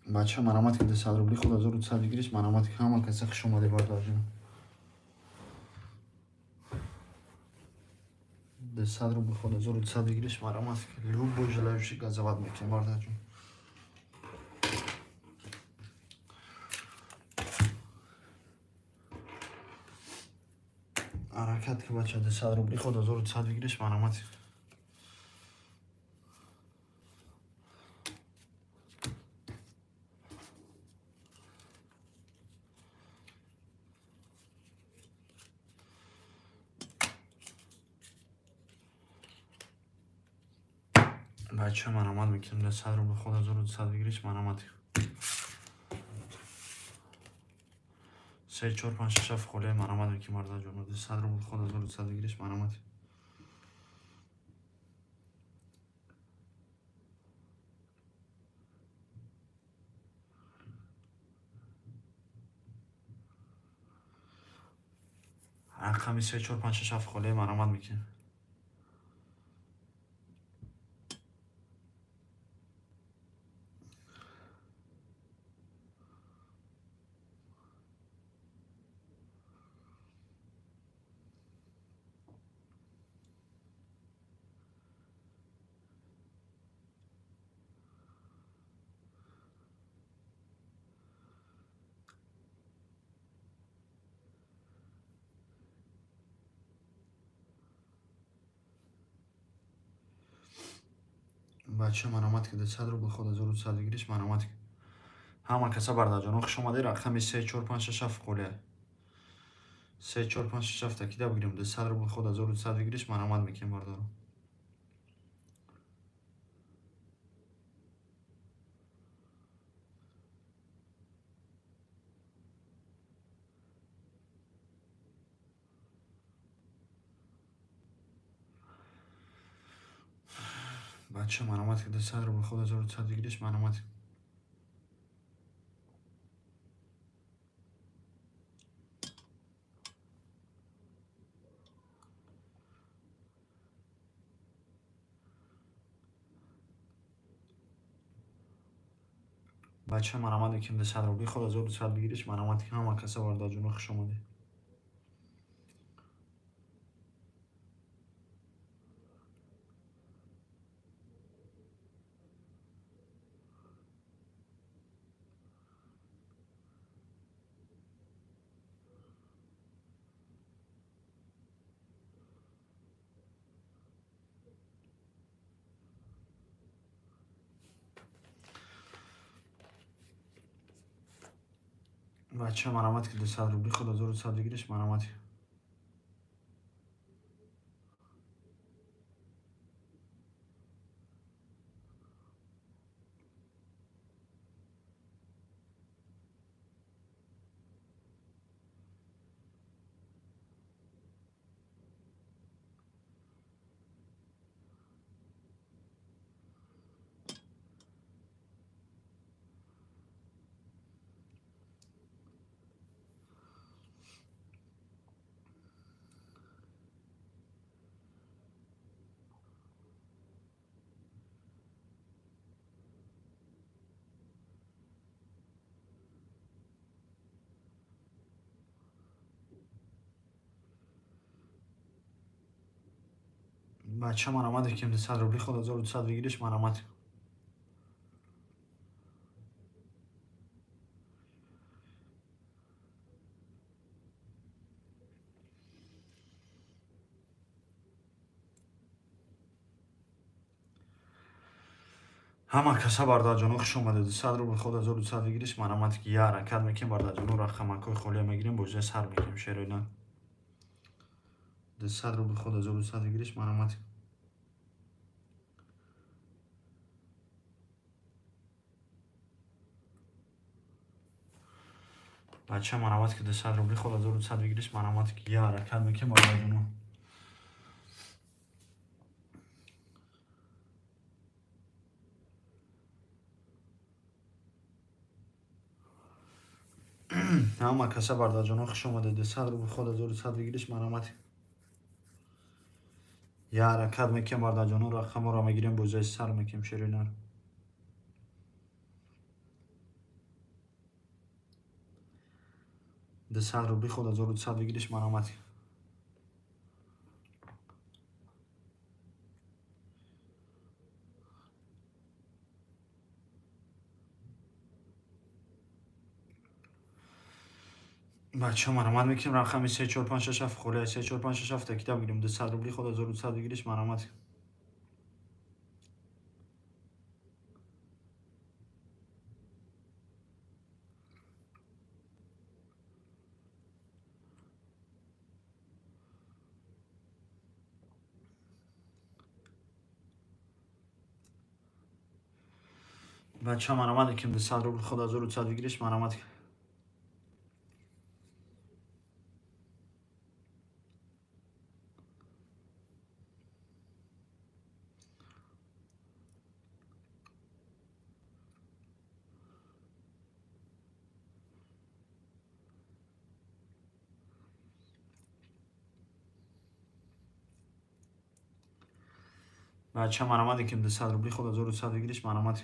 Бача, марамат ки 200 рубли худ 1200 выигрыш, марамат ки ҳама каса хуш омадӣ, бародарҷон. 200 рубли худ 1200 выигрыш, марамат ки любой желающий газоват мекунем, бародарҷон. Ҳаракат ки, бача, 200 рубли худ 1200 выигрыш, марамат. Бача, марамат мекунем, 200 рубли худ 1200 выигрыш, марамат. Се, чор, панҷ, шаш, ҳафт холия, марамат мекунем, бародарҷон. 200 рубли худ 1200 выигрыш, марамат. Рақами се, чор, панҷ, шаш, ҳафт холия, марамат мекунем. Бача, марамат ки 200 рубли худ 1200 выигрыш, марамат. Ҳама каса, бародарҷоно, хуш омадед. Рақами се, чор, панҷ, шаш, ҳафт холия. Се, чор, панҷ, шаш, ҳафт такида бигирем. 200 рубли худ 1200 выигрыш, марамат мекунем, бародаро. Бача, марамат ки 200 рубли худ 1200 выигрыш, марамат. Бача, марамат мекунем, 200 рубли худ 1200 выигрыш, марамат. Ҳама каса, бародарҷоно, хуш омадед. Бача, марамат ки 200 рубли худ 1200 выигрыш, марамат. Бача, марамат мекунем, 200 рубли худ 1200 выигрыш, марамат. Ҳама каса, бародарҷоно, хуш омадед. 200 рубли худ 1200 выигрыш, марамат. Ки я ҳаракат мекунем, бародарҷоно, рақамакҳои холия мегирем, бозия сар мекунем. Шероина 200 рубли худ 1200 выигрыш, марамат. Бача, марамат ки 200 рубли худ 1200 выигрыш, марамат. Ки я ҳаракат мекунем, бародарҷоно. Ҳама каса, бародарҷоно, хуш омадед. 200 рубли худ 1200 выигрыш, марамат. Я ҳаракат мекунем, бародарҷоно, рақамҳоро мегирем, бозиҳои сар мекунем, ширинар. 200 рубли ход 1200 выигрыш, марҳамат. Бачаҳо, марҳамат мекунем, рақами 3 4 5 6 7 холия 3 4 5 6 7 китоб гирем, 200 рубли ход 1200 выигрыш, марҳамат. Бачаҳо, марҳамат мекунем, 200 рубли ход 1200 выигрыш, марҳамат. Бачаҳо, марҳамат мекунем, 200 рубли ход 1200 выигрыш, марҳамат.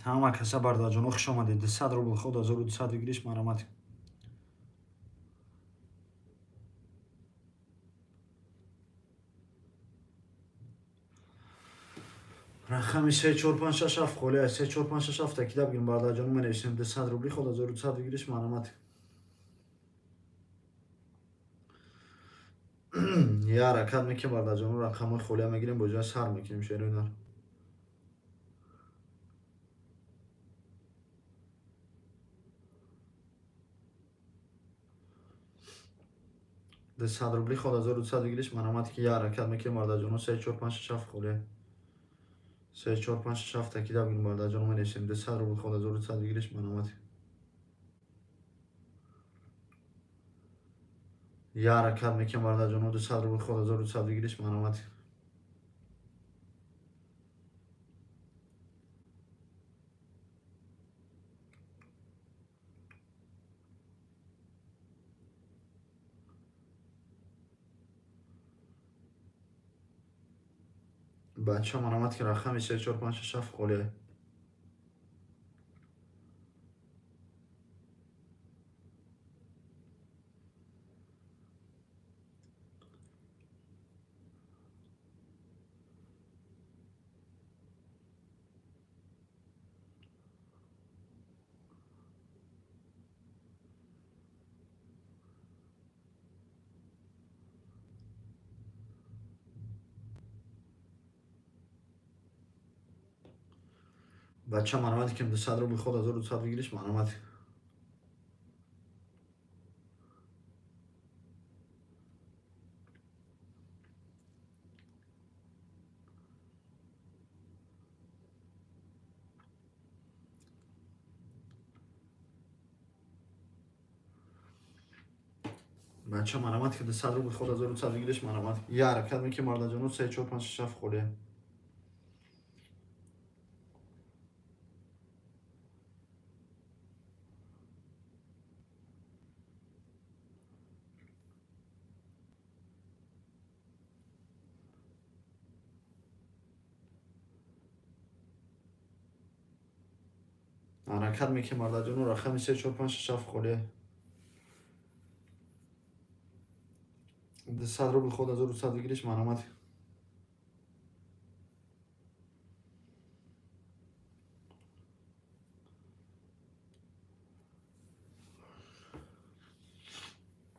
Ҳама каса, бародарҷоно, хуш омадед. 200 рубл ход 1200 выигрыш, марҳамат. Рақами 3 4 5 6 7 холия 3 4 5 6 7 китоб гирем, бародарҷоно, менависем, 200 рубли ход 1200 выигрыш, марҳамат. Я ҳаракат мекунем, бародарҷоно, рақамҳои холия мегирем, бозиҳои сар мекунем, шеринар. 200 рубли ход 1200 выигрыш, марҳамат, ки я ҳаракат мекунем, бародарҷоно, 3 4 5 6 7 холия 3 4 5 6 7 китоб гирем, бародарҷоно, менависем, 200 рубл ход 1200 выигрыш, марҳамат. Я ҳаракат мекунем, бародарҷоно, 200 рубл ход 1200 выигрыш, марҳамат. Бачаҳо, марҳамат, ки рақами 3 4 5 6 7 холия. Бачаҳо, марҳамат, ки 200 рубли ход 1200 выигрыш, марҳамат. Бачаҳо, марҳамат, ки 200 рубли ход 1200 выигрыш, марҳамат. Я ҳаракат мекунем, бародарҷоно, 3 4 5 6 7 холия. Ҳаракат мекунем, бародарҷоно, рақами 3 4 5 6 7 холия. 200 рубл ход 1200 выигрыш, марҳамат.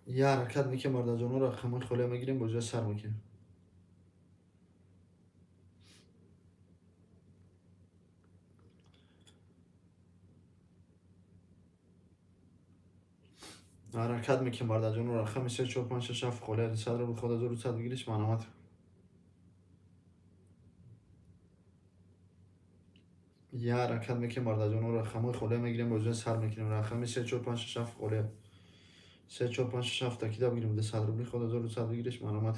Я ҳаракат мекунем, бародарҷоно, рақамҳои холия мегирем, бозиҳои сар мекунем. Ҳаракат мекунем, бародарҷоно, рақами 3 4 5 6 7 холия, 200 рубл ход 1200 выигрыш, марҳамат. Я ҳаракат мекунем, бародарҷоно, рақамҳои холия мегирем, бозиҳои сар мекунем. Рақами 3 4 5 6 7 холия. 3 4 5 6 7 кида бигирем, 200 рубли ход 1200 бигириш, марҳамат.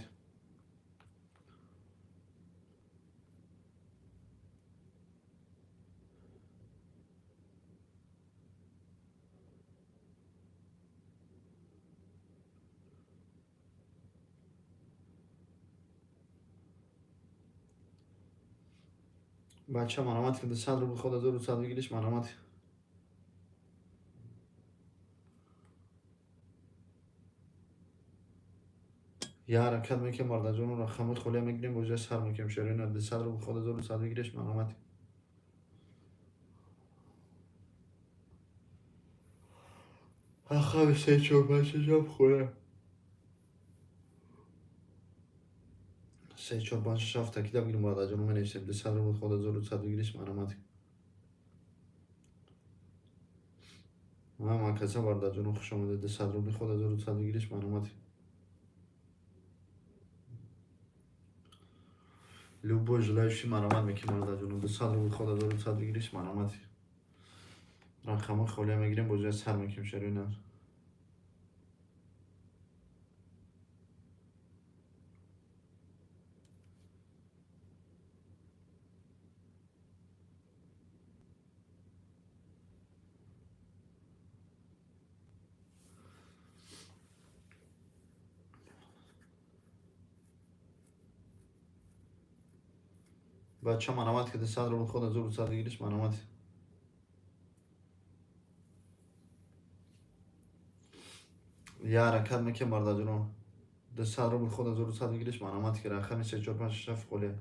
Бача, марҳамат, ки 200 рубли ход 1200 бигириш, марҳамат. Я ҳаракат мекунем, бародарҷону, рақамҳои холия мегирем, бозия сар мекунем. Шероина 200 рубл ход 1200 бигириш, марҳамат. Рақами 3 4 5 6 7 холия. 3 4 5 6 7 кида бигирем, бародарҷону, менависем 200 рубл ход 1200 бигириш, марҳамат. Ҳама каса, бародарҷону, хуш омадед. 200 рубли ход 1200 бигириш, марҳамат. Любой желающий марҳамат мекунем, бародарҷону. 200 рубл ход 1200 бигириш, марҳамат. Рақамҳои холия мегирем, бозия сар мекунем, шероина. Бача, марҳамат, ки 200 рубл ход 1200 бигириш, марҳамат. Я ҳаракат мекунем, бародарҷоно. 200 рубл ход 1200 бигириш, марҳамат, ки рақами 3 4 5 6 7 холия.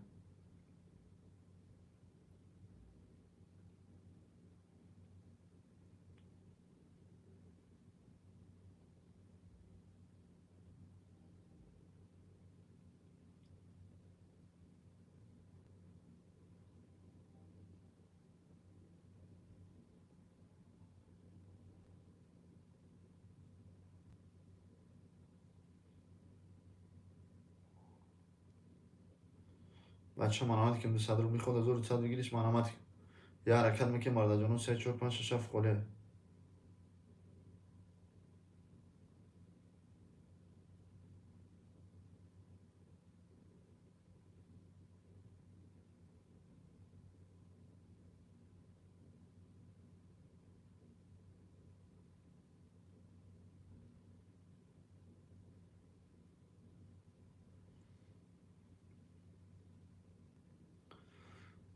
Бача, марҳамат, ки 200 рубли ход 1200 бигириш, марҳамат. Я ҳаракат мекунем, бародарҷоно, 3 4 5 6 7 холия.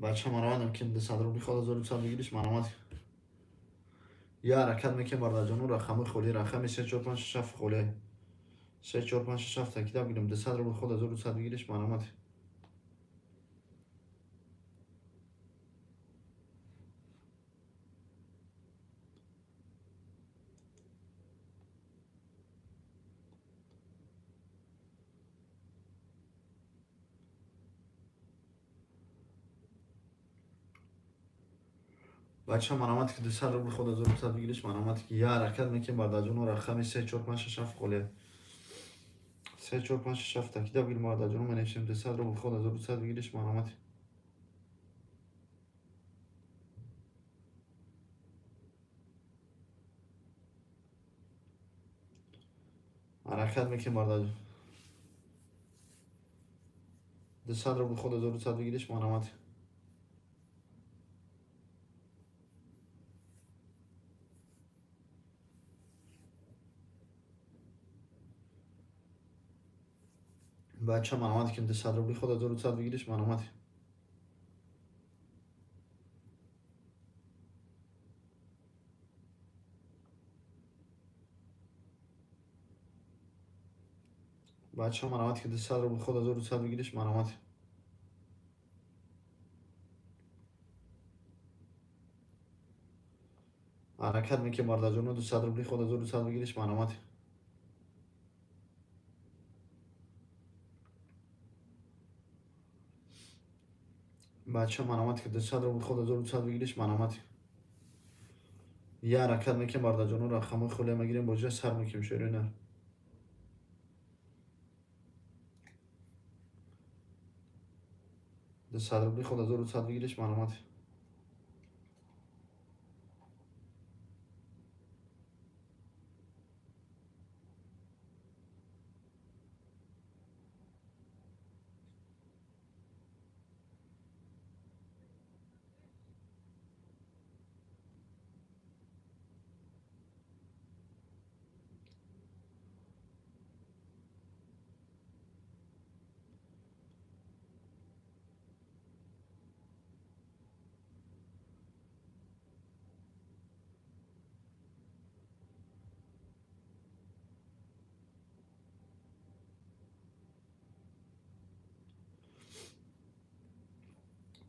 Бача, марҳамат, ки 200 рубли ход 1200 бигириш, марҳамат. Я ҳаракат мекунем, бародарҷону, рақамҳои холӣ, рақами 3 4 5 6 7 холия. 3 4 5 6 7 кида бигирем, 200 рубл ход 1200 бигириш, марҳамат. Бача, марҳамат, ки 200 рубл ход 1200 бигириш, марҳамат. Ки я ҳаракат мекунем, бародарҷону, рақами 3 4 5 6 7 холия. 3 4 5 6 7 кида бигирем, бародарҷону, менависем 200 рубл ход 1200 бигириш, марҳамат. Ҳаракат мекунем, бародарҷон. 200 рубл ход 1200 бигириш, марҳамат. Бача, марҳамат, ки 200 рубли ход 1200 бигириш, марҳамат. Бача, марҳамат, ки 200 рубл ход 1200 бигириш, марҳамат. Ҳаракат мекунем, бародарҷоно, 200 рубли ход 1200 бигириш, марҳамат. Бача, марҳамат, ки 200 рубл ход 1200 бигириш, марҳамат. Я ҳаракат мекунем, бародарҷоно, рақамҳои холия мегирем, бозия сар мекунем, шероина. 200 рубли ход 1200 бигириш, марҳамат.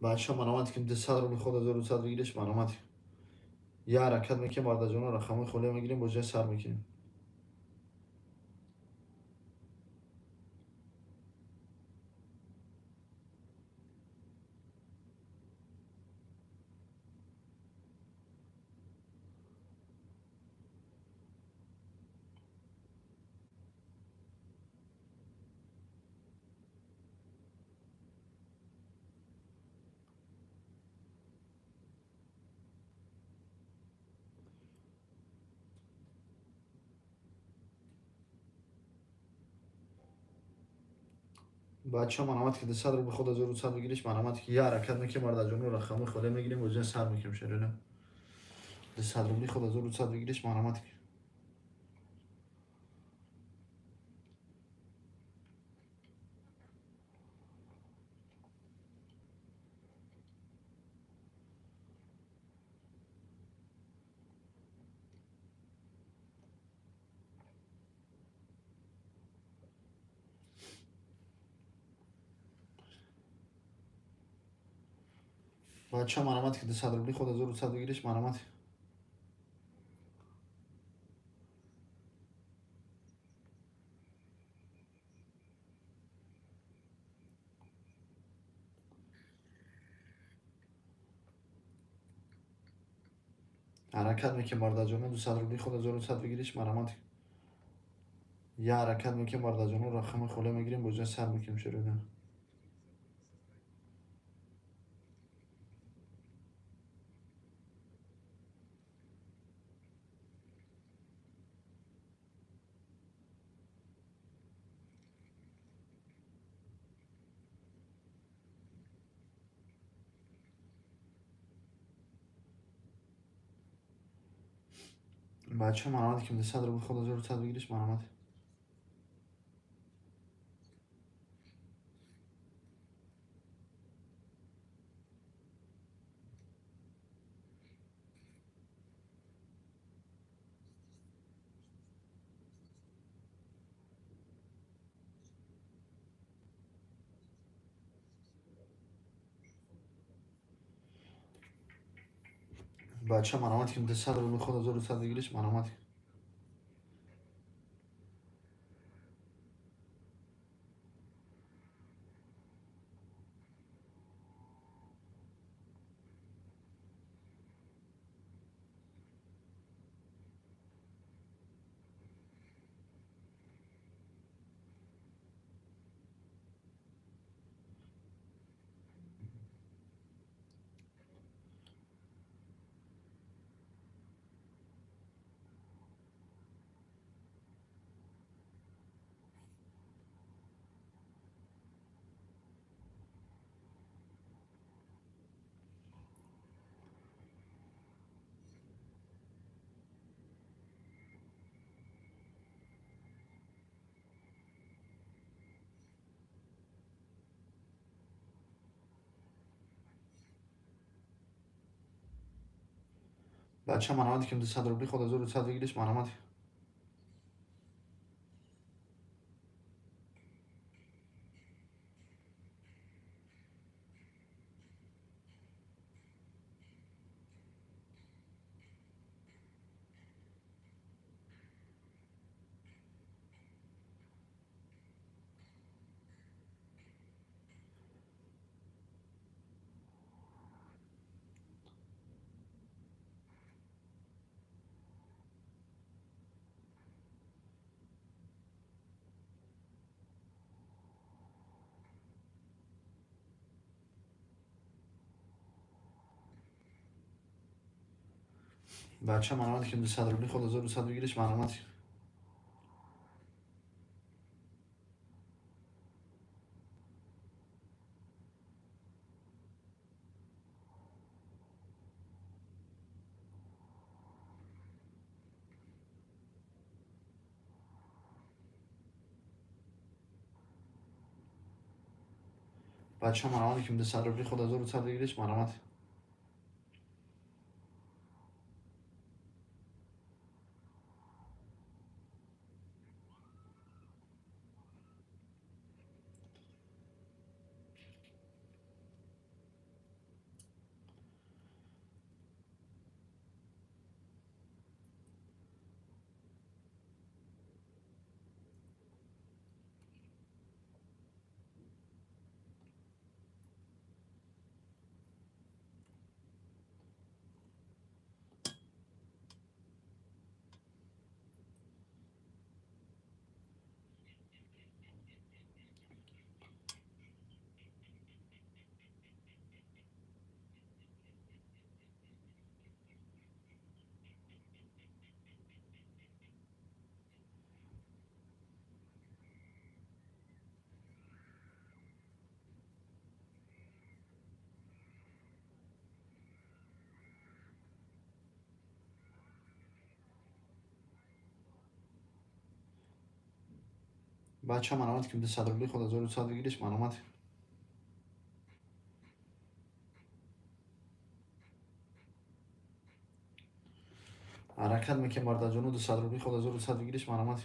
Бачаҳо, маромат ки 200 рубли ход 1200 выигрыш, маромат. Я ҳаракат мекунем, бародарҷоно, рақамҳои холия мегирем, бозия сар мекунем. Бачаҳо, маромат ки 200 рубли ход 1200 выигрыш, маромат ки я ҳаракат мекунем, бародарҷоно, рақамҳои холия мегирем, бозия сар мекунем. Шерина 200 рубли ход 1200 выигрыш, маромат ки. Бачаҳо, маромат ки 200 рубли ход 1200 выигрыш, маромат. Ҳаракат мекунем, бародарҷоно, 200 рубли ход 1200 выигрыш, маромат. Я ҳаракат мекунем, бародарҷоно, рақамҳои холия мегирем, бозия сар мекунем. Шерина. Бачаҳо, маромат ки 200 рубли ход 1200 выигрыш, маромат. Бачаҳо, маромат ки 200 рубли ход 1200 выигрыш, маромат. Бачаҳо, маромат ки 200 рубли ход 1200 выигрыш, маромат. Бачаҳо, маромат ки 200 рубли ход 1200 выигрыш, маромат. Бачаҳо, маромат ки 200 рубли ход 1200 выигрыш, маромат. Бача, маромад ки 200 рубли худ 1200 выигрыш, маромад. Ҳаракат мекунем, бародарҷону, 200 рубли худ 1200 выигрыш, маромад.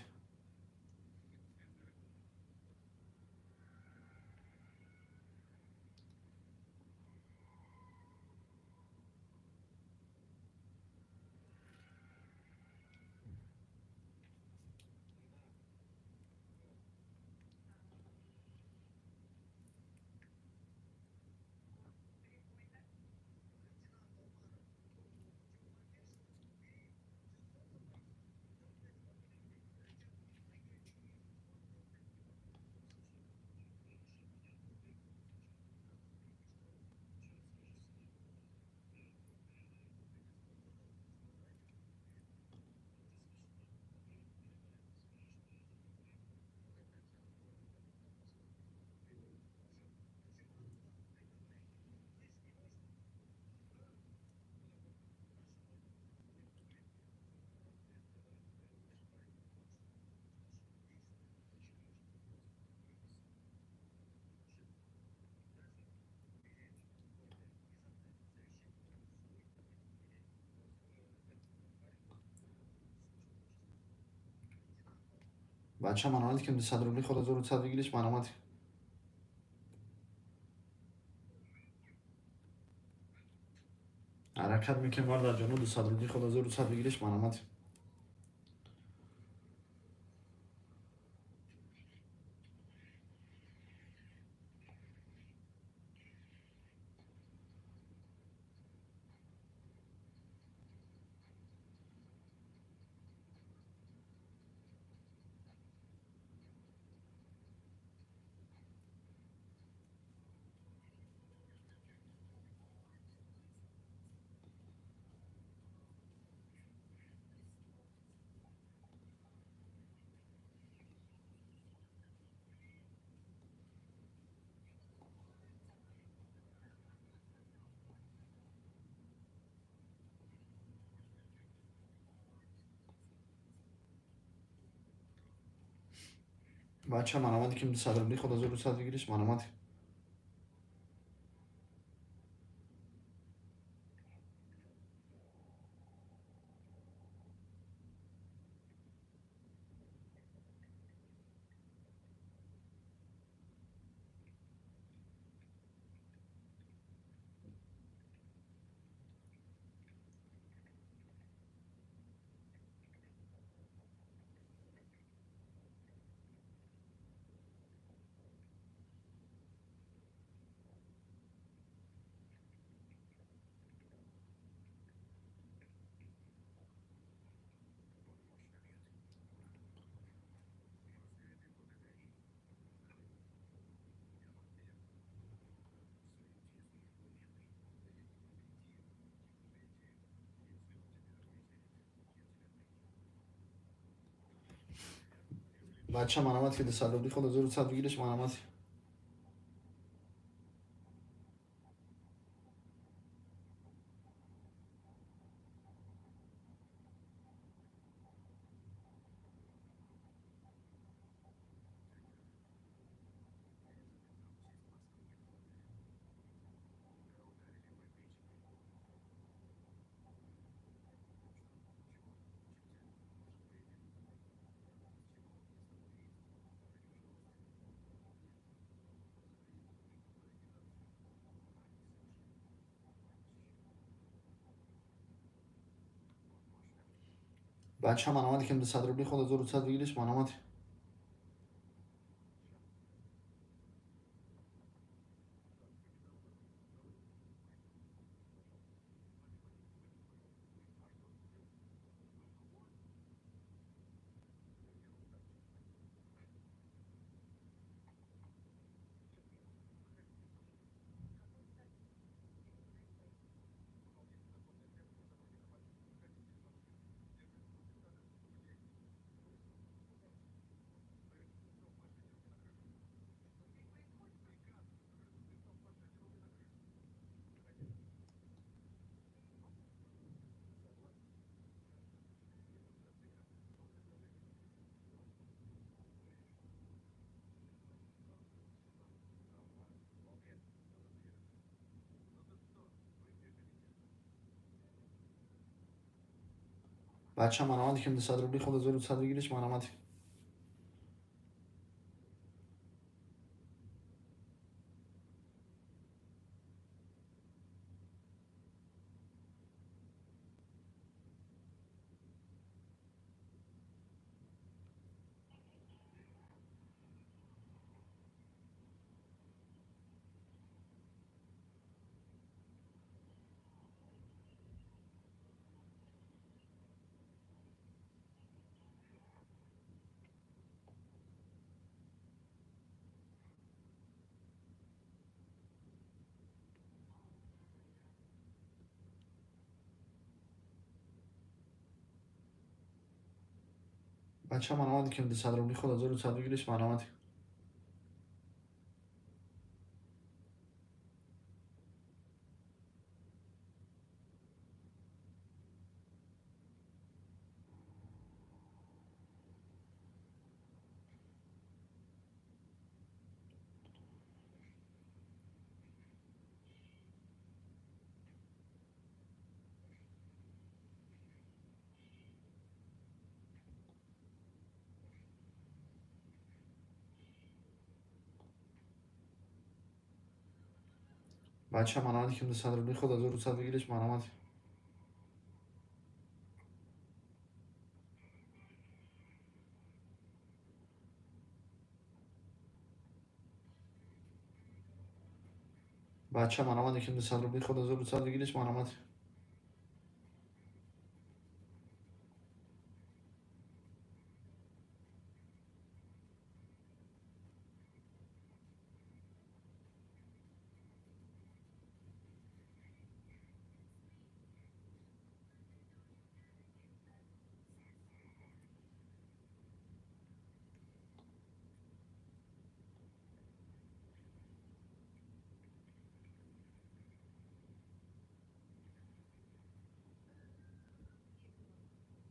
Бача, маромад ки 200 рубли худ 1200 выигрыш, маромад. Ҳаракат мекунем, бародарҷону, 200 рубли худ 1200 выигрыш, маромад. Бача, маромад ки 200 рубли худ 1200 выигрыш, маромад. Бача, маромад ки 200 рубли худ 1200 выигрыш, маромад. Бача, маромад ки 200 рубли худ 1200 выигрыш, маромад. Бача, марамат, ким 200 рубли ход 1200 выиграешь, марамат. Бача, марамат, ким 200 рубли ход 1200 выиграешь, марамат. Бача, марамат, ким 200 рубли ход 1200 выиграешь, марамат. Бача, марамат, ким 200 рубли ход 1200 выиграешь, марамат.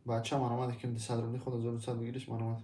Бача, марамат, ким 200 рубли ход 1200 выиграешь, марамат.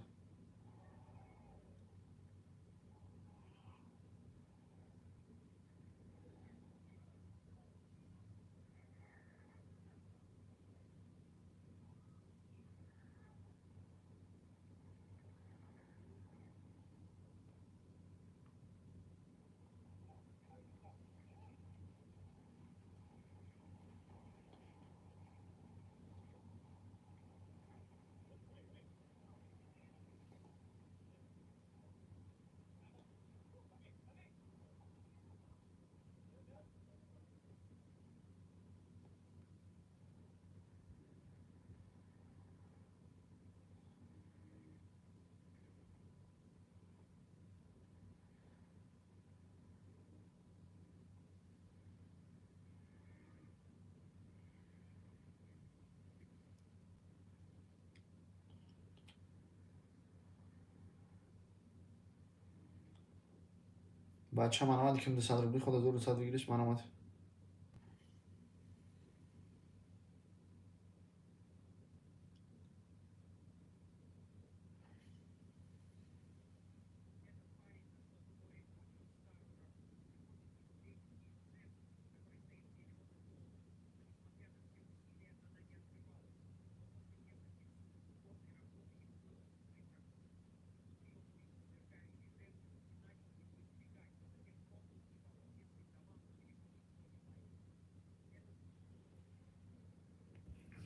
Бача, марамат, ким 200 рубли ход 1200 выиграешь, марамат.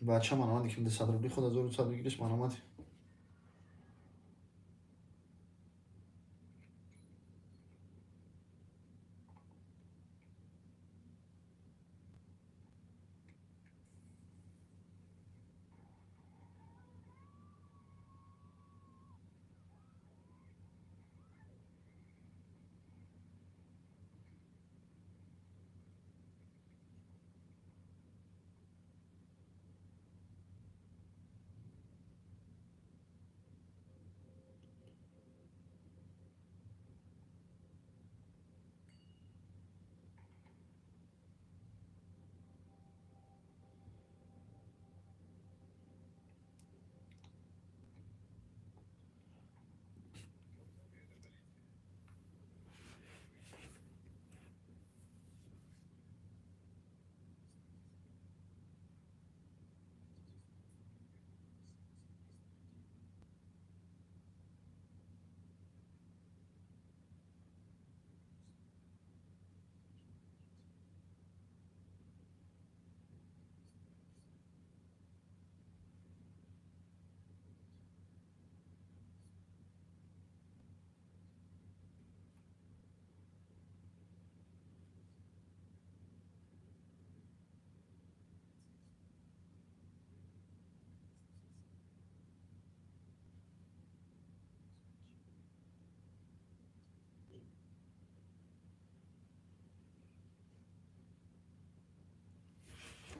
Бача, марамат, ким 200 рубли ход 1200 выиграешь, марамат.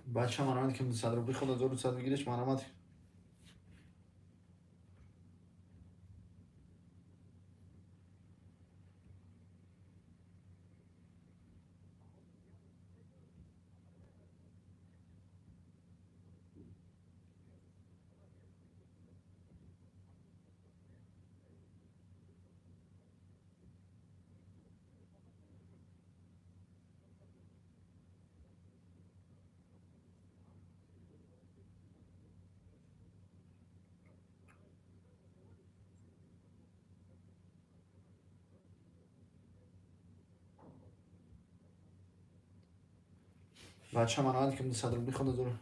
Бача марамат ки 200 рубли худ 1200 бигириш марамат. Бача марамат ки 200 рубли худ 1000.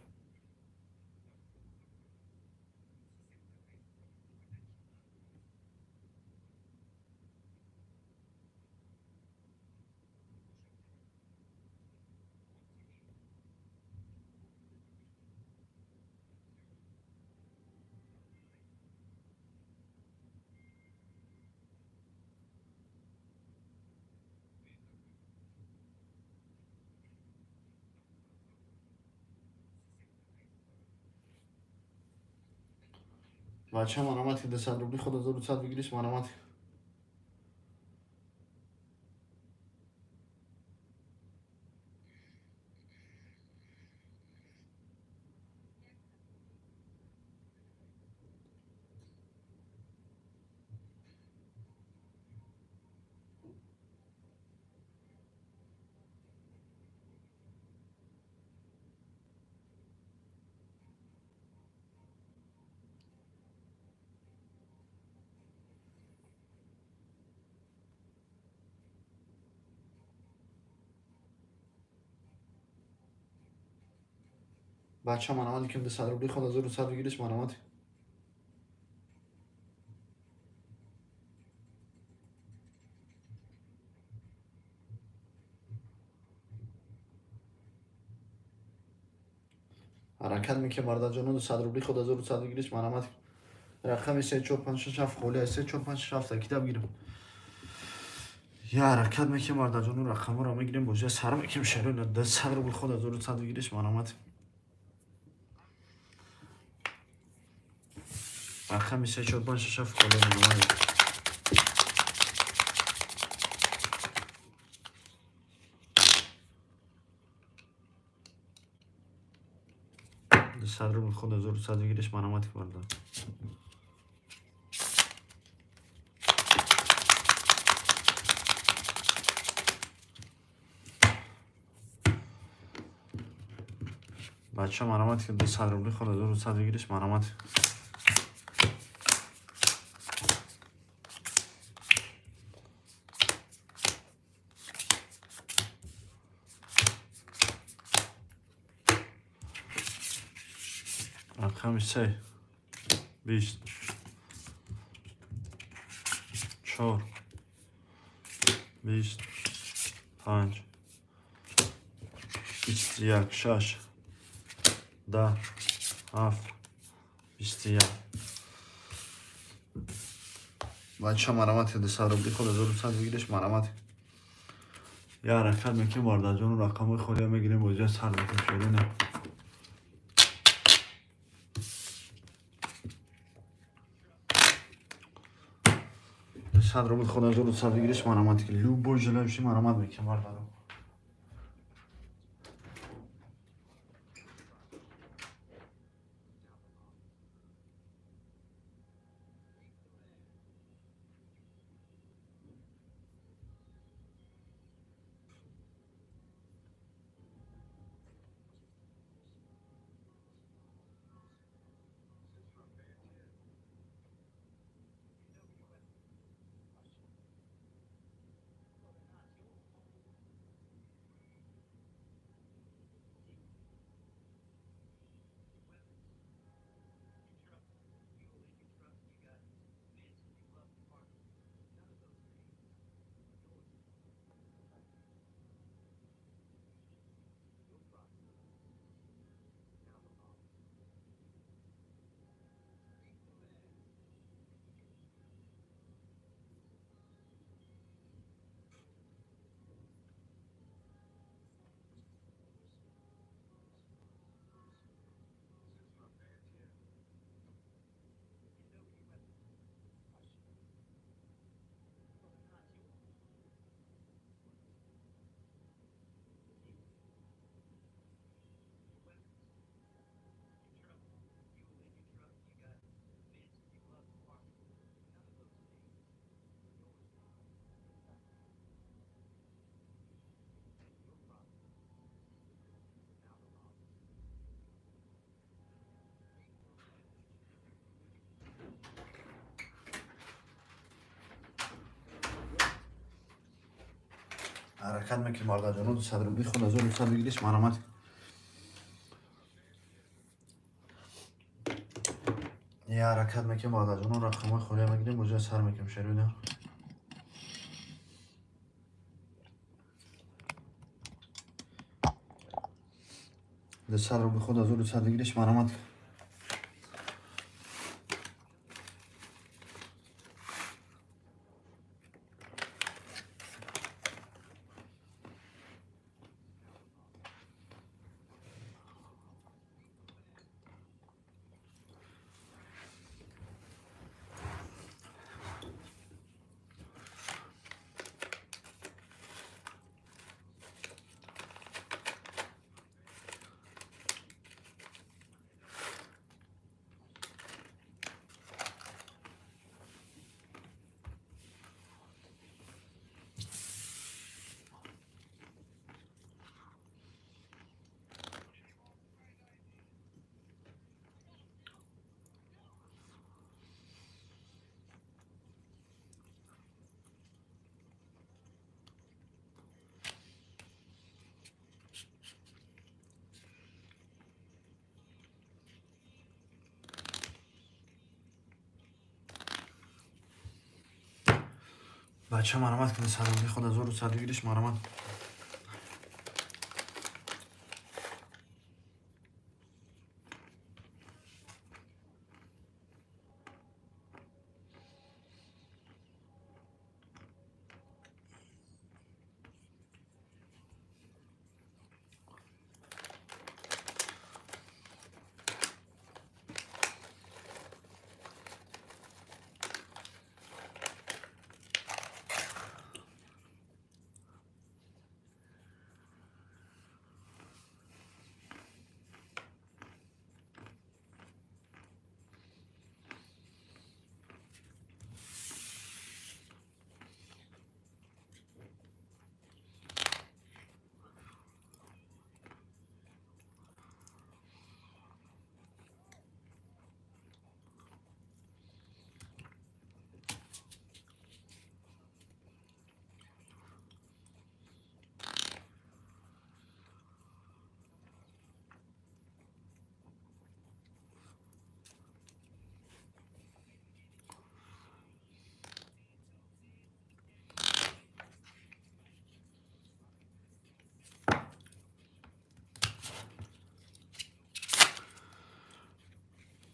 Бача марамат ки 200 рубли худ 1200 бигириш марамат. Бача марамат ки 200 рубли худ 1200 бигириш марамат. Ҳаракат мекунем бародарҷоно 200 рубли худ 1200 бигириш марамат. Рақами 3 4 5 6 7 холӣ 3 4 5 6 7 китоб гирем. Я ҳаракат мекунем бародарҷоно рақамҳоро мегирем бозия сар мекунем шарои 200 рубли худ 1200 бигириш марамат. Рақами 3 4 5 6 7 холӣ марамат. 100 рубли худ 1200 бигириш марамат бародар. Бача марамат ки 200 рубли худ 1200 бигириш марамат. Рақами 3 20 4 20 5 21 6 10 7 21. Бача марамат ки 200 рубли худ 1200 бигириш марамат. Я ҳаракат мекунем бародарҷоно рақамҳои холиро мегирем бозия сар мекунем шоирина. 100 рубл худ 1200 бигириш марамат. Любой желающий марамат мекунем бародаро. Ҳаракат мекунем, бародарҷоно, 200 рубли худ 1200 бигириш, марамат. Я ҳаракат мекунем, бародарҷоно, рақамҳои холия мегирем, боҷа сар мекунем шерида. 200 рубли худ 1200 бигириш, марамат. Бача, марамат кунед, 100 рубли худ 1200 бигириш, марамат.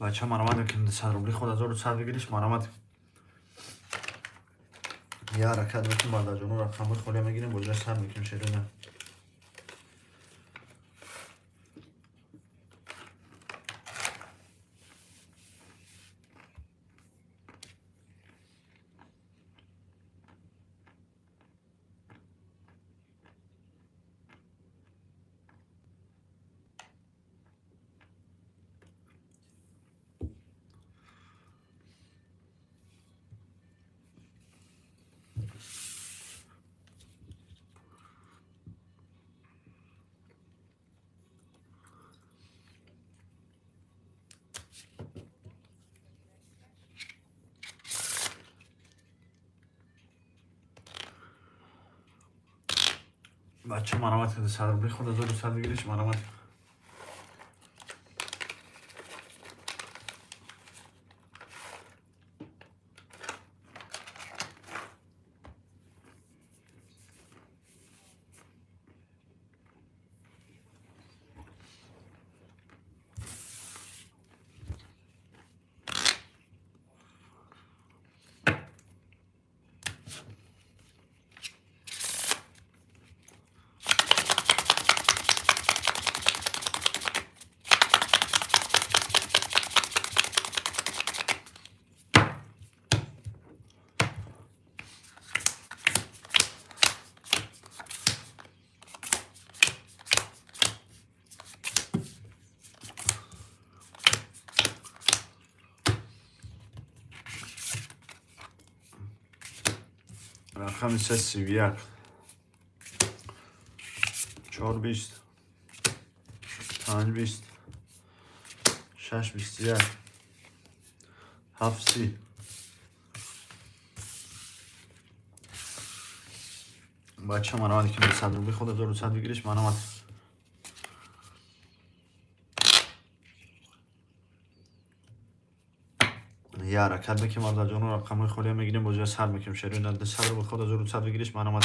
Бача, марамат мекунем, 200 рубли худ 1200 бигириш, марамат. Я ҳаракат мекунем, бародарҷоно, рақамҳои холия мегирем, боҷа сар мекунем шерина. Бача, марамат кунед, 100 рубли худ 1200 бигириш, марамат. Рақами се 31, 4 20, 5 20, 6 21, 7 30. Бача марамат ки 100 рубли худ 1200 выигрыш марамат. Я ҳаракат мекунем, бародарҷоно, рақамҳои холия мегирем, бозиро сар мекунем. Шеруи 200 рубл худ 1200 выигрыш марамат.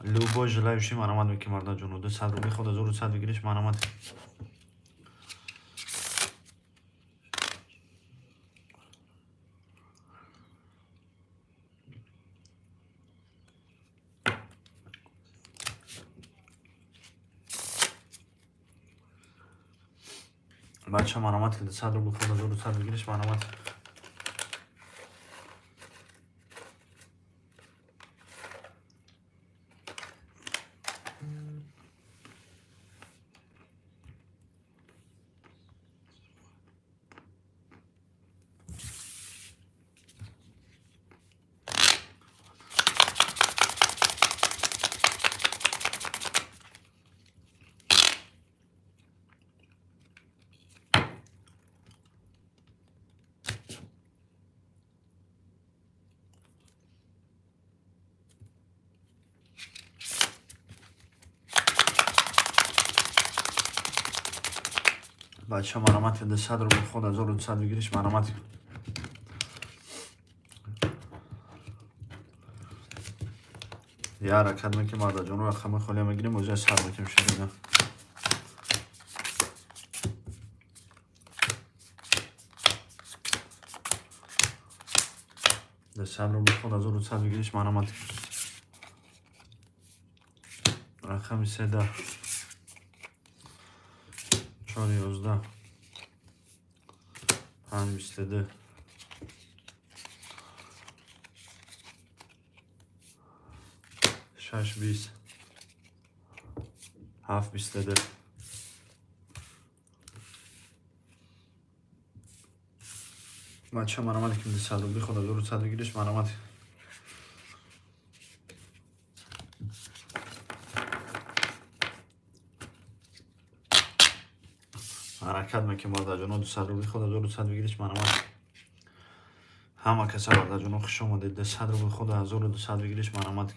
Любой желающий марамат мекунем, бародарҷоно, 200 рубли худ 1200 выигрыш марамат. Бача марамат ки 200 рубл худ 1200 выигрыш марамат. Бача марамат 200 рубл худ 1200 выигрыш марамат. Я ҳаракат мекунем, бародарҷоно, рақамҳои холия мегирем, бозиро сар мекунем. Шерина 200 рубл худ 1200 выигрыш марамат. Рақами 3 4 11 5 22 6 20 7 22. Бача марамат ки 200 рубли худ 1200 выигрыш марамат. Ҳаракат мекунем, бародарҷоно, 200 рубли худ 1200 выигрыш марамат. Ҳама каса, бародарҷоно, хуш омадед. 200 рубл худ 1200 выигрыш марамат.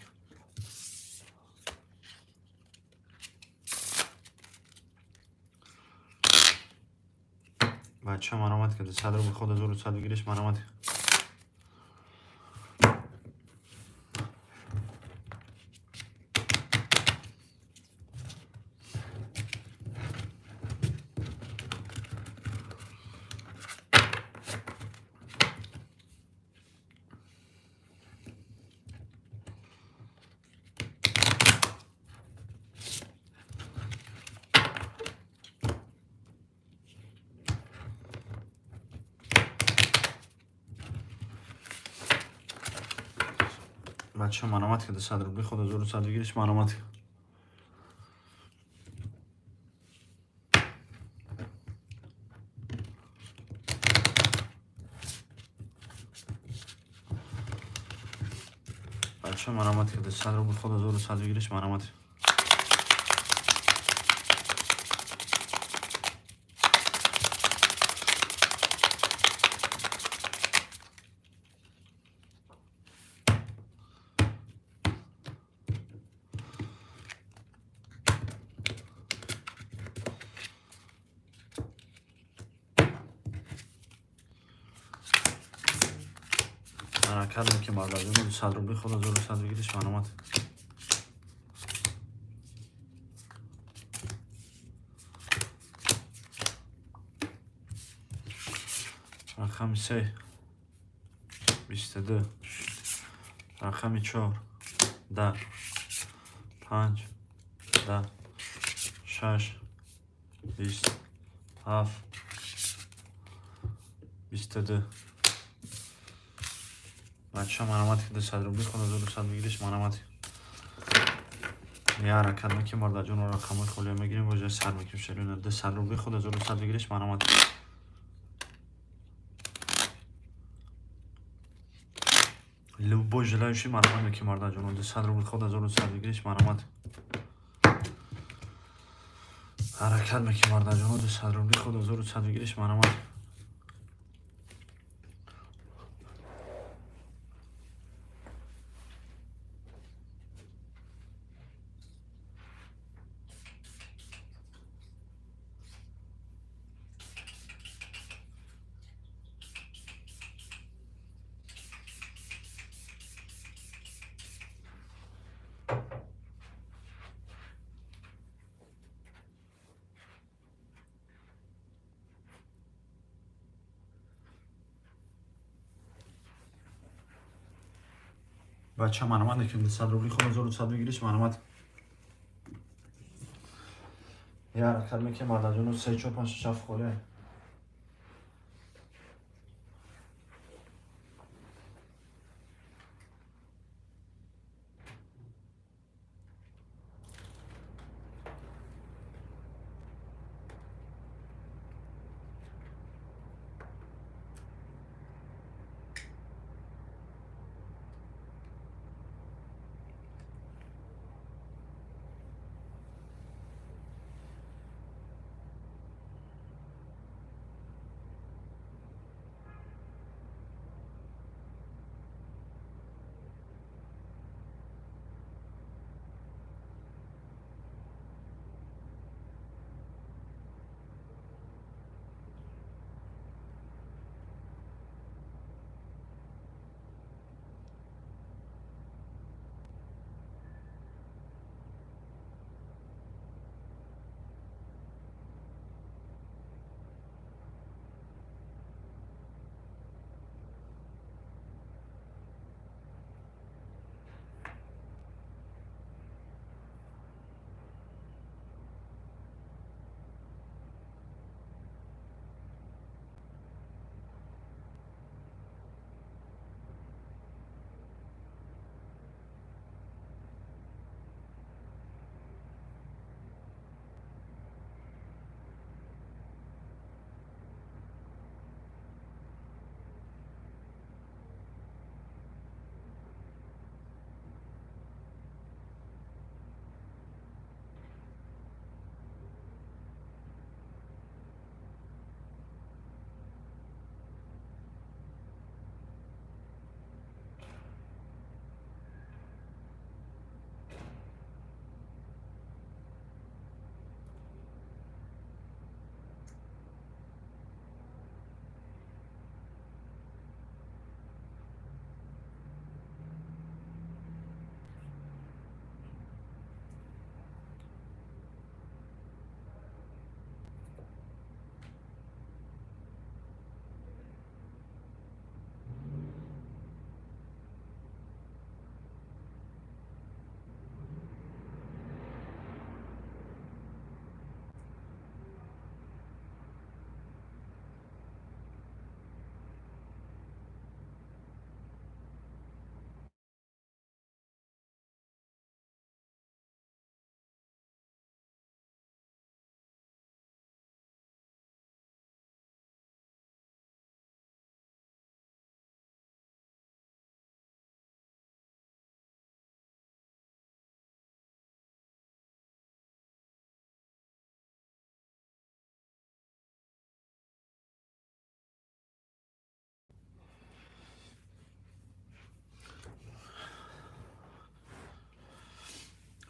Бача марамат ки 200 рубл худ 1200 выигрыш марамат. Бача марамат ки 200 рубли худ 1200 выигрыш марамат. Бача марамат ки 200 рубл худ 1200 выигрыш марамат. Ҳаракат мекунем, бародарҷоно, 200 рубли худ 1200 выигрыш марамат. Рақами 3 22, рақами 4 10 5 10 6 20 7 22. Бача марамат ки 200 рубли худ 1200 выигрыш марамат. Я ҳаракат мекунем, бародарҷоно, рақамҳои холия мегирем, бозиро сар мекунем. Шеруи 200 рубли худ 1200 выигрыш марамат. Любой желающий марамат мекунем, бародарҷоно, 200 рубл худ 1200 выигрыш марамат. Ҳаракат мекунем, бародарҷоно, 200 рубли худ 1200 выигрыш марамат. Бача, марҳамат мекунем, 200 рубли худ 1200 выигрыш, марҳамат. Я ҳаракат мекунем, бародарҷоно, 3, 4, 5, 6, 7 холе.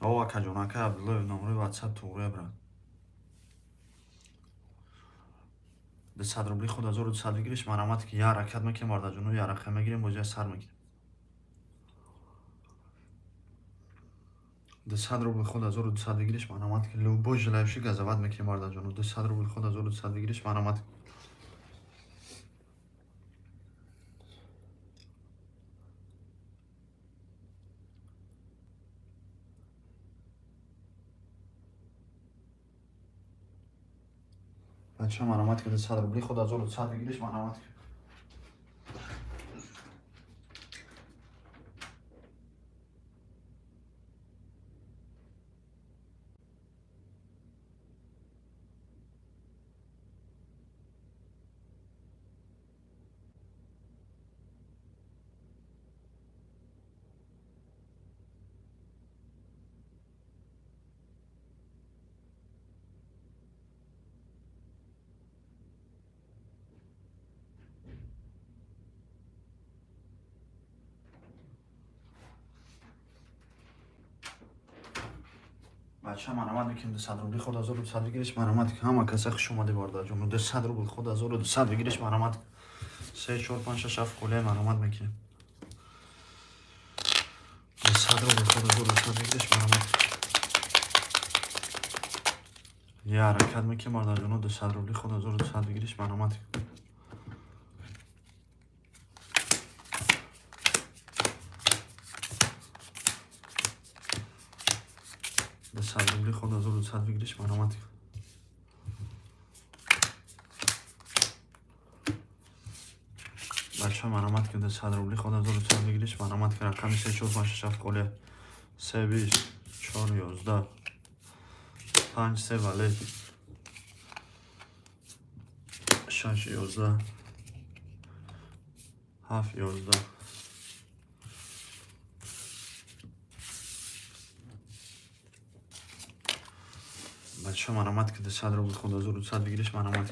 О, акаҷон, ака Абдуллоев, номрои WhatsApp туғрия, брат. 200 рубли худ 1200 выигрыш, марҳамат, ки я ҳаракат мекунем, бародарҷоно, я рақам мегирем, бозия сар мекунем. 200 рубли худ 1200 выигрыш, марҳамат, ки любой желающий газават мекунем, бародарҷоно. 200 рубли худ 1200 выигрыш, марҳамат. Бача, марҳамат, ки 200 рубли худ 1200 выигрыш, марҳамат. Бача, марҳамат мекунем, 200 рубли худ 1200 выигрыш, марҳамат. Ҳама каса хуш омадӣ, бародарҷон. 200 рубл худ 1200 выигрыш, марҳамат. 3, 4, 5, 6, 7 холе, марҳамат мекунем. 200 рубл худ 1200 выигрыш, марҳамат. Я ҳаракат мекунем, бародарҷоно, 200 рубли худ 1200 выигрыш, марҳамат. 200 рубли ход 1200 выигрыш, марҳамат. Бачаҳо, марҳамат, ки 200 рубли ход 1200 выигрыш, марҳамат, ки рақами 3 4 5 6 7 қолия 3 20 4 11 5 3 валет 6 11 7 11. Бачаҳо, марҳамат, ки 200 рубли ход 1200 выигрыш, марҳамат.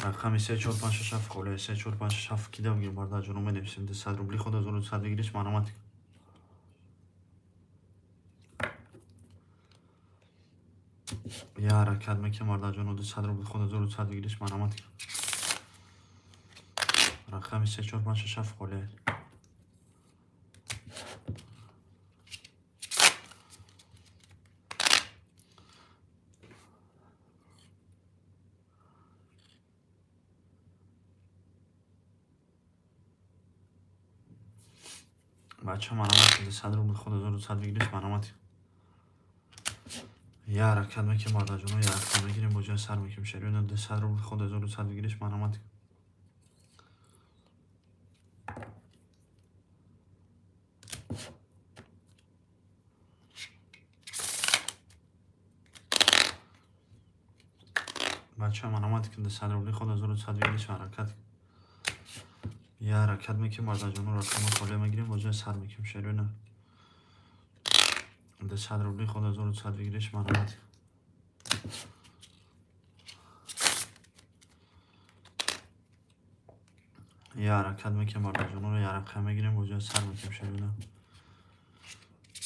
Рақами 3 4 5 6 7 қолия 3 4 5 6 7 кида бигир, бародарҷоно, менависем. 200 рубли ход 1200 выигрыш, марҳамат. Я ҳаракат мекунем, бародарҷоно, 200 рубли ход 1200 выигрыш, марҳамат. Рақами 3 4 5 6 7 қолия. Бачаҳо, марҳамат, 200 рубли ход 1200 выигрыш, марҳамат. Я ҳаракат мекунем, бародарҷоно, я ҳаракат мегирем, бо ҷои сар мекунем шериёна. 200 рубли ход 1200 выигрыш, марҳамат. Бачаҳо, марҳамат, ки 200 рубли ход 1200 выигрыш, ҳаракат. Я ҳаракат мекунем, бародарҷоно, рақами холия мегирем, бо ҷои сар мекунем шериёна. 200 рубли ход 1200 выигрыш, марҳамат. Я ҳаракат мекунем, бародарҷоно, я рақам мегирем, бо ҷои сар мекунем шериёна.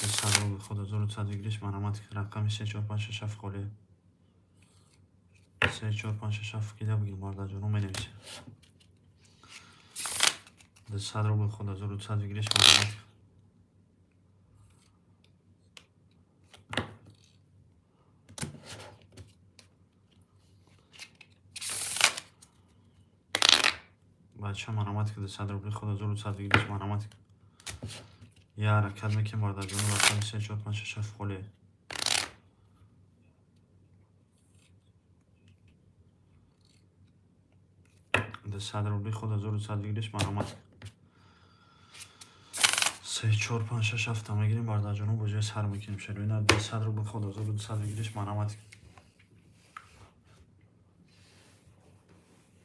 200 рубли ход 1200 выигрыш, марҳамат. Рақами 3 4 5 6 7 холия 3 4 5 6 7 кида бигир, бародарҷоно, менависем. 200 рубли ход 1200 выигрыш, марҳамат. Бачаҳо, марҳамат, ки 200 рубли ход 1200 выигрыш, марҳамат. Я ҳаракат мекунем, бародарҷоно, рақами 3 4 5 6 7 холия 200 рубли ход 1200 выигрыш, марҳамат. 3 4 5 6 7 мегирем, бародарҷоно, бо ҷои сар мекунем шериёна. 200 рубли ход 1200 выигрыш, марҳамат.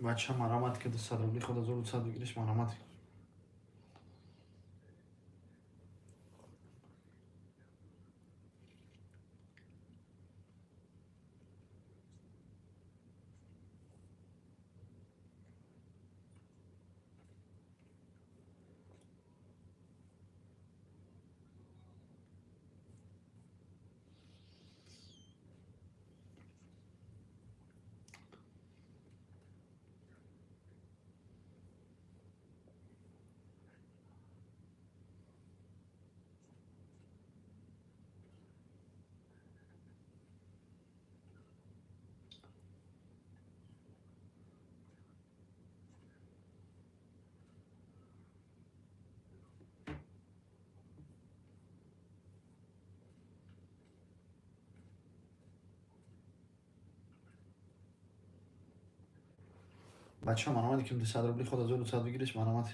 Бачаҳо, марҳамат, ки 200 рубли ход 1200 выигрыш, марҳамат. Бачаҳо, марҳамат, ки 200 рубли ход 1200 выигрыш, марҳамат.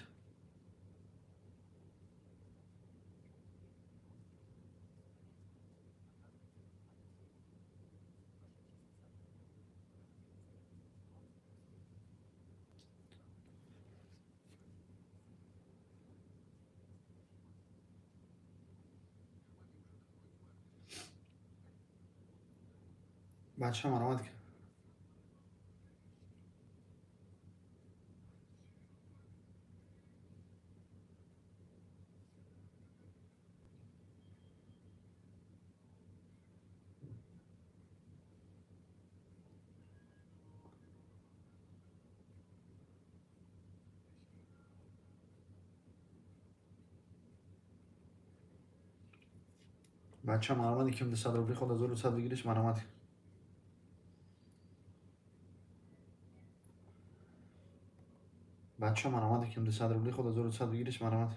Бачаҳо, марҳамат. Бачаҳо, марҳамат, ки 200 рубли ход 1200 выигрыш, марҳамат. Бачаҳо, марҳамат, ки 200 рубли ход 1200 выигрыш, марҳамат.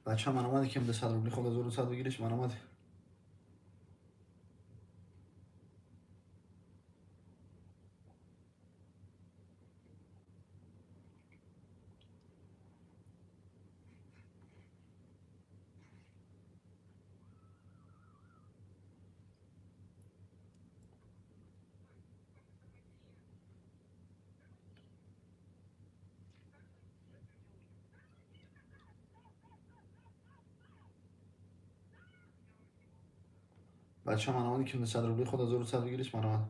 Бача, маромад, ким 200 рубли ход 1100 выигрыш, маромад. Бача, маромад, ким 200 рубли ход 1100 выигрыш, маромад.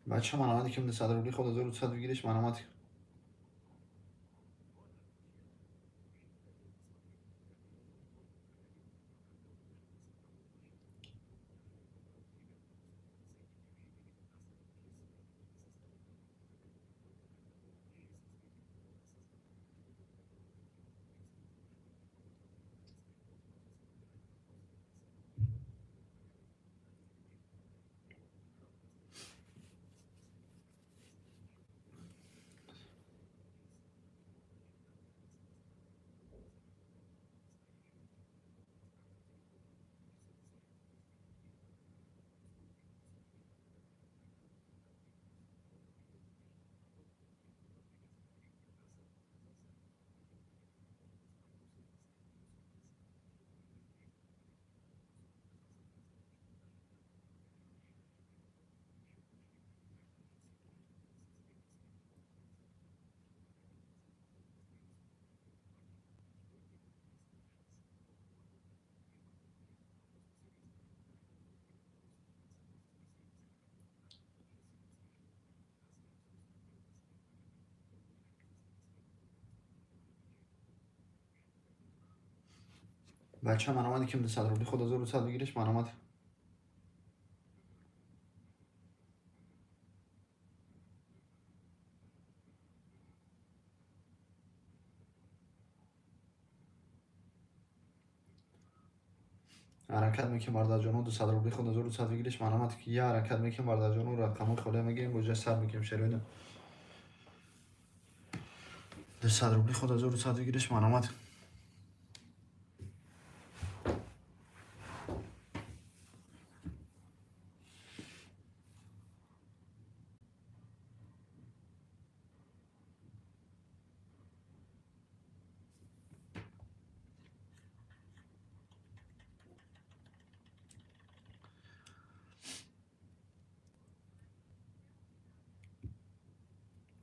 Бача, маромад, ким 200 рубли ход 1100 выигрыш, маромад. Бача, маромад, ким 200 рубли ход 1100 выигрыш, маромад. Ҳаракат мекунем, бародарҷоно, 200 рубли ход 1100 выигрыш, маромад. Я ҳаракат мекунем, бародарҷоно, рақамҳои холия мегирем, боҷа сар мекунем шероина. 200 рубли ход 1100 выигрыш, маромад.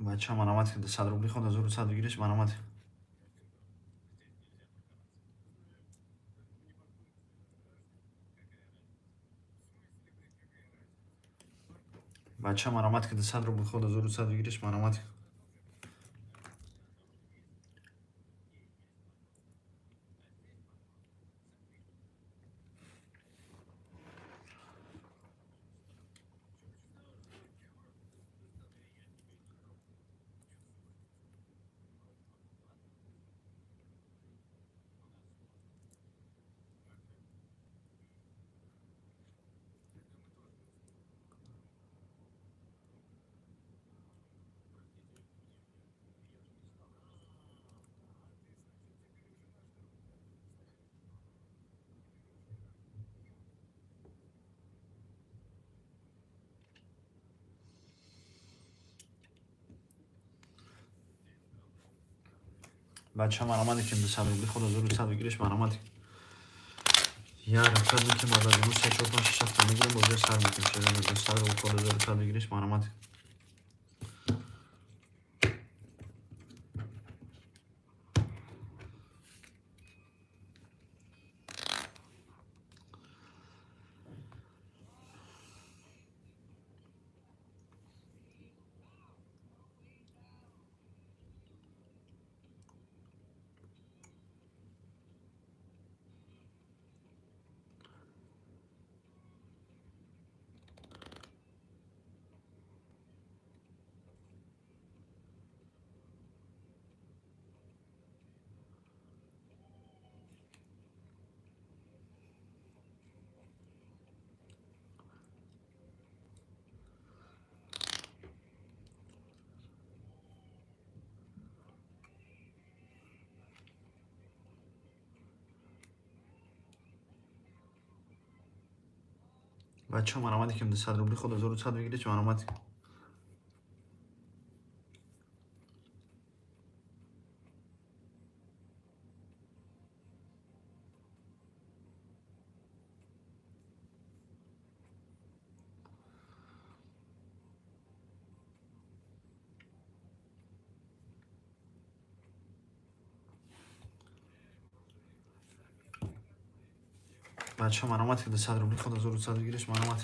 Бача, маромад, 200 рубли ход 1100 выигрыш, маромад. Бача, маромад, 200 рубли ход 1100 выигрыш, маромад. Бача, маромад, ким 200 рубли ход 1100 выигрыш, маромад. Я ҳаракат мекунем, бародарҷоно, се, чор, панҷ, шаш, ҳафта мегирем, бозиро сар мекунем. Шерои 100 рубл ход 1100 выигрыш, марҳамат. Бачаҳо, марҳамат, ки 200 рубли ход 1100 выигрыш, марҳамат. Бачаҳо, марҳамат, ки 200 рубли ход 1100 выигрыш, марҳамат.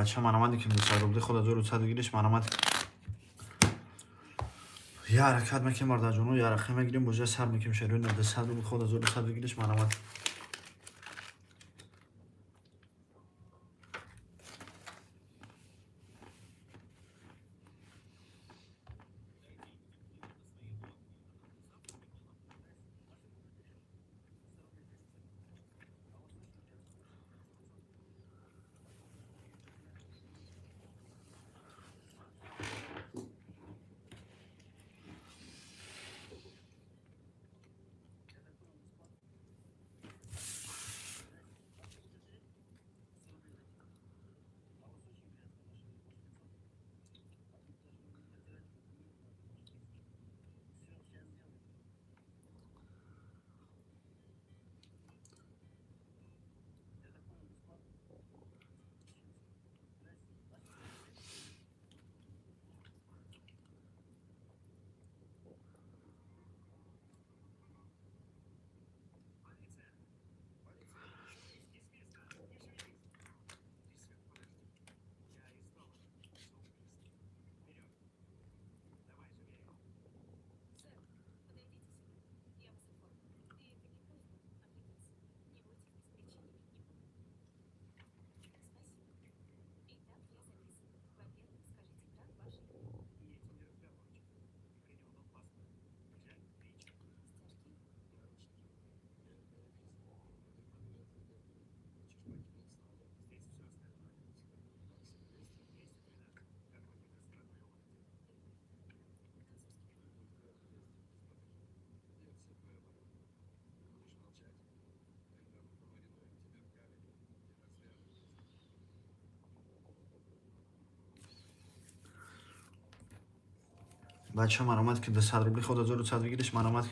Бачаҳо, марҳамат, ки 200 рубли ход 1100 выигрыш, марҳамат. Я ҳаракат мекунем, бародарҷоно, я рақам мегирем, бозиро сар мекунем. Шерои 200 рубли ход 1100 выигрыш, марҳамат. Бача, маромад ки 200 рубли худ 1100 выигрыш, маромад.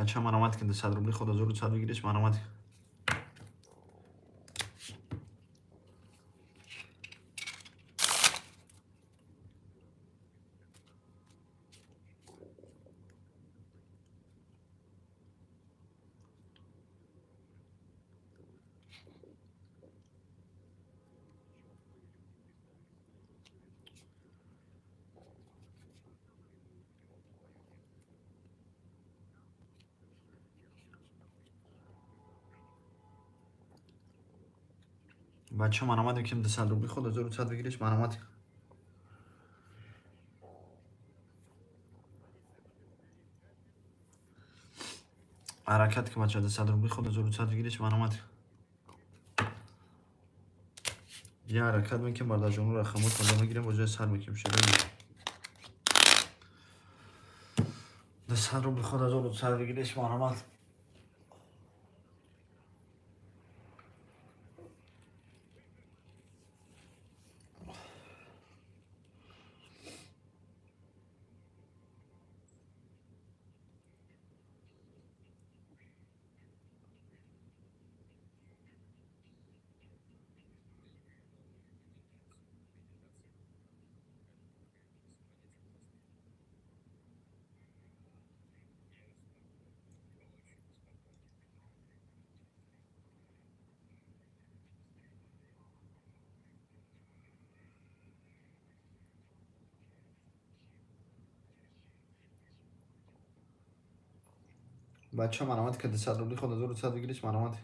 Бача, маромад ки 200 рубли худ 1100 выигрыш, маромад. Бача, маромад ки 200 рубли худ 1100 выигрыш, маромад. Ҳаракат ки, бача, 200 рубли худ 1100 выигрыш, маромад. Я ҳаракат мекунем, бардарҷону, рақамҳо тоза мегирем, бо ҷои сар мекунем шуда. 200 рубли худ 1100 выигрыш, маромад. Бача, маромад ки 200 рубли худ 1100 выигрыш, маромад.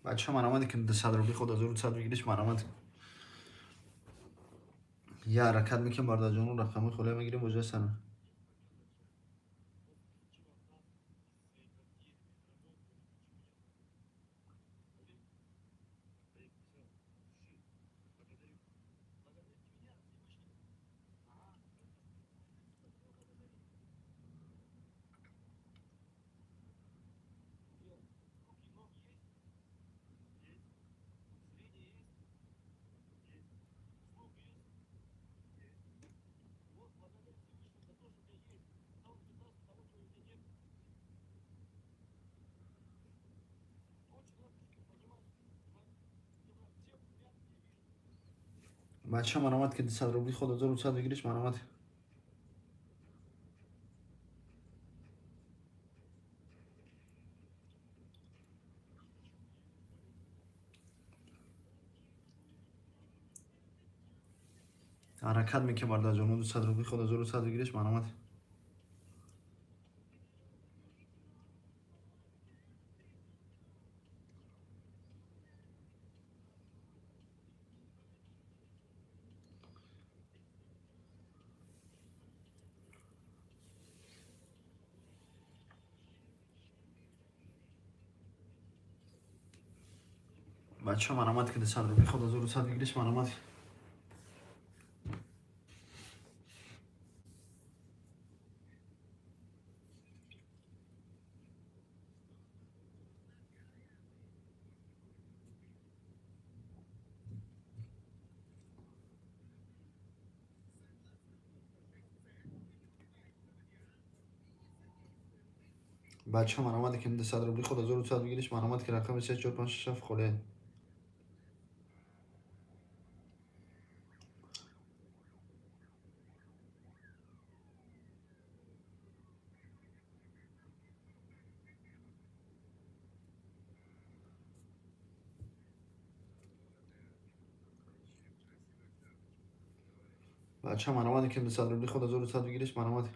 Бача, маромад ки 200 рубли худ 1100 выигрыш, маромад. Я ҳаракат мекунем, бардарҷону, рақамҳои холия мегирем, бо ҷои сар. Бача, маромад ки 200 рубли худ 1100 выигрыш, маромад. Ҳаракат мекунем, бардарҷону, 200 рубли худ 1100 выигрыш, маромад. Бача, марамат ки, 200 рубли ход 1100 выигрыш, марамат. Бача, марамат ки, 200 рубли ход 1100 выигрыш, марамат ки, рақами 3 4 5 6 7 холе. Бача, марамат ки, 200 рубли ход 1100 выигрыш, марамат.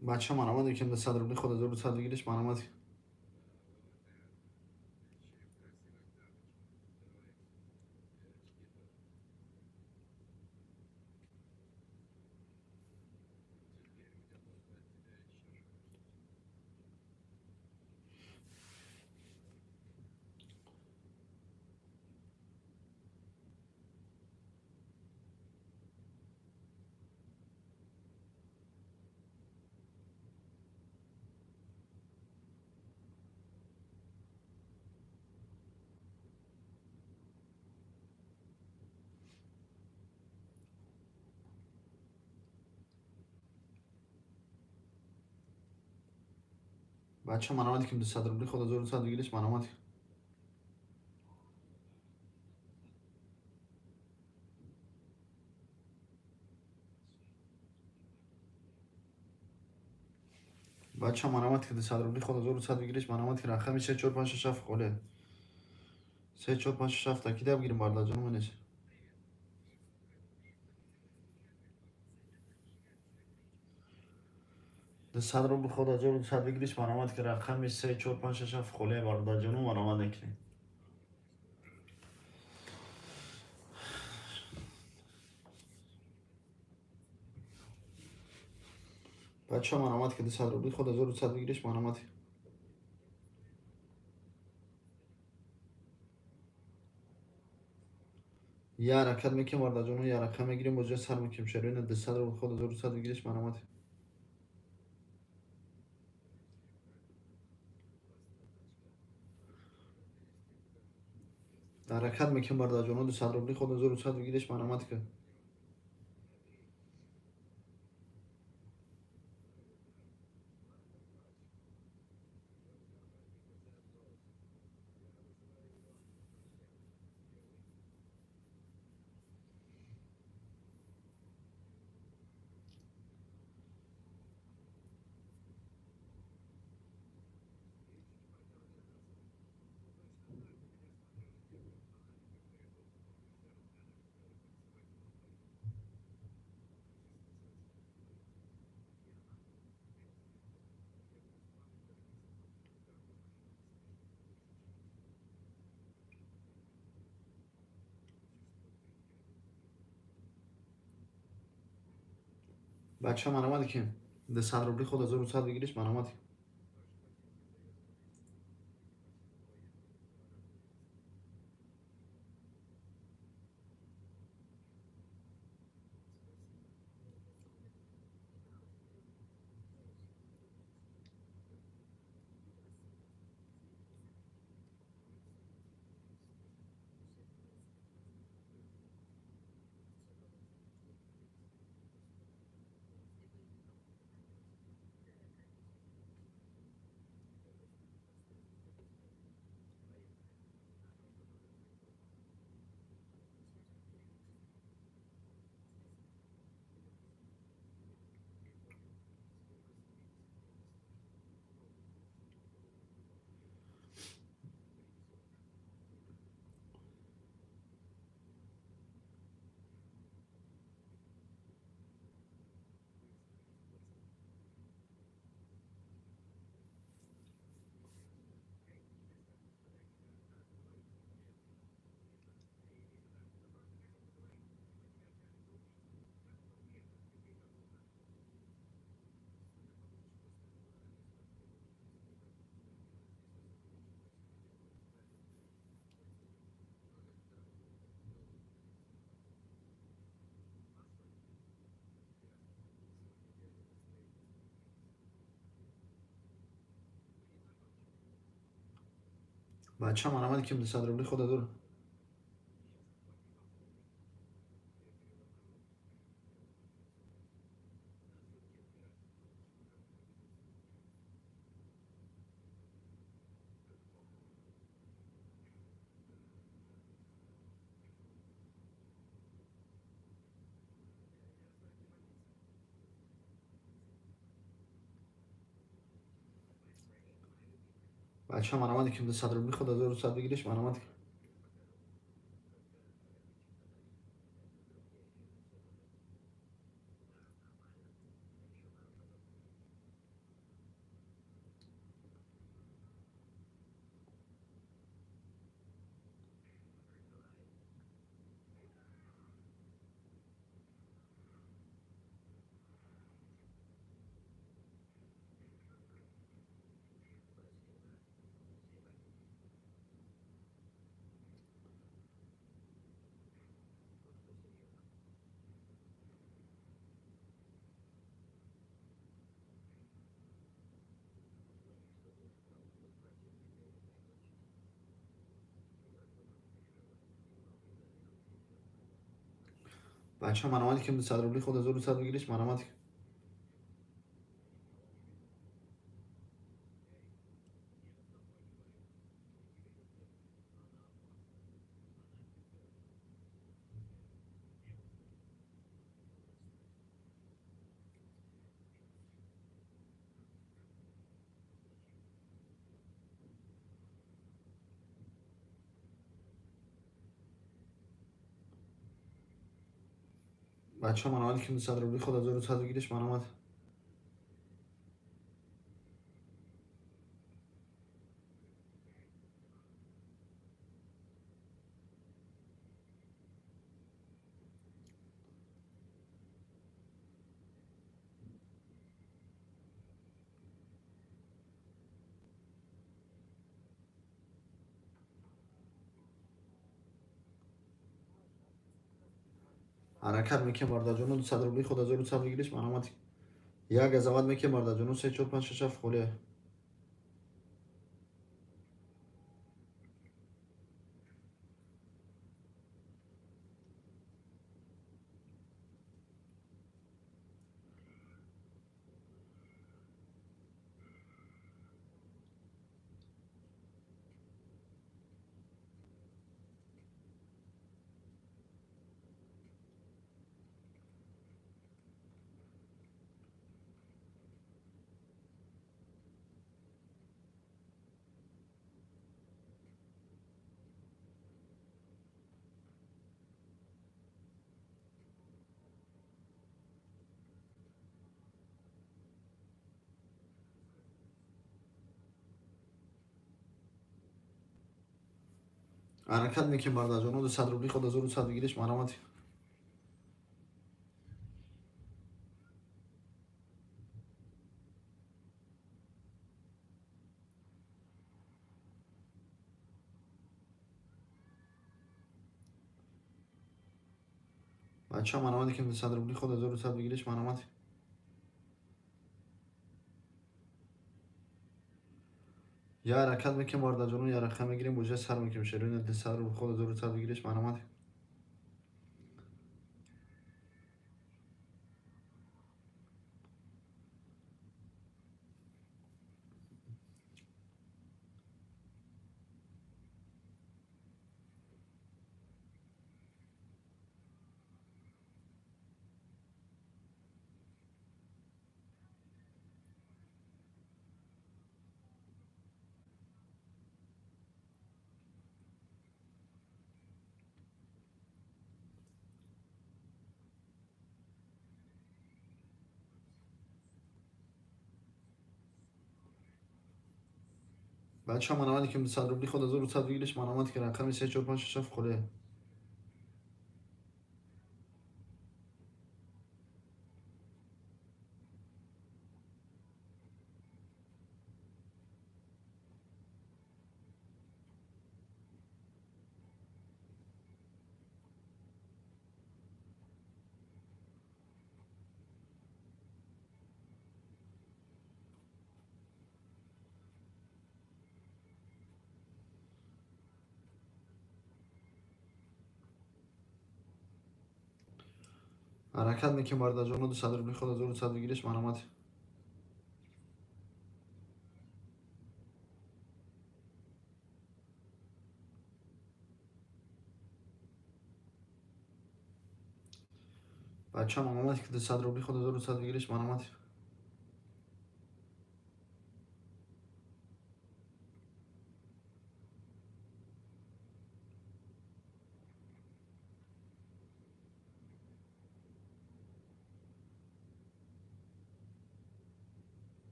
Бача, марамат ки, 200 рубли ход 1100 выигрыш, марамат. Бача, марамат ки, 200 рубли ход 1100 выигрыш, марамат. Бача, марамат ки, 200 рубли ход 1100 выигрыш, марамат ки, рақами 3 4 5 6 7 холе. 3 4 5 6 7 такида бигирим, бардаҷону менес. 200 рубл ход 1100 выигрыш, марамат ки, рақами 3 4 5 6 7 холе, бардаҷону марамат мекунем. Бача, марамат ки, 200 рубли ход 1100 выигрыш, марамат. Я ҳаракат мекунем, бардаҷону, я рақам мегирем, бозиро сар мекунем. Шароина 200 рубл ход 1100 выигрыш, марамат. Ҳаракат мекунем, бардаҷону, 200 рубли ход 1100 выигрыш, марамат ки. Бача, марамат ки, 200 рубли ход 1100 выигрыш, марамат. Бача, марамат ким 200 рубли хода дор. Бача, марамат ким 200 рубли хода 1100 бигириш, марамат. Бача, марамат ким 200 рубли хода 1100 бигириш, марамат. Бача, марамат ким 200 рубли хода 1100 бигириш, марамат. Ҳаракат мекунем, бародарҷоно, 200 рубли худ 1100 бигириш, марамат. Як газават мекунем, бародарҷоно, 3 4 5 6 7 холия. Ҳаракат мекунем, бародарҷоно, 200 рубли худ 1100 бигириш, марамат. Бача, марамат ким 200 рубли худ 1100 бигириш, марамат. Я ҳаракат мекунем, бародарҷоно, я рақам мегирем, божа сар мекунем, шероина 200 рубли худ 1100 бигириш, марамат. Бача, марамат ким 200 рубли худ 1100 бигириш, марамат, ки рақами 3 4 5 6 7 холия. Ҳаракат мекунем, бародарҷоно, 200 рубли худ 1200 выигрыш, марҳамат. Бача, марҳамат, ки 200 рубли худ 1200 выигрыш, марҳамат.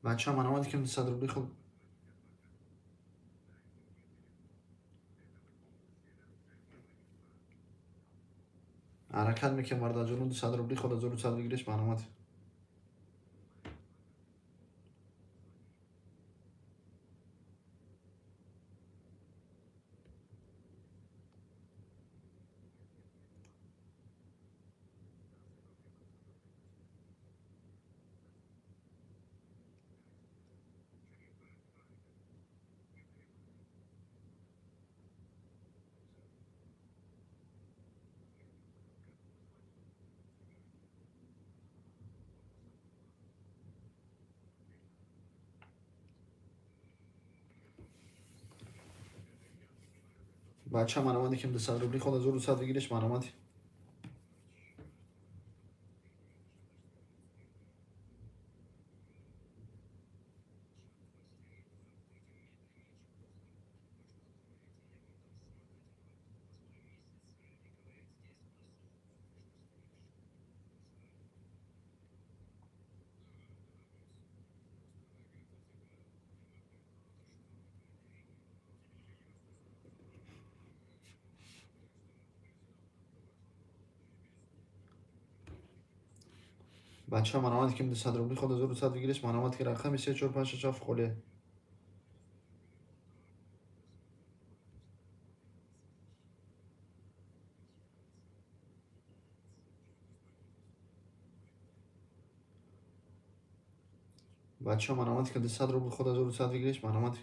Бача, марҳамат, ки 200 рубли худ ҳаракат мекунем, бародарҷоно, 200 рубли худ 1200 выигрыш, марҳамат. Бача, марҳамат, ки 200 рубли худ 1200 выигрыш, марҳамат. Бача, марҳамат, ки 200 рубли худ 1200 выигрыш, марҳамат, ки рақами 3 4 5 6 7 холия. Бача, марҳамат, ки 200 рубли худ 1200 выигрыш, марҳамат.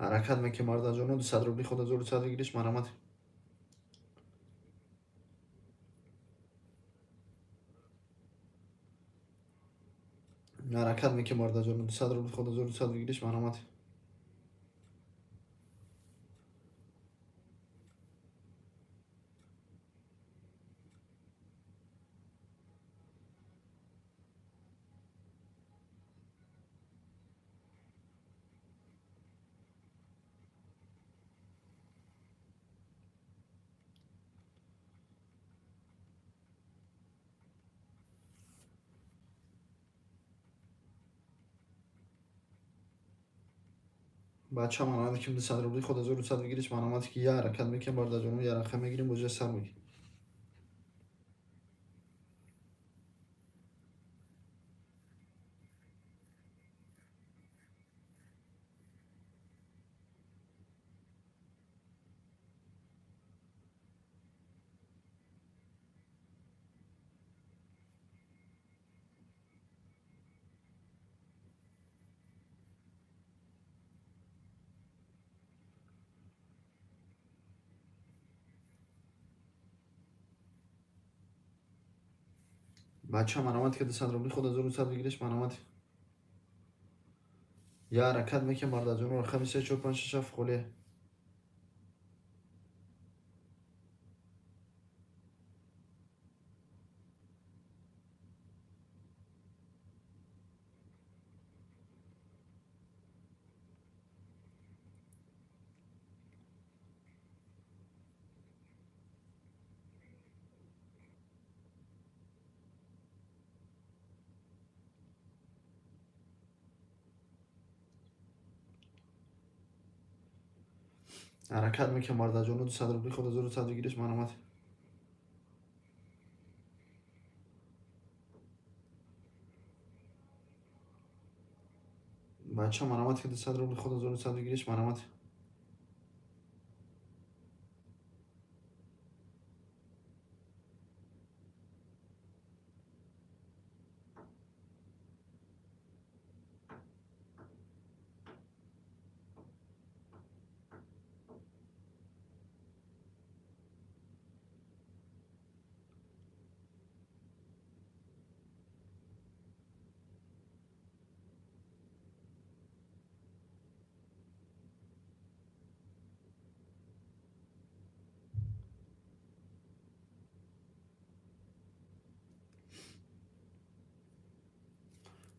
Ҳаракат мекунем, бародарҷоно, 200 рубли худ 1200 выигрыш, марҳамат. Ҳаракат мекунем, бародарҷоно, 200 рубли худ 1200 выигрыш, марҳамат. Бача, марҳамат, ки 200 рубли худ 1200 выигрыш, марҳамат, ки я ҳаракат мекунем, бародарҷоно, я рақам мегирем, бозия сар мекунем. Бача марамат ки 200 рубли худ 1200 выигрыш марамат. Я ҳаракат мекунем бародарҷоно, рақами 3 4 5 6 7 холия. Ҳаракат мекунем бародарҷоно, 200 рубли худ 1200 выигрыш марамат. Бача марамат ки 200 рубли худ 1200 выигрыш марамат.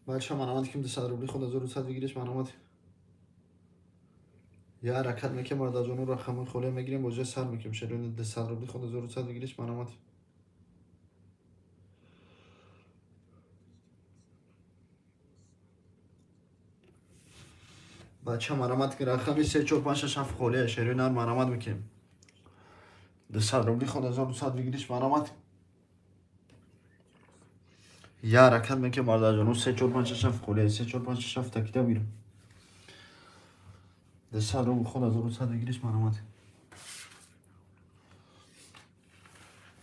Бача марамат ки 200 рубли худ 1200 выигрыш марамат. Я ҳаракат мекунем бародарҷоно, рақамҳои холия мегирем, бозиа сар мекунем. Шерони 200 рубли худ 1200 выигрыш марамат. Бача марамат ки рақами 3 4 5 6 7 холия, шерои нар марамат мекунем. 200 рубли худ 1200 выигрыш марамат. Я ҳаракат мекунем бародарҷоно, 3 4 5 6 7 холия, 3 4 5 6 7 такида бигирем. 200 рубл худ 1200 выигрыш марамат.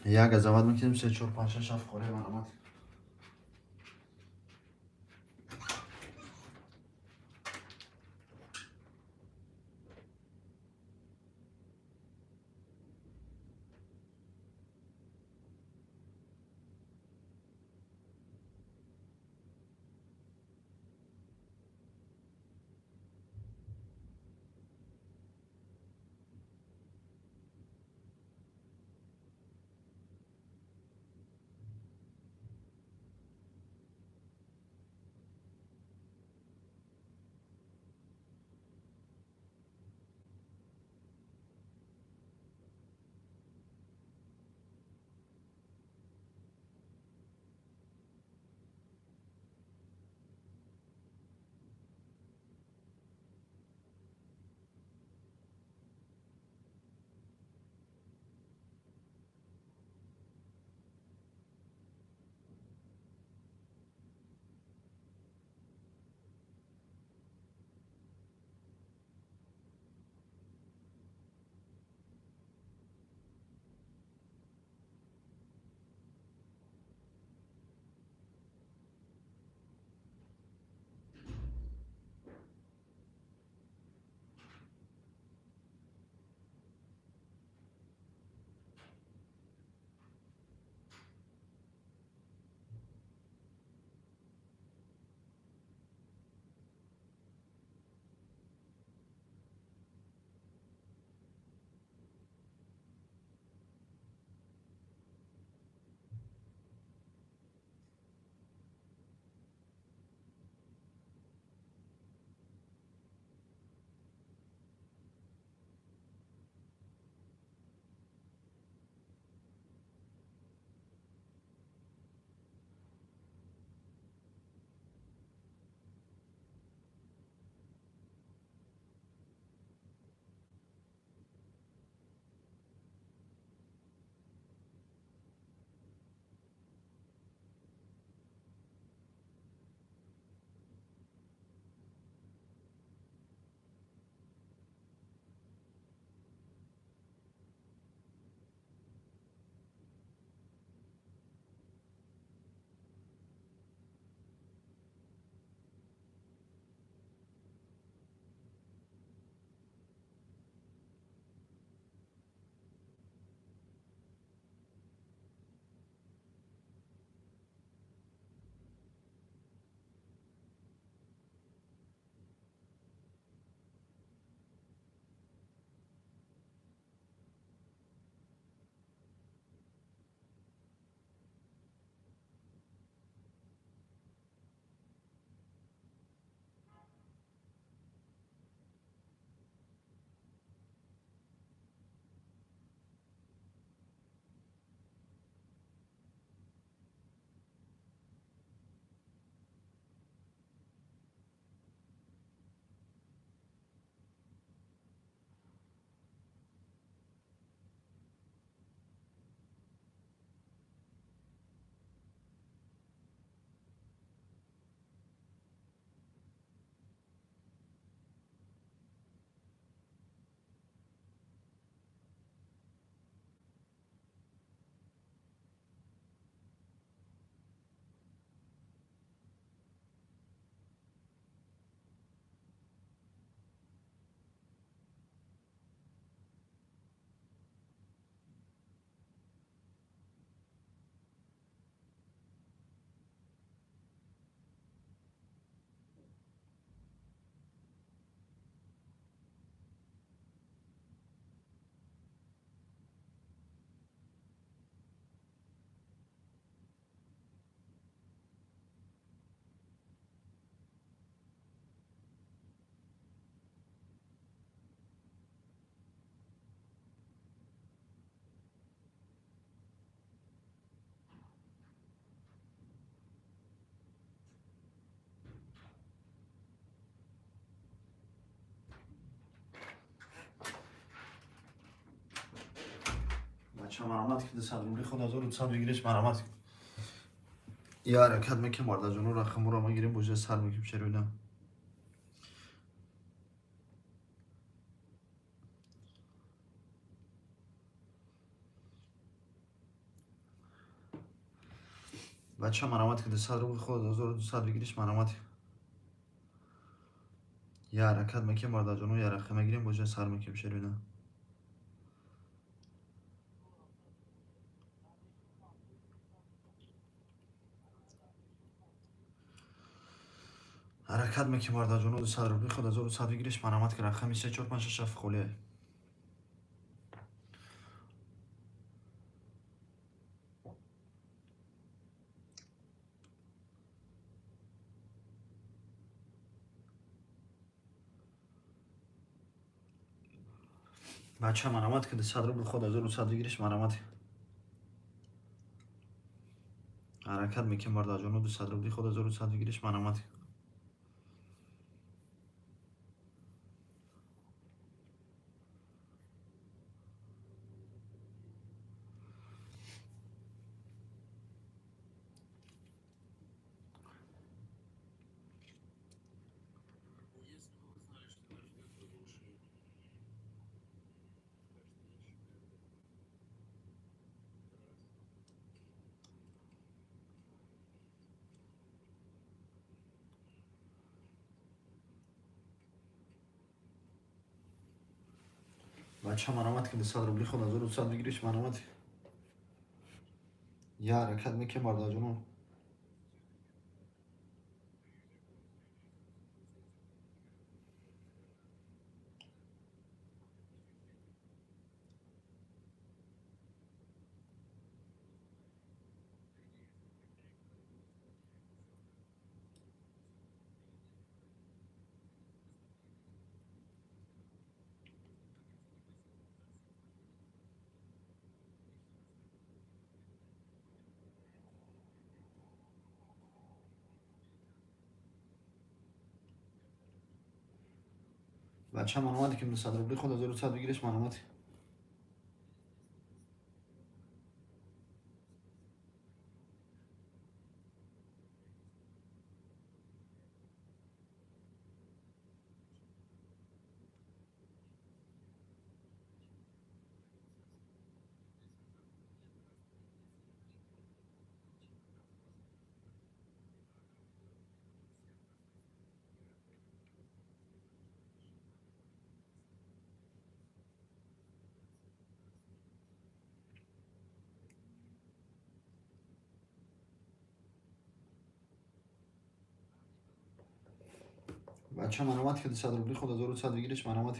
Я газават мекунем, 3 4 5 6 7 холия марамат. Бача, марамат ки 200 рубли худ 1200 бигириш, марамат. Я ҳаракат мекунем, бардаҷоно, рақаморо мегирем, бозия сар мекунем, шероина. Бача, марамат ки 200 рубли худ 1200 бигириш, марамат. Я ҳаракат мекунем, бардаҷоно, я рақам мегирем, бозия сар мекунем, шероина. Ҳаракат мекунем, бардаҷоно, 200 рубли худ 1100 бигириш, марамат ки рақами 3 4 5 6 7 холия. Бача, марамат ки 200 рубли худ 1100 бигириш, марамат. Ҳаракат мекунем, бардаҷоно, 200 рубли худ 1100 бигириш, марамат. Если бы вы знали, что нас ждет продолжение. Бача, марамат ки 200 рубли худ 1200 бигириш, марамат. Я ҳаракат мекунем, бардаҷоно. Бача, марамат ки 200 рубли худ 1200 бигириш, марамат. Бача, марамат ки 200 рубли худ 1200 бигириш, марамат.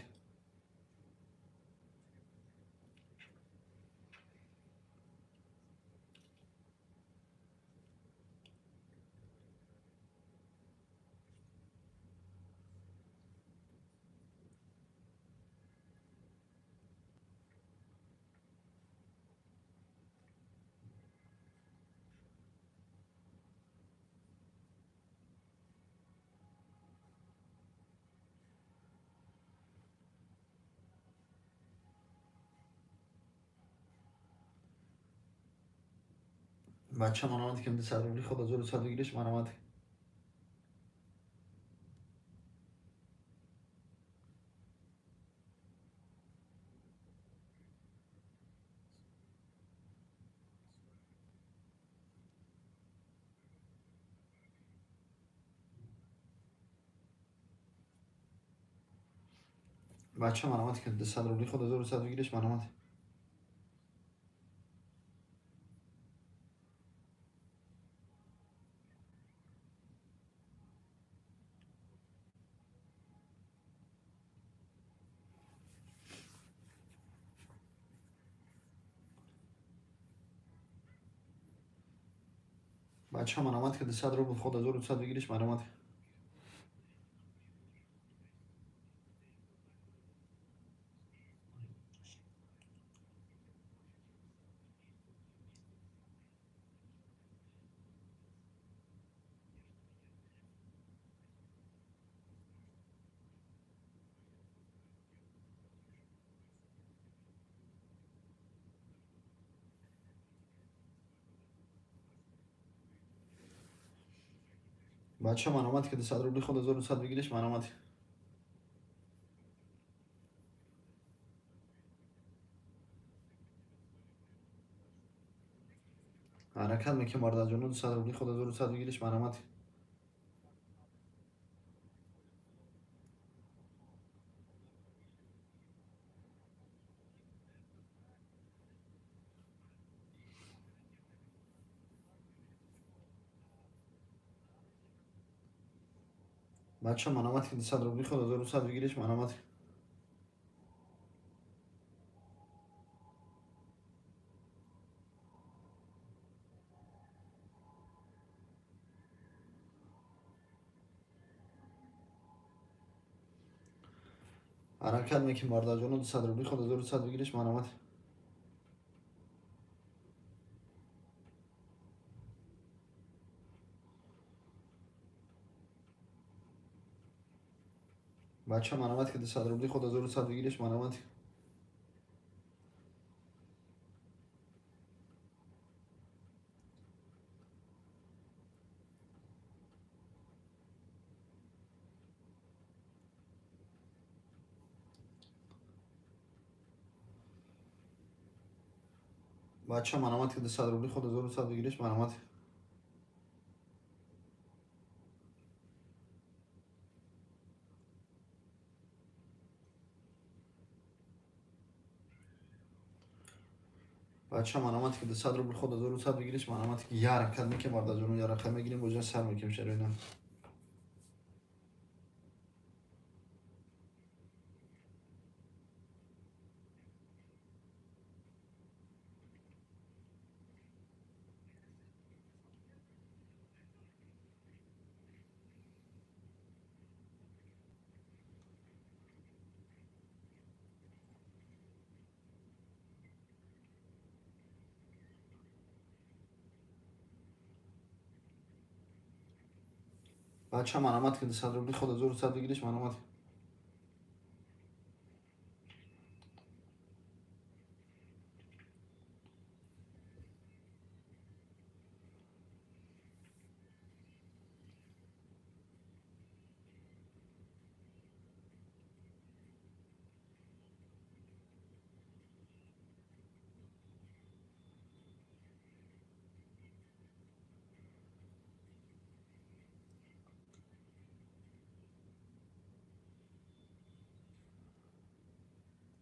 Бача, марамат ки 200 рубли худ 1200 бигириш, марамат. Бача, марамат ки 200 рубли худ 1200 бигириш, марамат. Бача, марамат ки 200 рубл худ 1200 бигириш, марамат. Бача, маромат ки 200 рубли худ 1200 бигириш, маромат. Ҳаракат мекунем, бародарҷоно, 200 рубли худ 1200 бигириш, маромат. Бача, маромат ки 200 рубли худ 1200 бигириш, маромат. Ҳаракат мекунем, бародарҷоно, 200 рубли худ 1200 бигириш, маромат. Бача, маромат ки 200 рубли худ 1200 бигириш, маромат. Бача, маромат ки 200 рубли худ 1200 бигириш, маромат. Бача, маромат ки 200 рубли худ 1200 бигириш, маромат. Ки я ҳаракат мекунем, бародарҷоно, я рақам мегирем, боҷа сар мекунем шароина. Бача, маромат ки 200 рубли худ 1200 бигириш, маромат.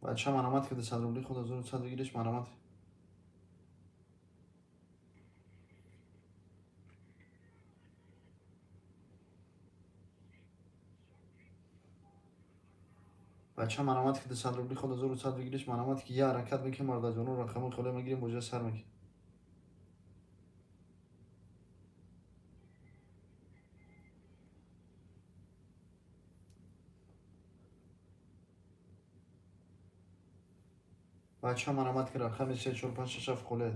Бача, маромат ки 200 рубли худ 1200 бигириш, маромат. Бача, маромат ки 200 рубли худ 1200 бигириш, маромат. Ки я ҳаракат мекунем, бародарҷоно, рақами холе мегирем, боҷа сар мекунем. Бача, маромат ки рақами 3 4 5 6 7 холе.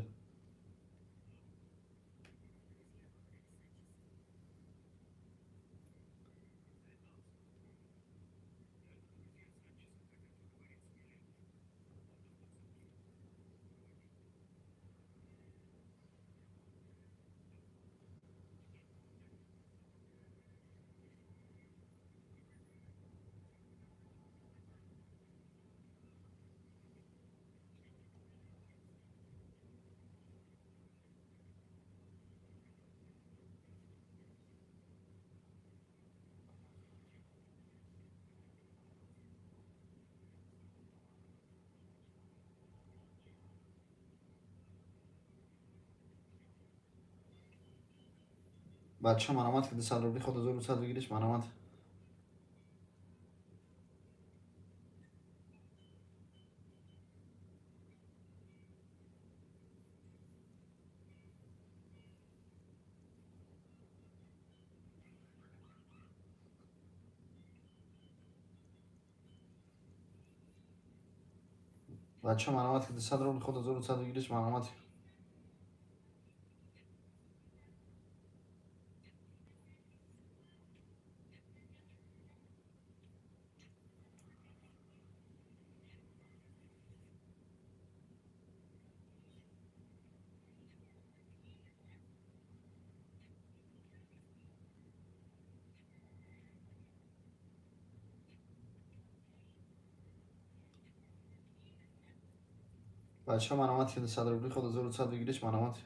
Бача, маромат ки 200 рубли худ 1200 бигириш, маромат. Бача, маромат ки 200 рубли худ 1200 бигириш, маромат. Бача, маромат ки 200 рубли ход 1100 выигрыш, маромат.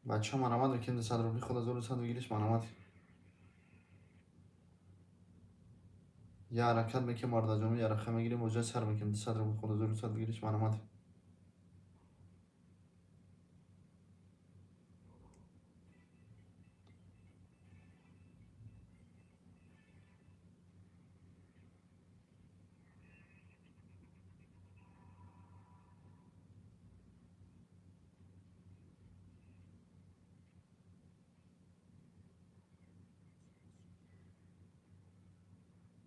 Бача, маромат ки 200 рубли ход 1100 выигрыш, маромат. Я ҳаракат мекунем, бародарҷоно, я рақа мегирем, боҷа сар мекунем. 200 рубли ход 1100 выигрыш, маромат.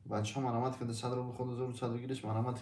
Бача, маромат ки 200 рубли ход 1100 выигрыш, маромат.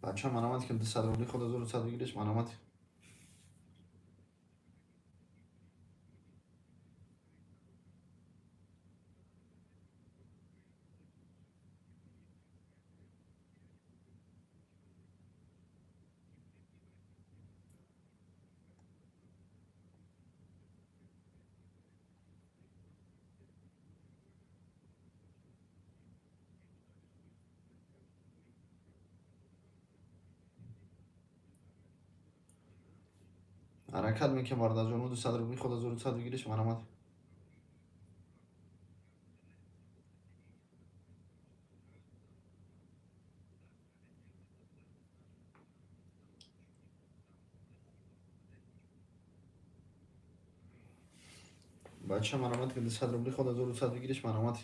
Бача, маромат ки 200 рубли ход 1100 выигрыш, маромат. Ҳаракат мекунем, бародарҷоно, 200 рубли ход 1100 выигрыш, маромат. Бача, маромат ки 200 рубли ход 1100 выигрыш, маромат.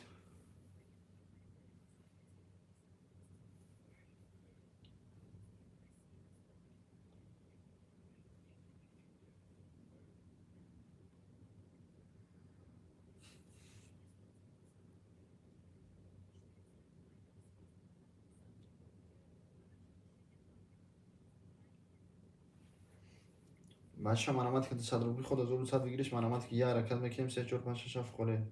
Бача, маромат ки 200 рубли ход 1100 выигрыш, маромат ки. Я ҳаракат мекунем, 3 4 5 6 7 холе.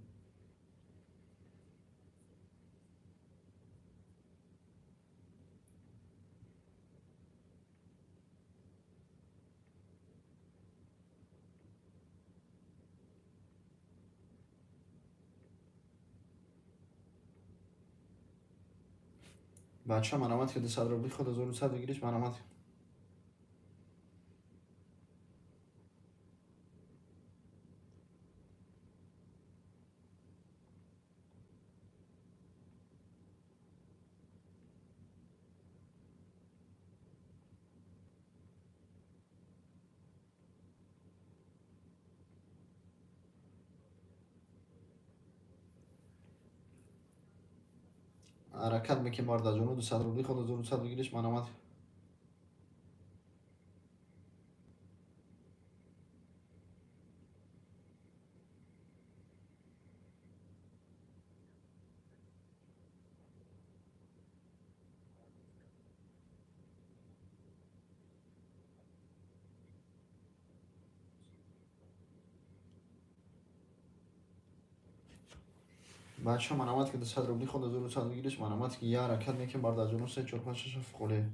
Бача, маромат ки 200 рубли ход 1100 выигрыш, маромат. Ҳаракат мекунем, бародарҷоно, 200 рубли ход 1100 выигрыш, маромат. Бача, маромат ки 200 рубли ход 1100 выигрыш, маромат ки. Я ҳаракат мекунем, бародарҷоно, 3 4 5 6 7 холе.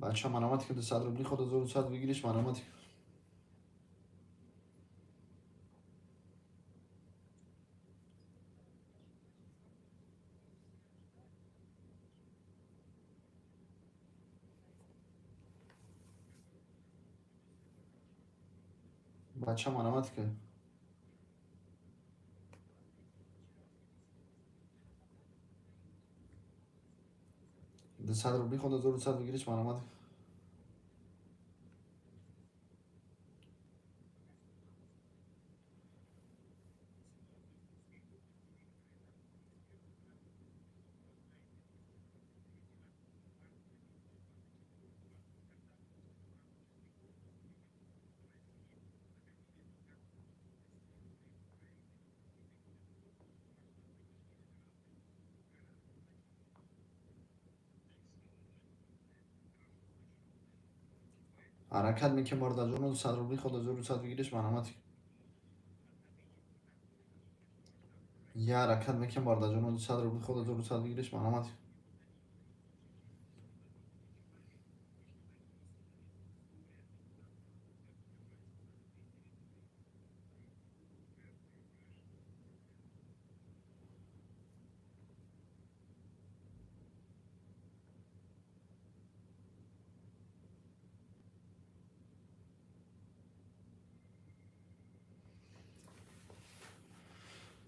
Бача, маромат ки 200 рубли ход 1100 выигрыш, маромат. Бача, маромат ки. 200 рубли ход 1200 выиграешь, маромат. Ҳаракат мекунем, бародарҷоно, 200 рубли ход 1200 выиграешь, маромат. Я ҳаракат мекунем, бародарҷоно, 200 рубли ход 1200 выиграешь, маромат.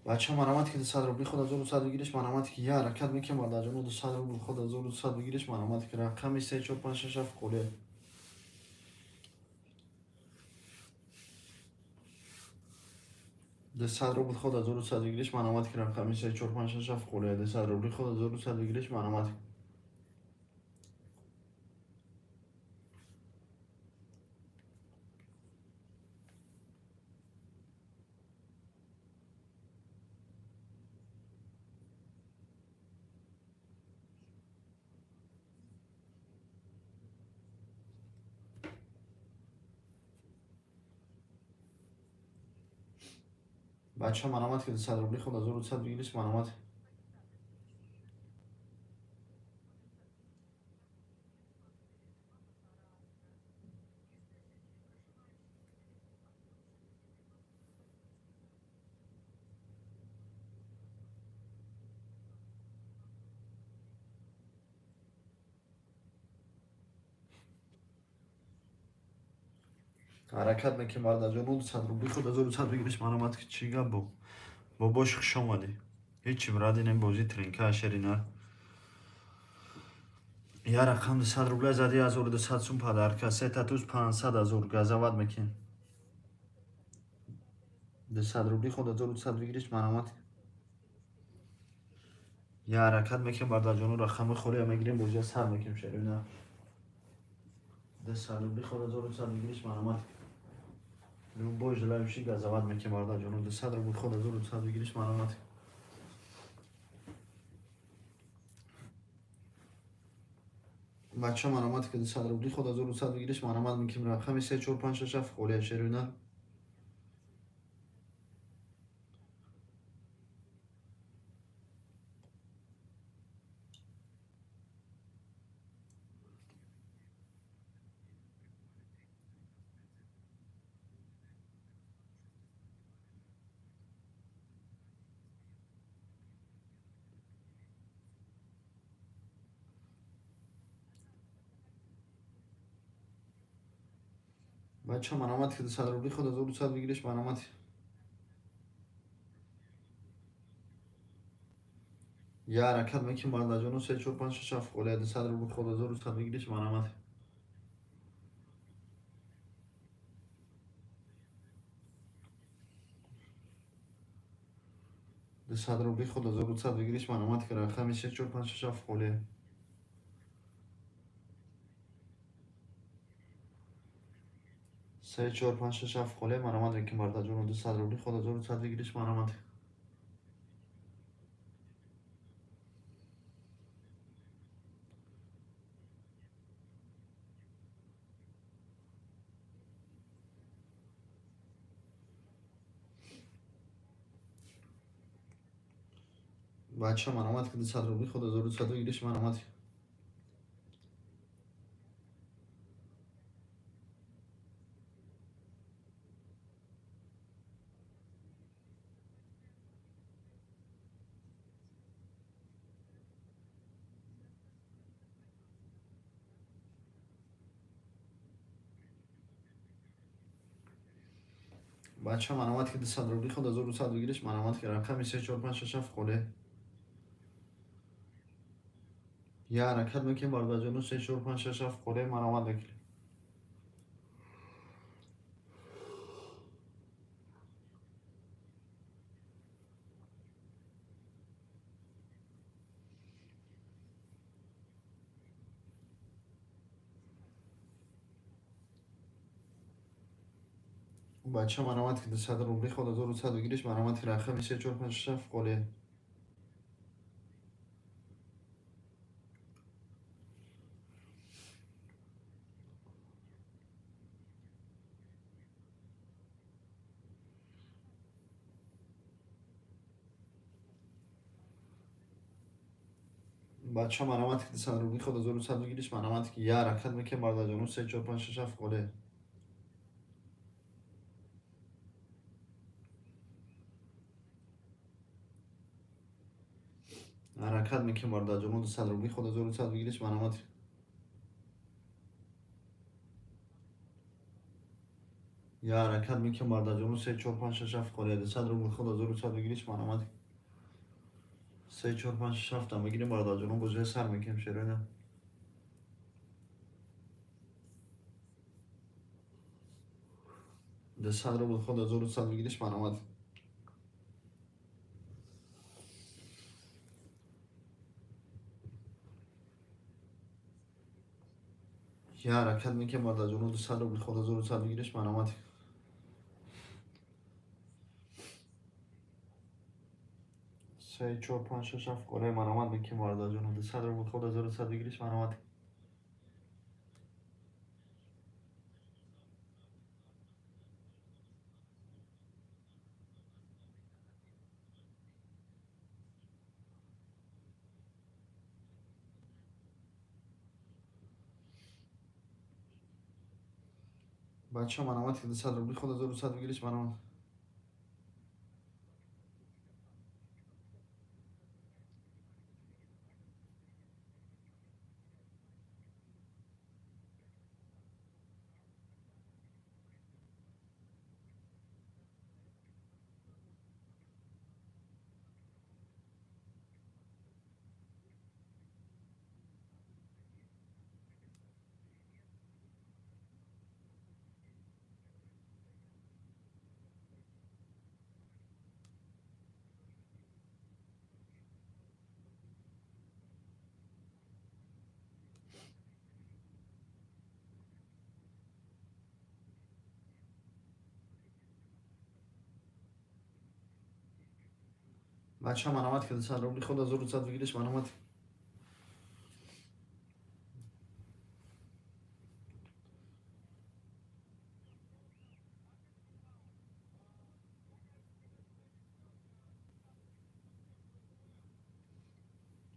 Бача, маромат ки 200 рубли ход 1200 выиграешь, маромат ки. Я ҳаракат мекунем, бародарҷоно, 200 рубли ход 1200 выиграешь, маромат ки. Рақами 3 4 5 6 7 қоле. 200 рубл ход 1200 выиграешь, маромат ки. Рақами 3 4 5 6 7 қоле. 200 рубли ход 1200 выиграешь, маромат. Бача, маромат ки 200 рубли ход 1200 выиграешь, маромат. Ҳаракат мекунем, бародарҷоно, 200 рубли ход 1200 выиграешь, маромат ки. Чӣ гап, бо бобош, хуш омадӣ. Ҳечи, брат, инем бозӣ тринка шерина. Я рақам 200 рубля зади, 1200 сум подарка, сета туз 500 ҳазор газават мекунем. 200 рубли ход 1200 выиграешь, маромат. Я ҳаракат мекунем, бародарҷоно, рақами холия мегирем, бозия сар мекунем, шерина. 200 рубли ход 1200 выиграешь, маромат. Любой желающий газават мекунем, бародарҷоно, 200 рубли ход 1200 выиграешь, маромат. Бача, маромат ки 200 рубли ход 1200 выиграешь, маромат мекунем. Рақами 3 4 5 6 7 холия, шерина. Бача, маромат ки 200 рубли ход 1200 выиграешь, маромат. Я ҳаракат мекунем, бародарҷоно, 3 4 5 6 7 холия. 200 рубли ход 1200 выиграешь, маромат. 200 рубли ход 1200 выиграешь, маромат ки. Рақами 3 4 5 6 7 холия. 3 4 5 6 7 холия, маромат мекунем, бародарҷоно, 200 рубли ход 1200 выиграешь, маромат. Бача, маромат ки 200 рубли ход 1200 выиграешь, маромат. Бача, маромат ки 200 рубли ход 1200 выиграешь, маромат ки. Рақами 3 4 5 6 7 холе. Я ҳаракат мекунем, бародарҷоно, се, чор, панҷ, шаш, ҳафт қоле маромад мекунем. Бача, маромад ки 200 рубли ход 1100 бигириш, маромад ки рақами се, чор, панҷ, шаш, ҳафт қоле. Бача, маромад ки 200 рубли ход 1100 бигириш, маромад ки я ҳаракат мекунем, бародарҷоно, се, чор, панҷ, шаш, ҳафт қоле. Ҳаракат мекунем, бародарҷоно, 200 рубли ход 1100 бигириш, маромад. Я ҳаракат мекунем, бародарҷоно, се, чор, панҷ, шаш, ҳафт қоле. 200 рубли ход 1100 бигириш, маромад. Се, чор, панҷ, шаш, ҳафтам бигирем, бародарҷоно, бозия сар мекунем, шероина. 200 рубл ход 1100 бигириш, маромад. Я ҳаракат мекунем, бародарҷоно, 200 рубл ход 1100 бигириш, маромад. Се, чор, панҷ, шаш, ҳафт қоле маромад мекунем, бародарҷоно, 200 рубл ход 1100 бигириш, маромад. Бача, маромад ки 200 рубли ход 1100 бигириш, маромад. Бача, маромад ки 200 рубли ход 1100 бигириш, маромад.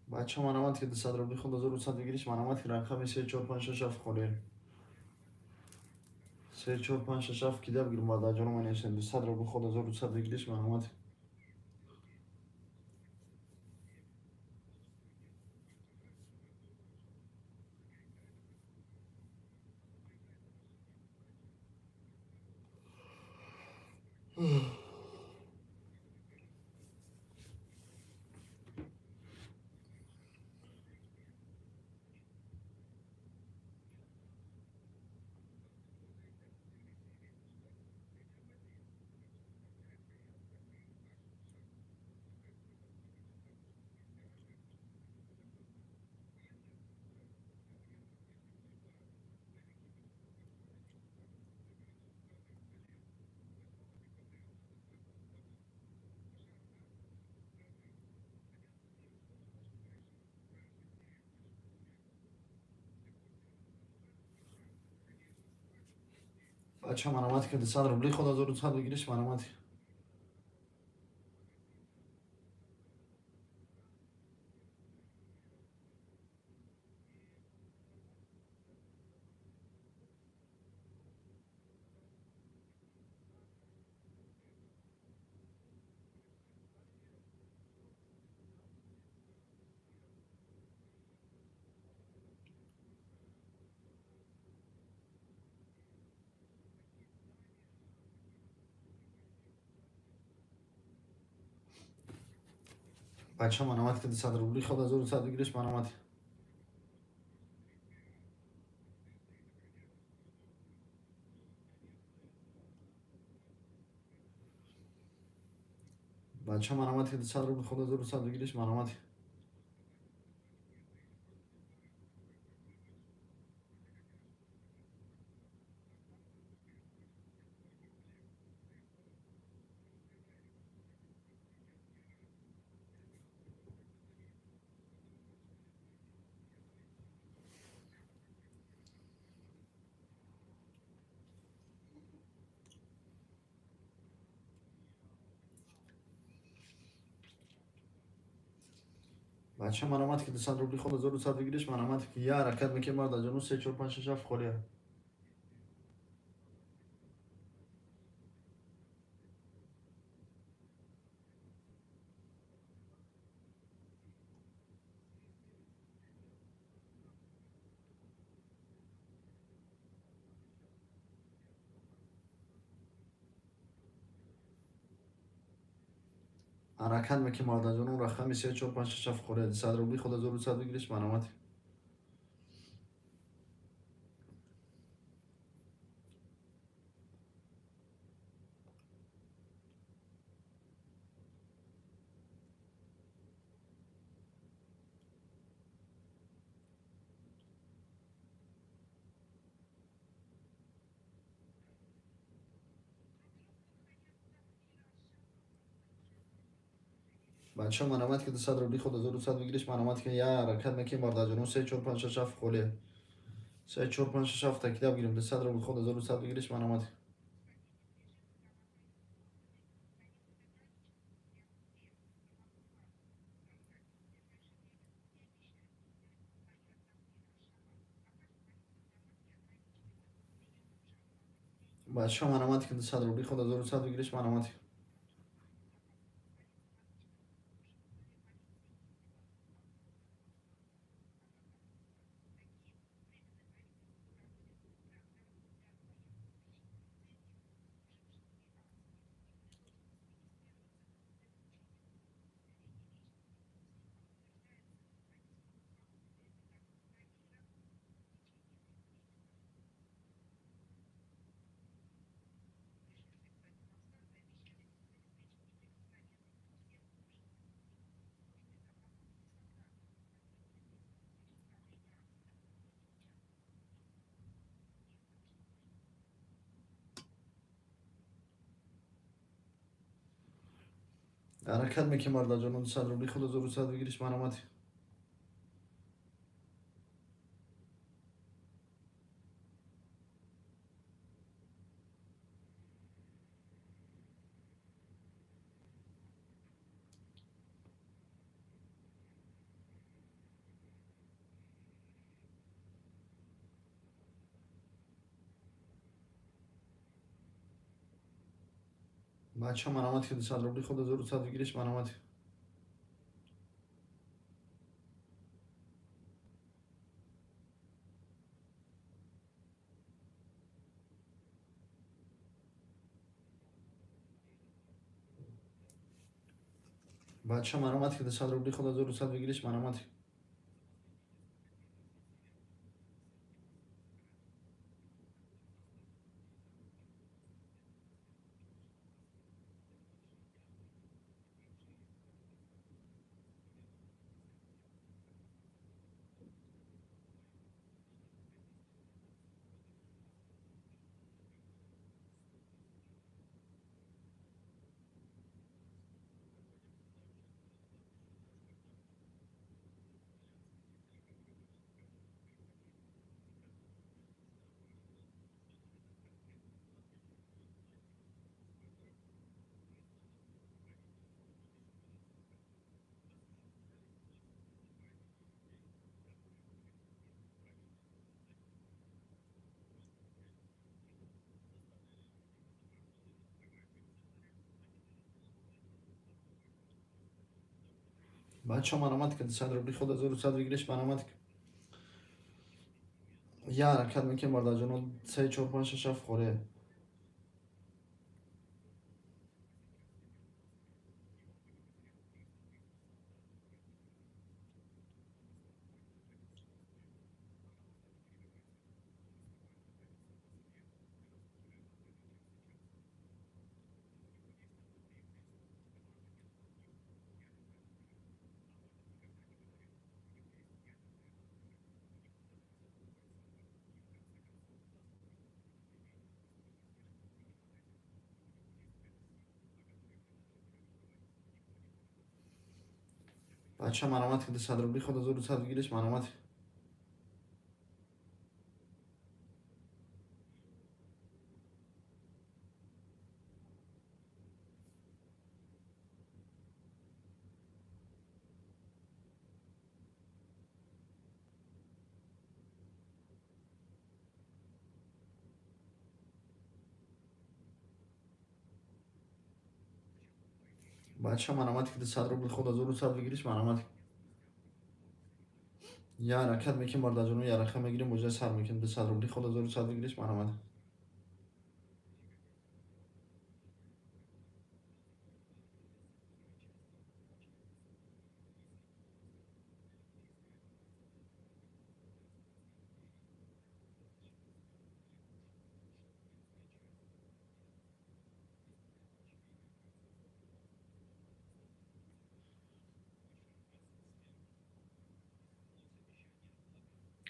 Бача, маромад ки 200 рубли ход 1100 бигириш, маромад ки рақами се, чор, панҷ, шаш, ҳафт қоле. Се, чор, панҷ, шаш, ҳафт кида бигирем, бародарҷоно, менависем. 200 рубли ход 1100 бигириш, маромад. Бача, маромад ки 200 рубли ход 1100 бигириш, маромад. Бача, маромад ки 200 рубли ход 1100 бигириш, маромад. Бача, марамат ки 200 рубл ход 1100 выигрыш, марамат. Бача, марамат ки 200 рубли ход 1100 выигрыш, марамат ки я ҳаракат мекунем, бародарҷоно. 3, 4, 5, 6, 7 холия. Ҳаракат мекунем, бародарҷоно, рақами 3, 4, 5, 6, 7 холия. 200 рубли ход 1100 выигрыш, марамат. Бача, марамат ки 200 рубли ход 1100 выигрыш, марамат ки я ҳаракат мекунем, бародарҷоно. 3, 4, 5, 6, 7 холия. 3, 4, 5, 6, 7 такида бигирем. 200 рубли ход 1100 выигрыш, марамат. Бача, марамат ки 200 рубли ход 1100 выигрыш, марамат. Ҳаракат мекунем, бародарҷоно, 200 рубли ход 1100 выигрыш, марамат. Бача, марамат ки 200 рубли ход 1100 выигрыш, марамат. Бача, марамат ки 200 рубли ход 1100 выигрыш, марамат. Бача, марамат ки 200 рубли ход 1100 выигрыш, марамат. Я ҳаракат мекунем, бародарҷоно. 3, 4, 5, 6, 7 холия. Бача, маромат ки 200 рубли ход 1200 выигрыш, маромат. Бача, маромат ки 200 рубли ход 1200 выигрыш, маромат. Я ҳаракат мекунем, бародарҷоно, ярақа мегирем, бозия сар мекунем. 200 рубли ход 1200 выигрыш, маромат.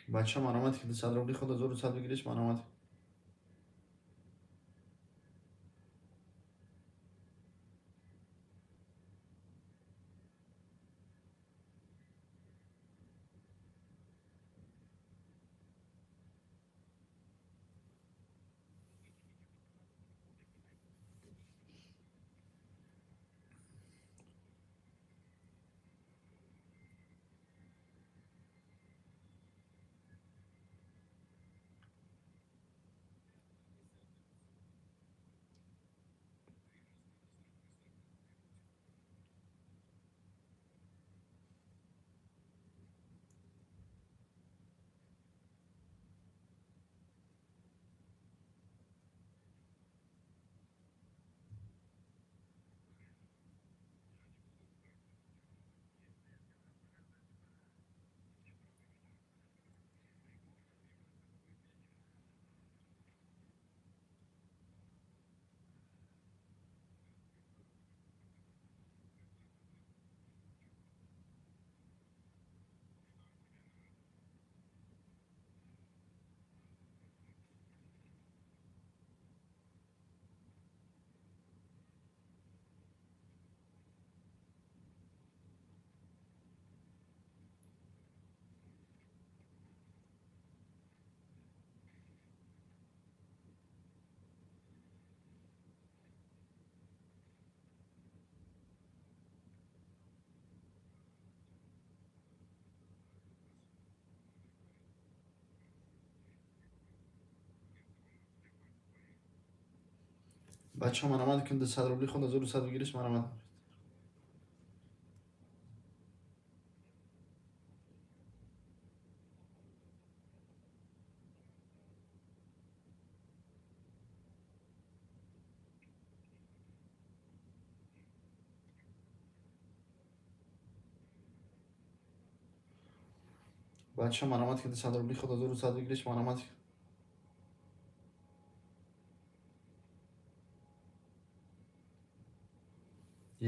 Бача, маромат ки 200 рубли ход 1200 выигрыш, маромат. Бача, маромат ки 200 рубли ход 1200 выигрыш, маромат. Бача, маромат ки 200 рубли ход 1200 выигрыш, маромат.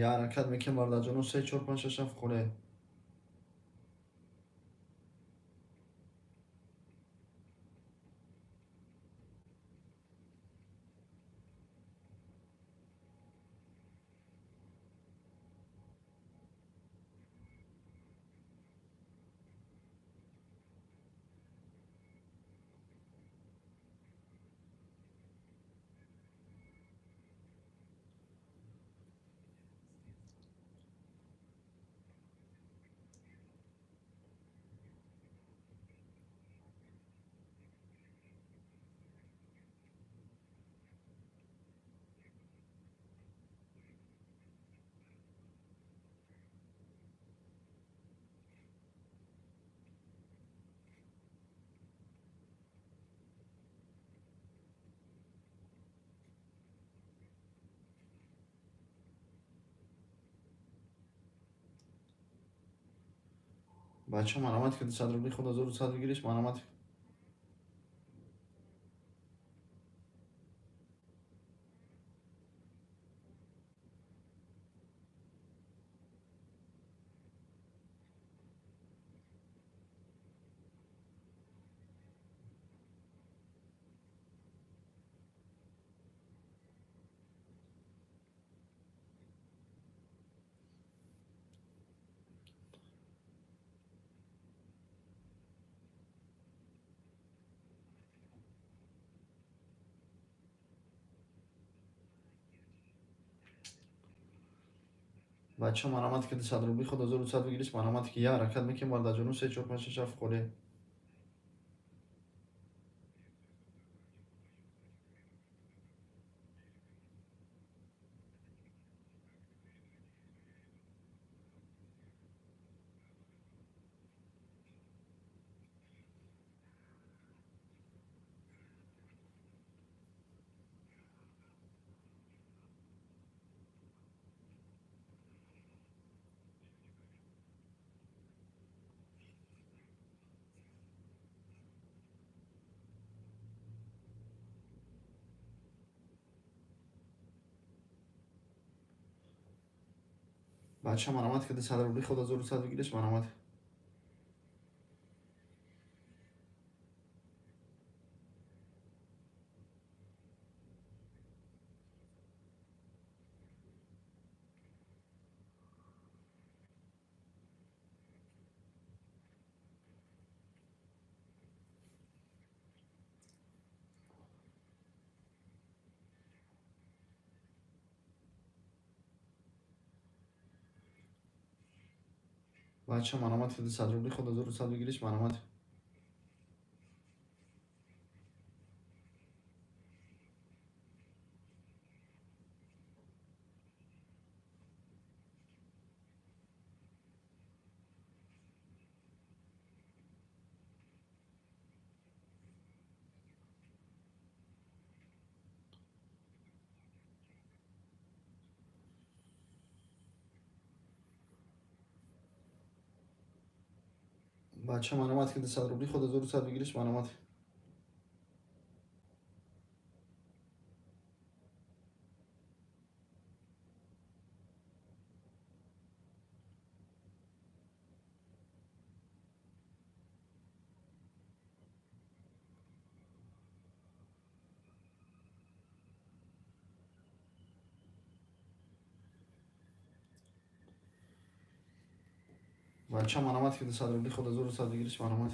Я ҳаракат мекунем, бародарҷоно, се, чор, панҷ, шаш, ҳафт холе. Бача, маромат ки 200 рубли ход 1200 выигрыш, маромат. Бача, марамат ки 200 рубли худ 1200 бигириш, марамат ки я ҳаракат мекунем, бардаҷону 3 4 5 6 7 холе. Бача, марамат ки 200 рубли худ 1200 бигириш, марамат. Бача, марамат ки 200 рубли худ 1200 бигириш, марамат. Бача, марамат ки 200 рубли худ 1200 бигириш, марамат. Бача, марамат ки 200 рубли худ 1200 бигириш, марамат.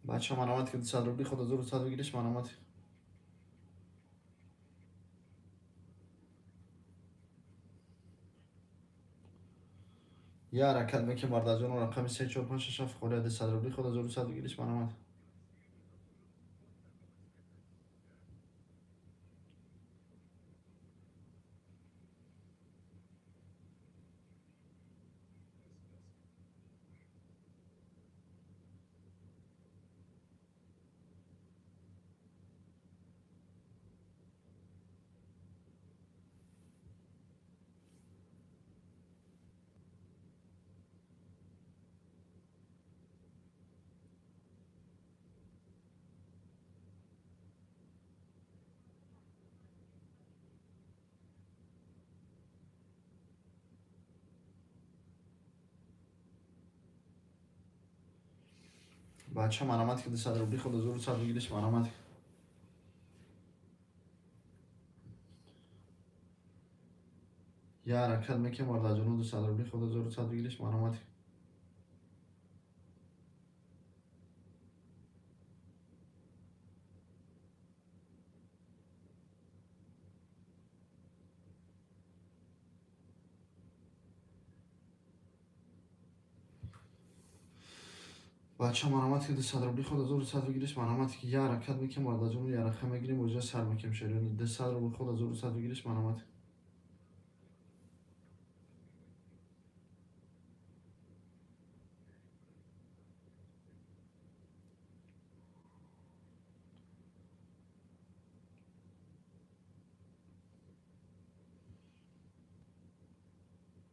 Бача, марамат ки 200 рубли худ 1200 бигириш, марамат. Я ҳаракат мекунем, бардаҷону рақами 3 4 5 6 7 холе 200 рубли худ 1200 бигириш, марамат. Бача, марамат ки 200 рубли худ 1200 бигириш, марамат. Я ҳаракат мекунем, бардаҷону 200 рубли худ 1200 бигириш, марамат. Бача, марамат ки 200 рубли худ 1200 бигириш, марамат ки я ҳаракат мекунем, бардаҷону яраха мегирем, оҷа сар мекунем шерони 200 рубли худ 1200 бигириш, марамат.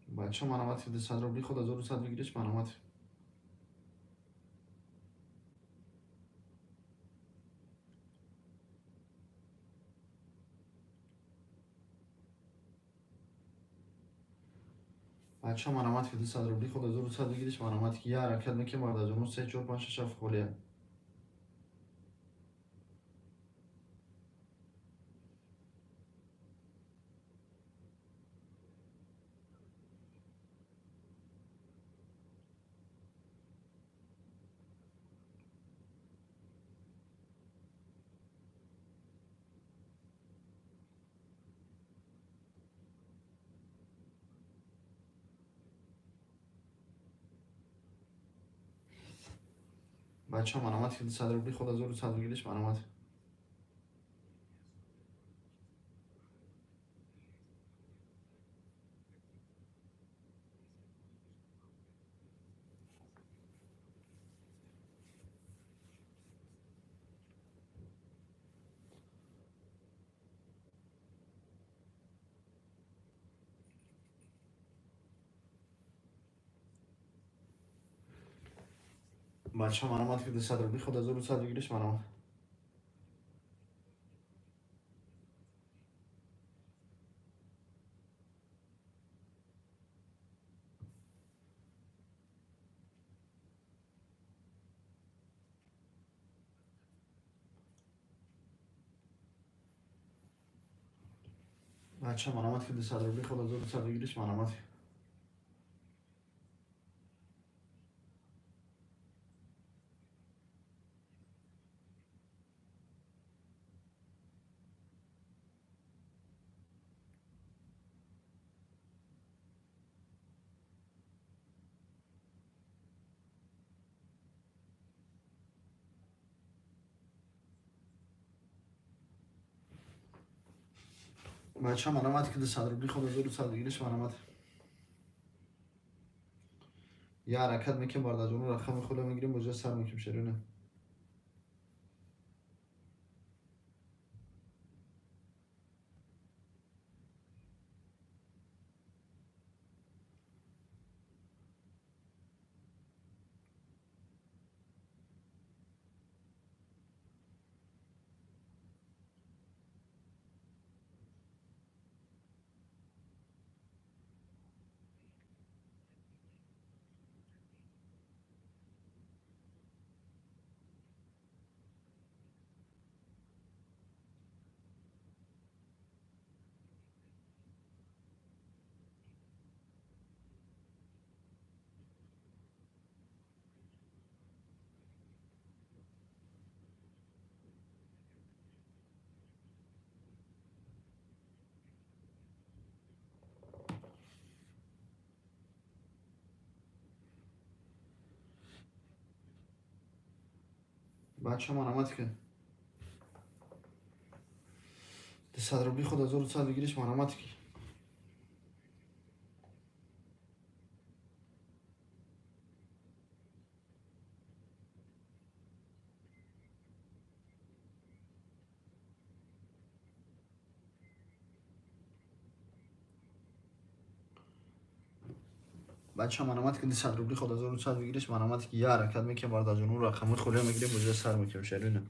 Бача, марамат ки 200 рубли худ 1200 бигириш, марамат. Бача, марамат ки 200 рубли ход 1100 выигрыш, марамат ки я ҳаракат мекунем, бародарҷоно. 3, 4, 5, 6, 7 холия. Бача, марамат ки 200 рубли ход 1100 выигрыш, марамат. Бача, марамат ки 200 рубли ход 1100 выигрыш, марамат. Бача, марамат ки 200 рубли ход 1100 выигрыш, марамат. Бача, марамат ки 200 рубли ход 1100 выигрыш, марамат. Я ҳаракат мекунем, бародарҷоно, рақами худро мегирем, бозиро сар мекунем, шерина. Бача, марамат ки 200 рубли ход 1100 выигрыш, марамат ки. Бача, марамат ки 200 рубли ход 1100 выигрыш, марамат ки я ҳаракат мекунем, бародарҷоно, рақами худро мегирем, бозиро сар мекунем, шерина.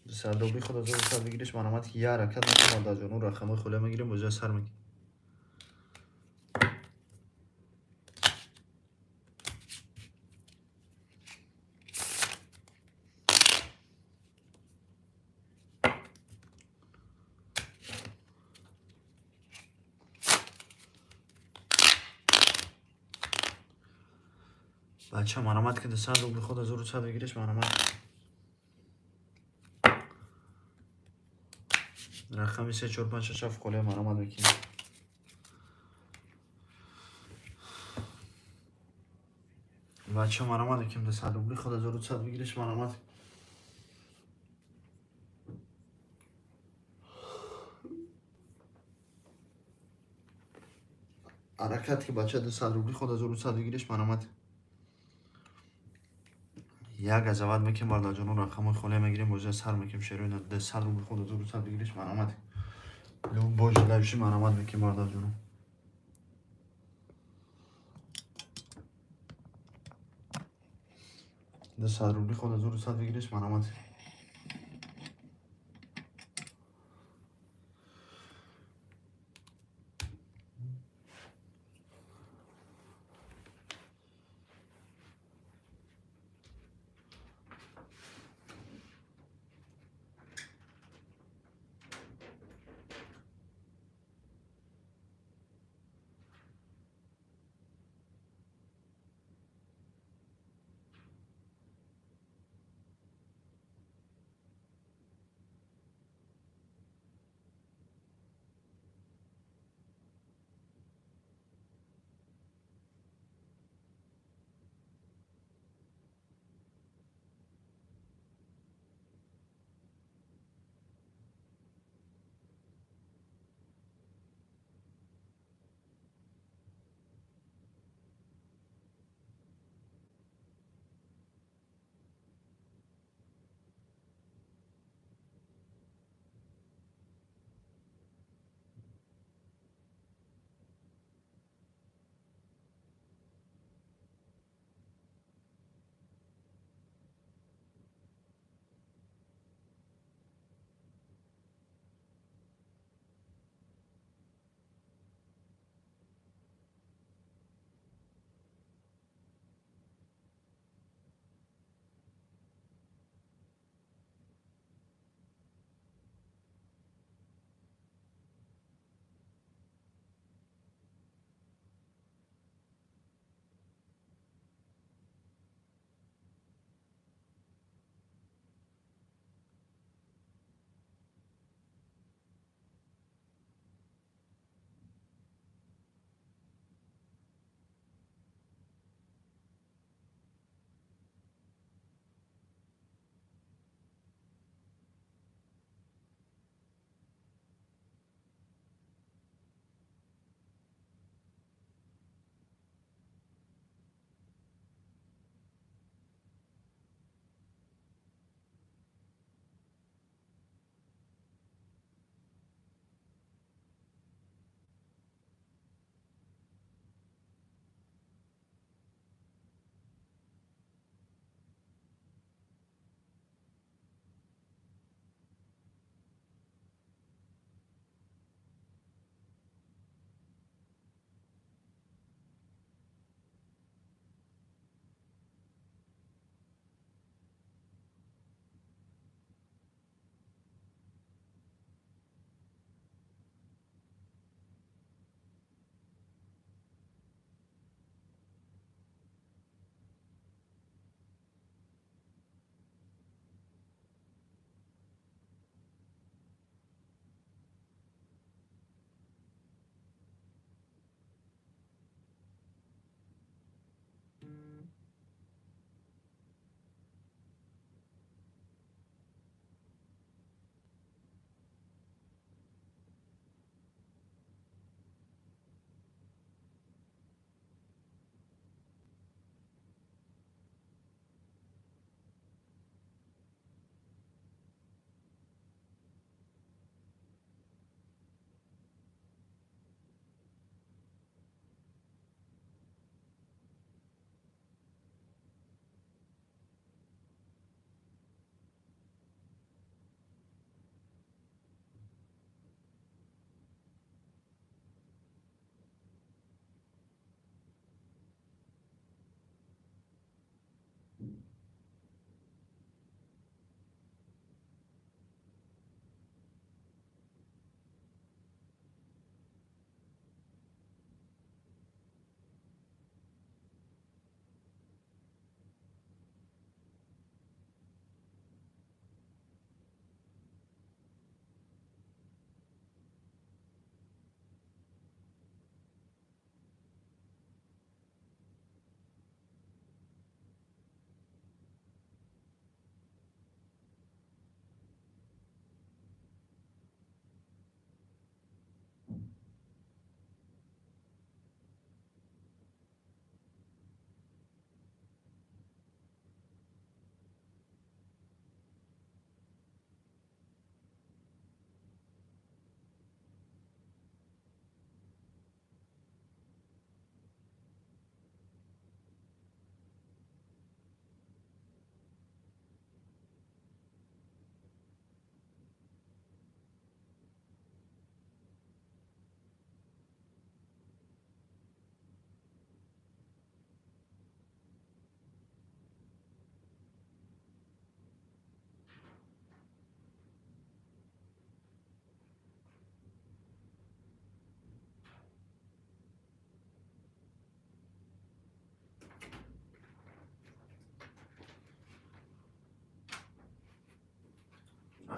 200 рубли ход 1100 выигрыш, марамат ки я ҳаракат мекунем, бародарҷоно, рақами худро мегирем, бозиро сар мекунем. Бача, марамат ки 200 рубли ход 1100 выигрыш, марамат. Рақами 3, 4, 5, 6, 7 холия, марамат мекунем. Бача, марамат мекунем, 200 рубли ход 1100 выигрыш, марамат. Ҳаракат ки, бача, 200 рубли ход 1100 выигрыш, марамат. Як газават мекунем, бародарҷоно, рақамҳои холия мегирем, бозиро сар мекунем, шероина. 200 рубли ход 1100 выигрыш, марамат. Любой желающий, марамат мекунем, бародарҷоно. 200 рубли ход 1100 выигрыш, марҳамат.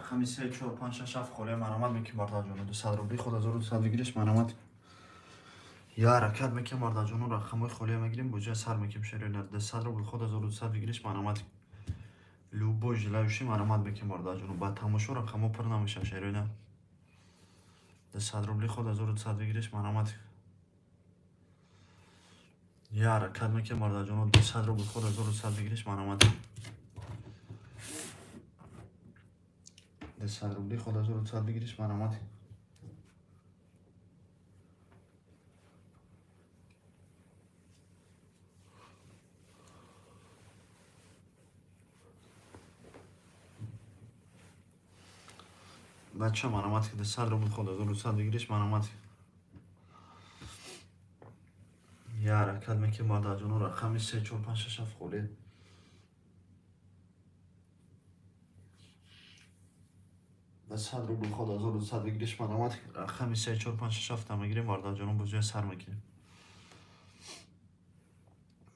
Рақами 3, 4, 5, 6, 7 холия марамат мекунем бародарҷоно. 200 рубли ход 1200 выигрыш марамат. Я ҳаракат мекунем бародарҷоно, рақамҳои холия мегирем, бозия сар мекунем шероина. 200 рубл ход 1200 выигрыш марамат. Любой желающий марамат мекунем бародарҷоно. Ба тамошо рақамҳо пур намешавад шероина. 200 рубли ход 1200 выигрыш марамат. Я ҳаракат мекунем бародарҷоно, 200 рубл ход 1200 выигрыш марамат. 200 рубли ход 1200 выигрыш марамат. Бача марамат ки 200 рубл ход 1200 выигрыш марамат. Я ҳаракат мекунем бародарҷоно, рақами 3, 4, 5, 6, 7 холия. 100 рубл ход 1200 выигрыш марамат. Рақами 3, 4, 5, 6, 7 мегирем бародарҷоно, бозия сар мекунем.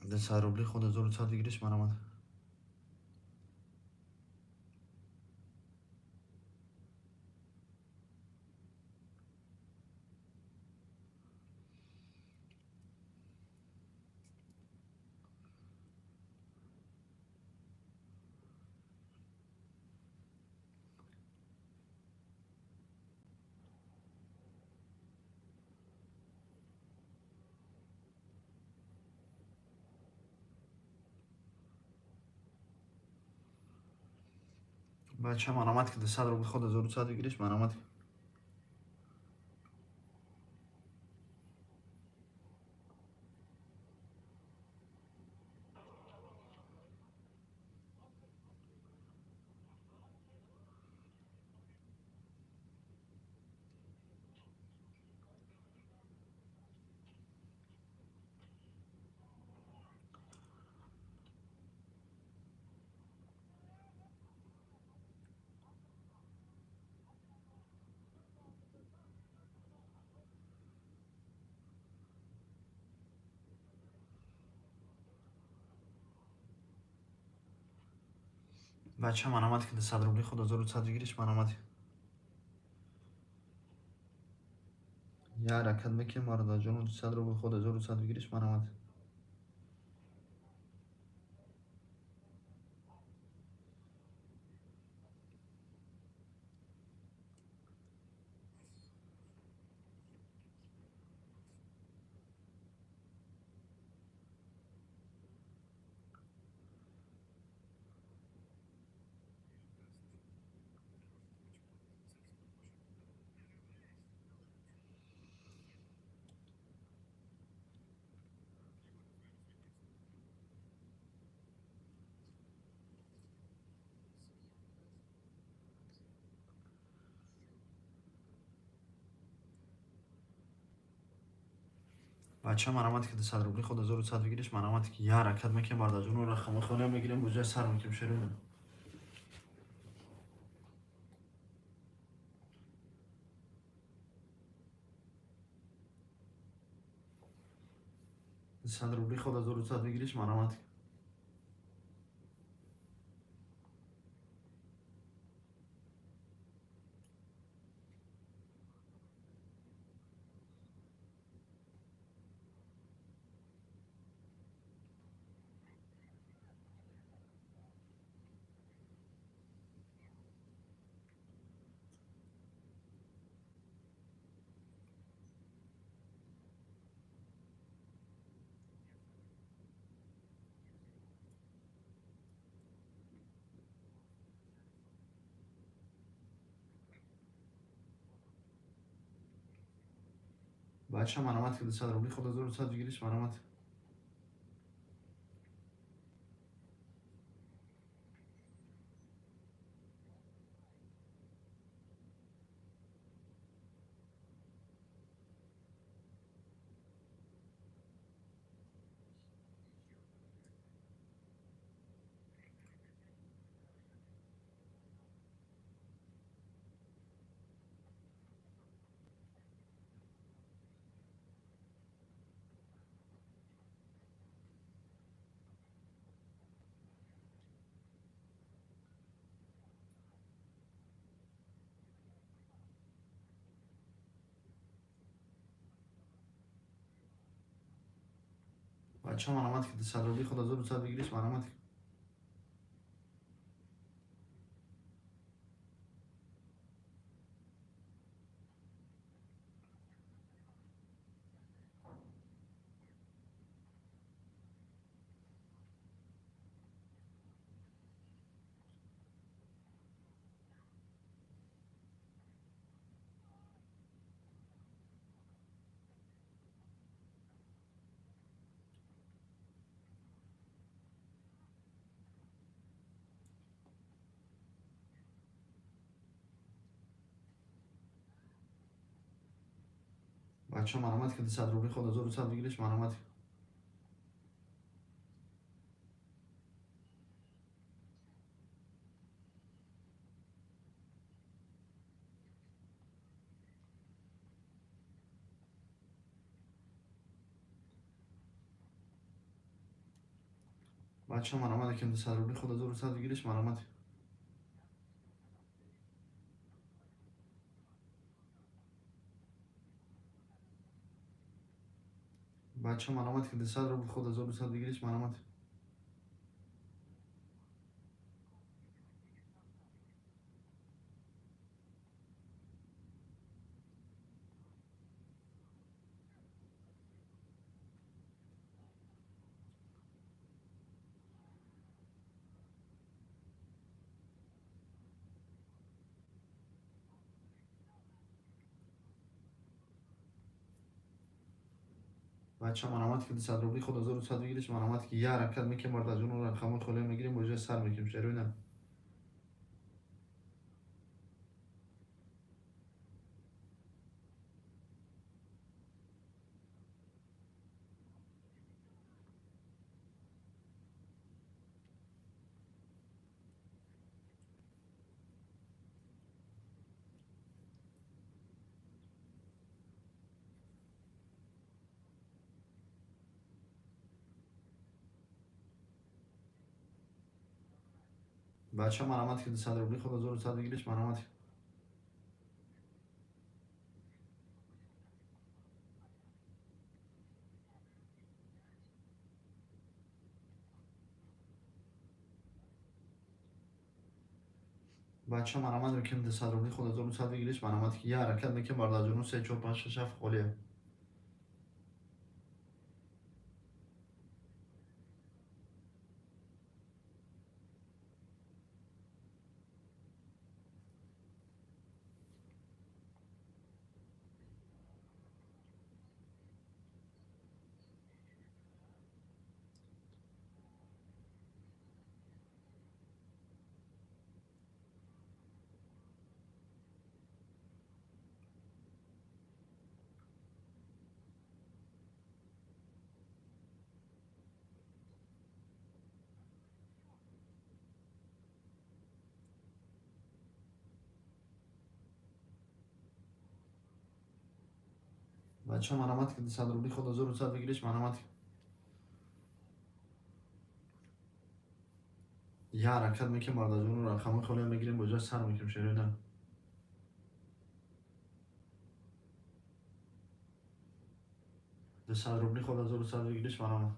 200 рубли ход 1200 выигрыш марамат. Бача марамат ки 200 рубл ход 1200 выигрыш марамат. Бача марамат ки 200 рубли ход 1200 выигрыш марамат. Я ҳаракат мекунем бародарҷоно, 200 рубл ход 1200 выигрыш марамат. Бача марамат ки 200 рубли ход 1200 выигрыш марамат. Я ҳаракат мекунем бародарҷоно, рақамҳои холия мегирем, бозия сар мекунем шероина. 100 рубли ход 1200 выигрыш марамат. Бача марамат ки 200 рубли ход 1200 выигрыш марамат. Бача маромад ки 200 рубли худ 1200 бигириш, маромад. Бача маромад ки 200 рубли худ 1200 бигириш, маромад. Бача маромад ки 200 рубли худ 1200 бигириш, маромад. Бача маромад ки 200 рубл худ 1200 бигириш, маромад. Бача маромад ки 200 рубли худ 1200 бигириш, маромад ки я ҳаракат мекунем, бардаҷонро рақамҳои холия мегирем, бо ҷои сар мекунем, шеруина. Бача маромад ки 200 рубли худ 1200 бигириш, маромад. Бача маромад мекунем 200 рубли худ 1200 бигириш, маромад ки я ҳаракат мекунем, бардаҷоно 3 4 5 6 7 холия. Бача маромад ки 200 рубли худ 1200 бигириш, маромад. Я ҳаракат мекунем, бардаҷонро рақамҳои холия мегирем, бо ҷои сар мекунем, шеруина. 200 рубли худ 1200 бигириш, маромад.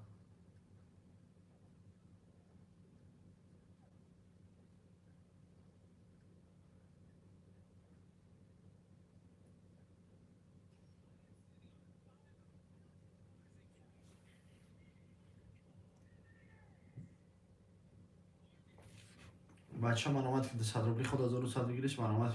Бача маромад ки 200 рубли худ 1200 бигириш, маромад.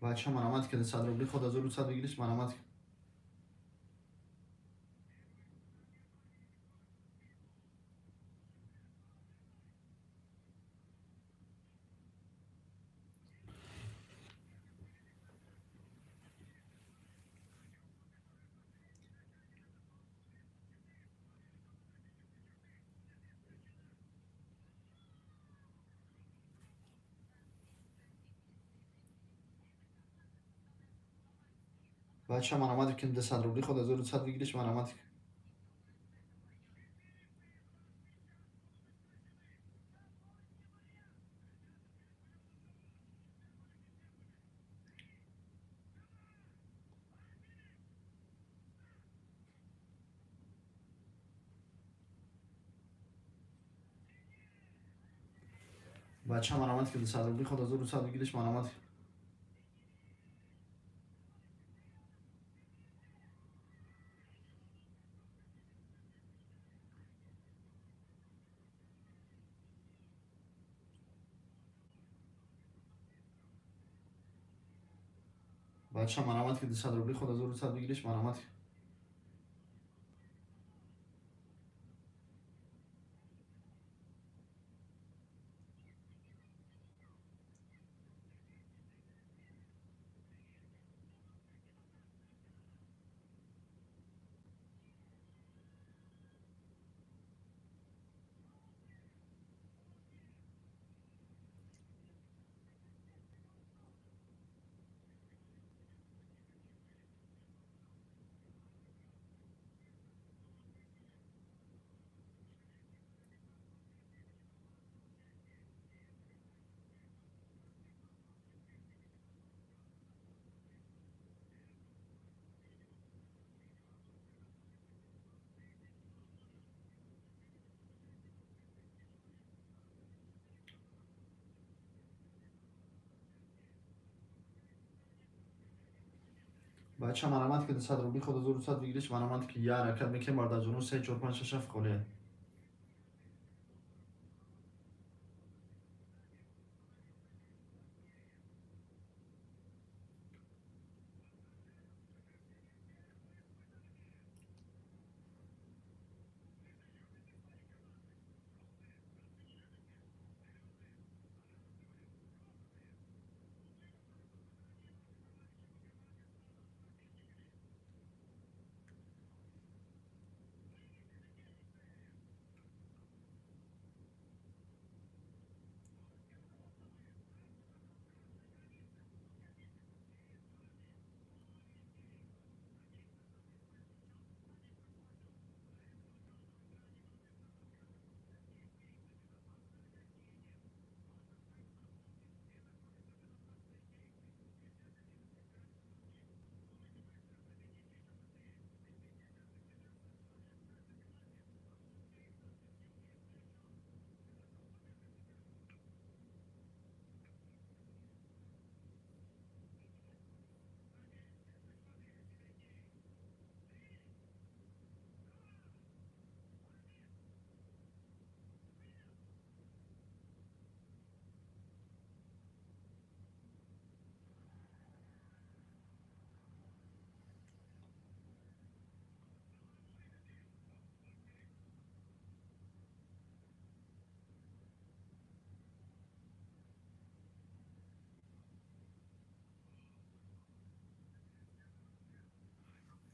Бача маромад ки 200 рубли худ 1200 бигириш, маромад. Бача, марамат кин, 200 рубли ход 1100 выигрыш, марамат. Бача, марамат ки, 200 рубли ход 1100 выигрыш, марамат. Бача, марамат ки, 200 рубли ход 1100 выигрыш, марамат. Бача, марамат ки, 200 рубли ход 1100 выигрыш, марамат ки, я ҳаракат мекунем, бародарҷоно. 3, 4, 5, 6, 7 холия.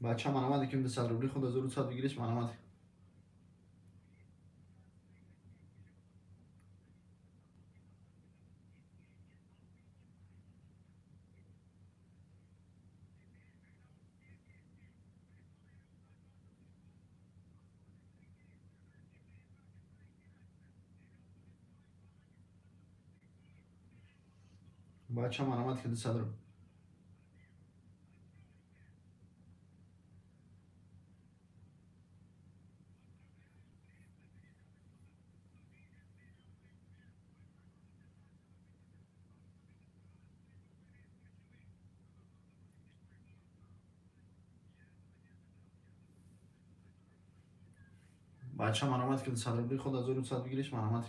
Бача, марамат кин, 200 рубли ход 1100 выигрыш, марамат. Бача, марамат ки, 200 рубли. Бача, марамат ки, 200 рубли ход 1100 выигрыш, марамат.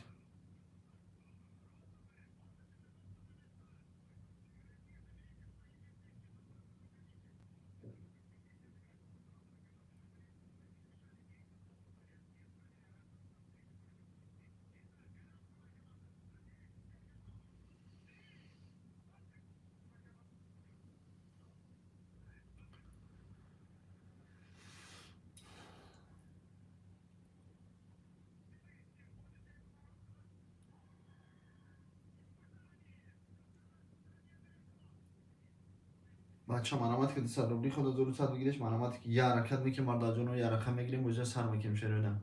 Бача, марамат ки 200 рубли худ 1100 бигириш, марамат ки я ҳаракат мекунем, бародарҷоно, я рақам мегирем, бозия сар мекунем шероина.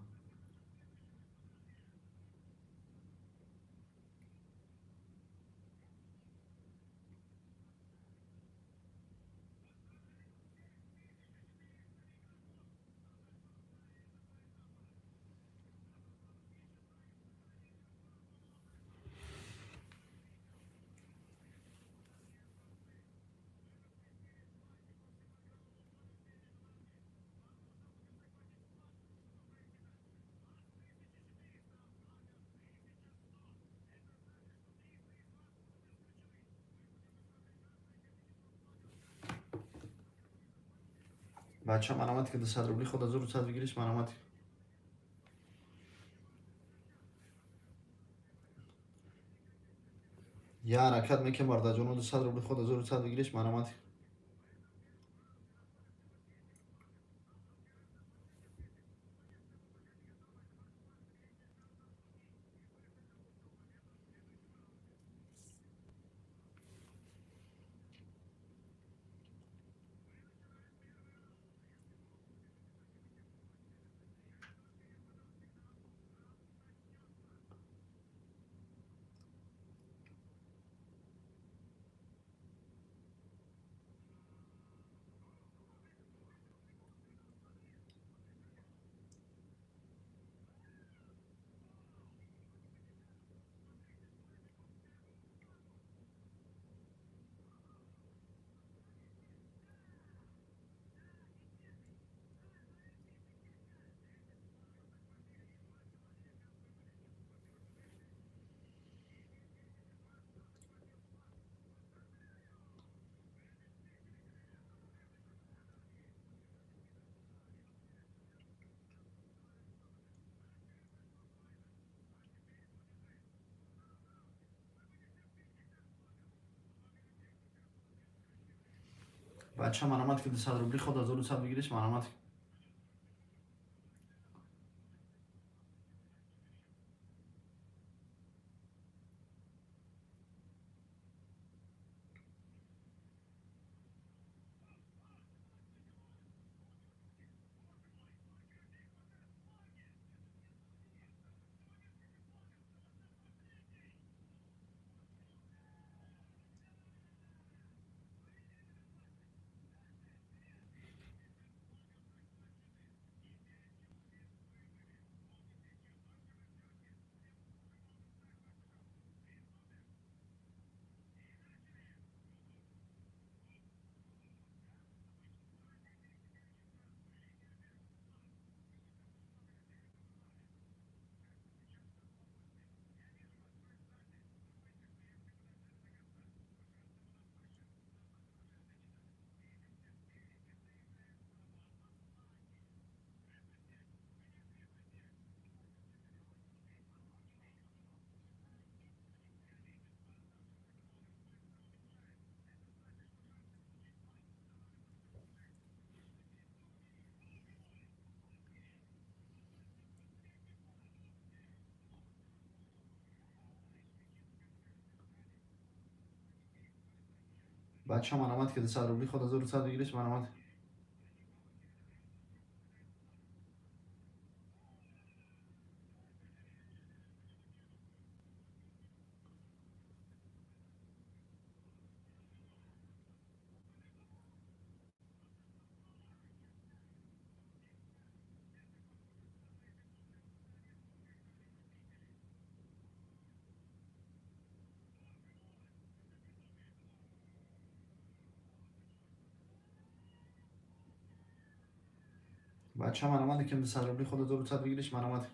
Бача, марамат ки 200 рубли худ 1100 бигириш, марамат. Я ҳаракат мекунем, бародарҷоно, 200 рубли худ 1100 бигириш, марамат. Бача, марамат ки 200 рубли худ 1100 бигириш, марамат. Бача, марамат ки 200 рубли худ 1100 бигириш, марамат. Бача, марамат ки 200 рубли худ 1100 бигириш, марамат.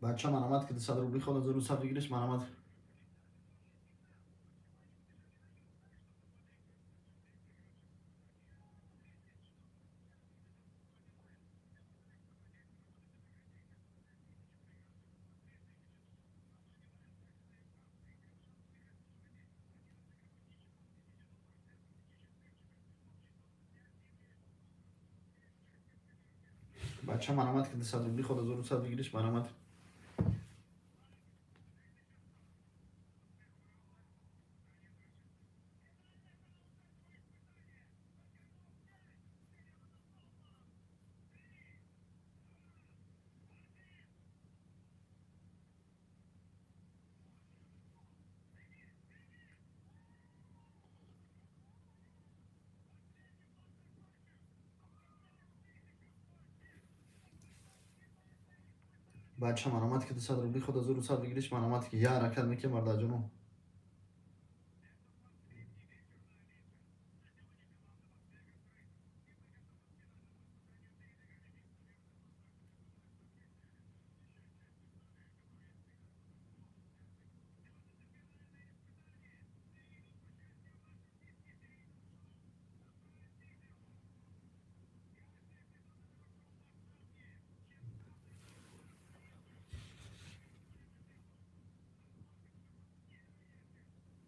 Бача, марамат, ки 200 рубли ход 1900 выигрыш, марамат. Бача, марамат, ки 200 рубли ход 1900 выигрыш, марамат. Бача, марамат, ки 200 рубли ход 1900 выигрыш, марамат, ки я ҳаракат мекунем, бародарҷоно.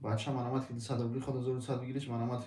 Бача, марамат, ки 200 рубли ход 1900 выигрыш, марамат.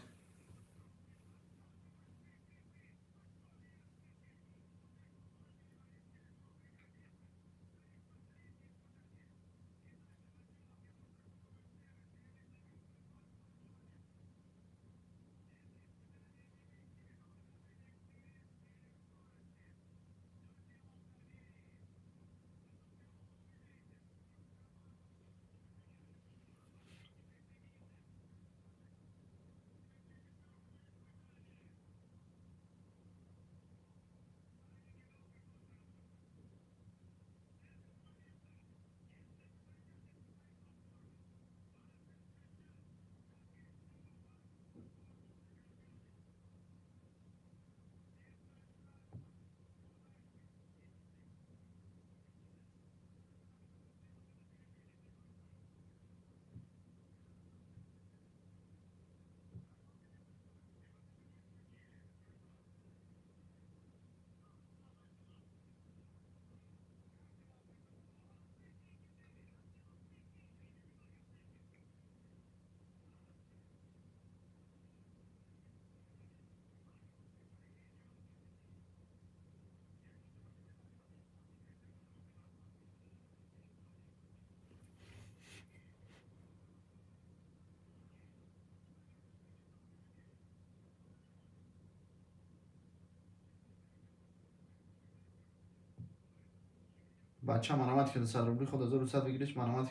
Бача, марамат, ки 200 рубли ход 1900 выигрыш, марамат.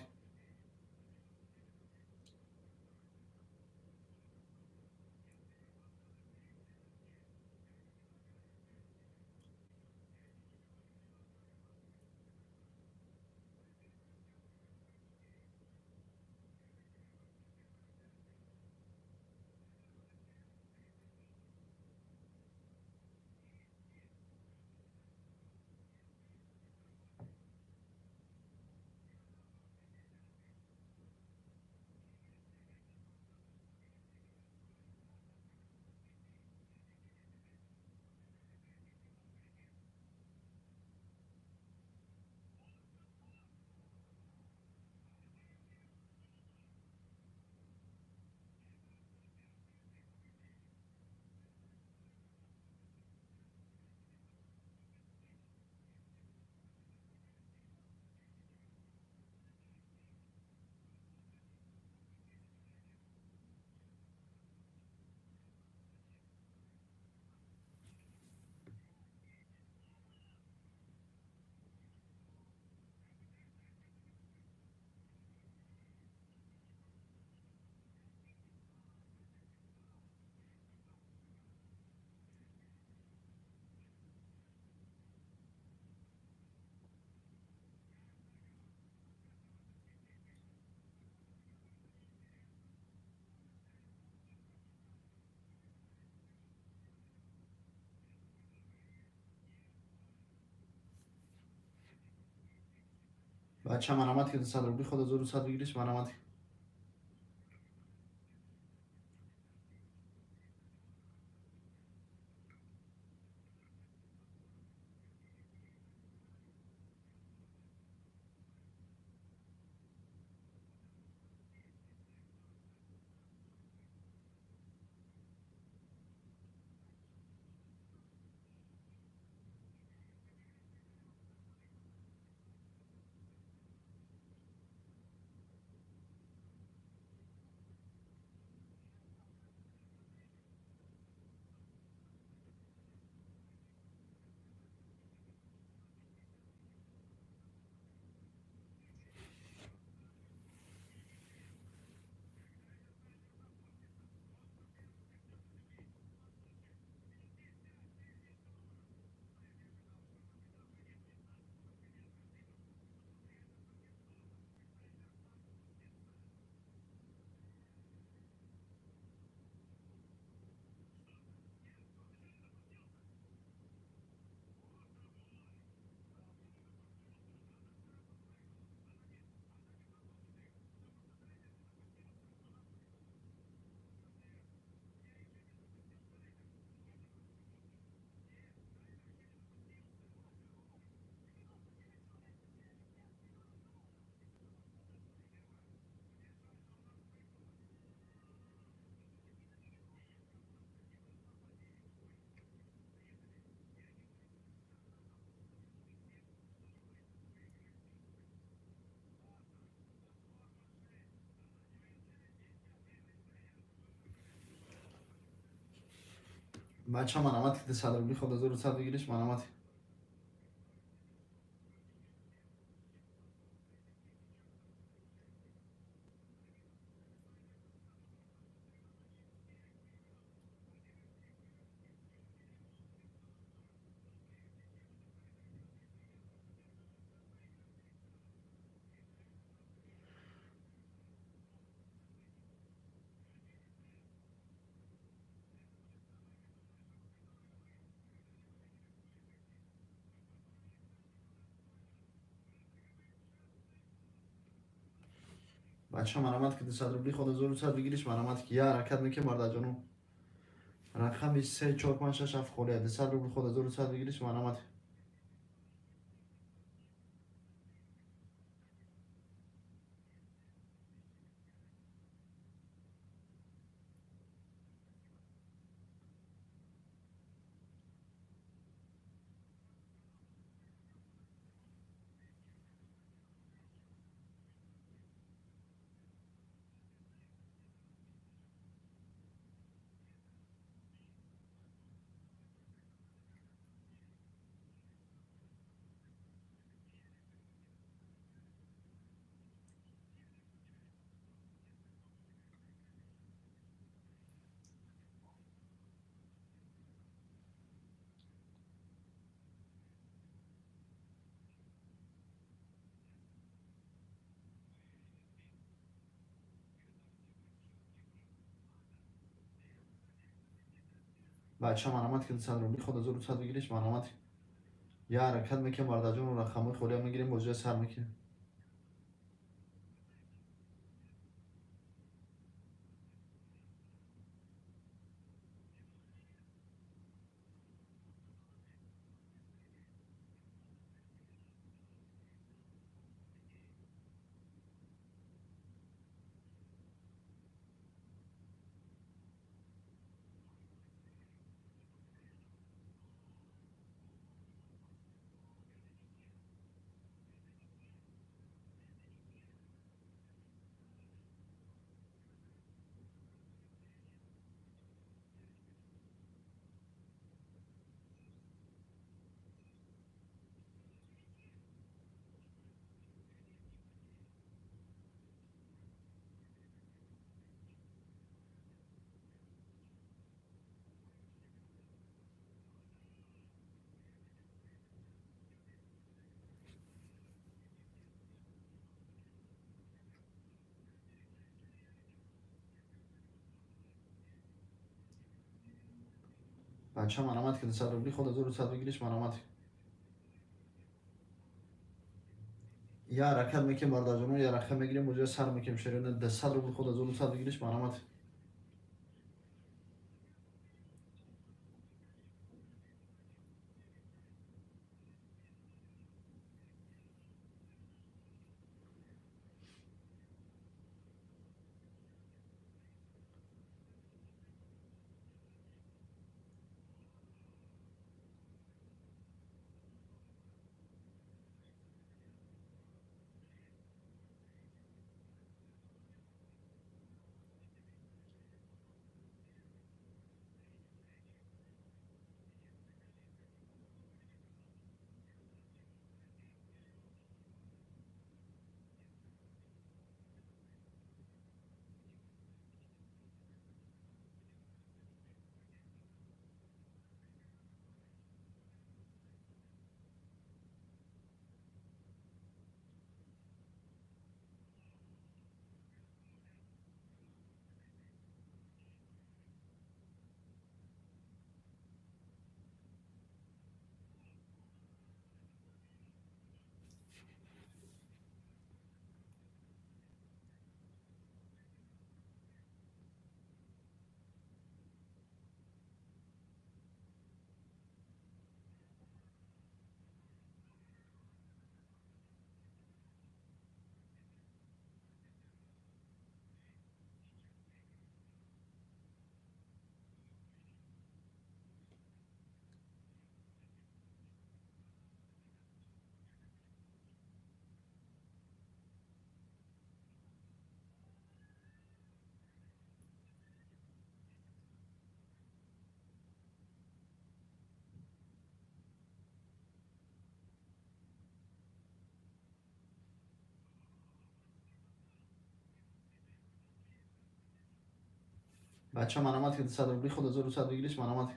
Бача, марамат ки 200 рубли ход 1100 выигрыш, марамат. Бача, марамат ки 200 рубли ход 1100 выигрыш, марамат. Бача, марамат ки 200 рубли ход 1100 выигрыш, марамат ки я ҳаракат мекунем, бародарҷоно. Рақами 3 4 5 6 7 холия 200 рубли ход 1100 выигрыш, марамат. Бача, марамат ки 200 рубли ход 1100 выигрыш, марамат. Я ҳаракат мекунем, бародарҷоно, рақамҳои холия мегирем, бозиро сар мекунем. Бача, марамат ки 200 рубли ход 1100 выигрыш, марамат. Я ҳаракат мекунем, бародарҷоно, я рақам мегирем, бозиро сар мекунем. Шериёна 200 рубл ход 1200 выигрыш, марҳамат. Бача, марҳамат, ки 200 рубли ход 1200 выигрыш, марҳамат.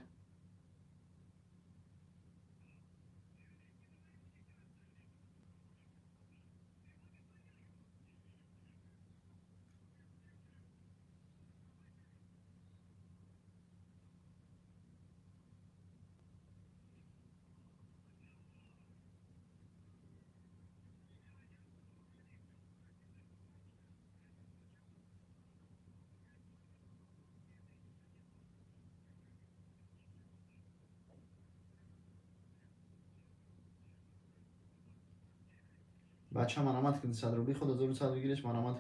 Бача, марҳамат, ки 200 рубли ход 1200 выигрыш, марҳамат.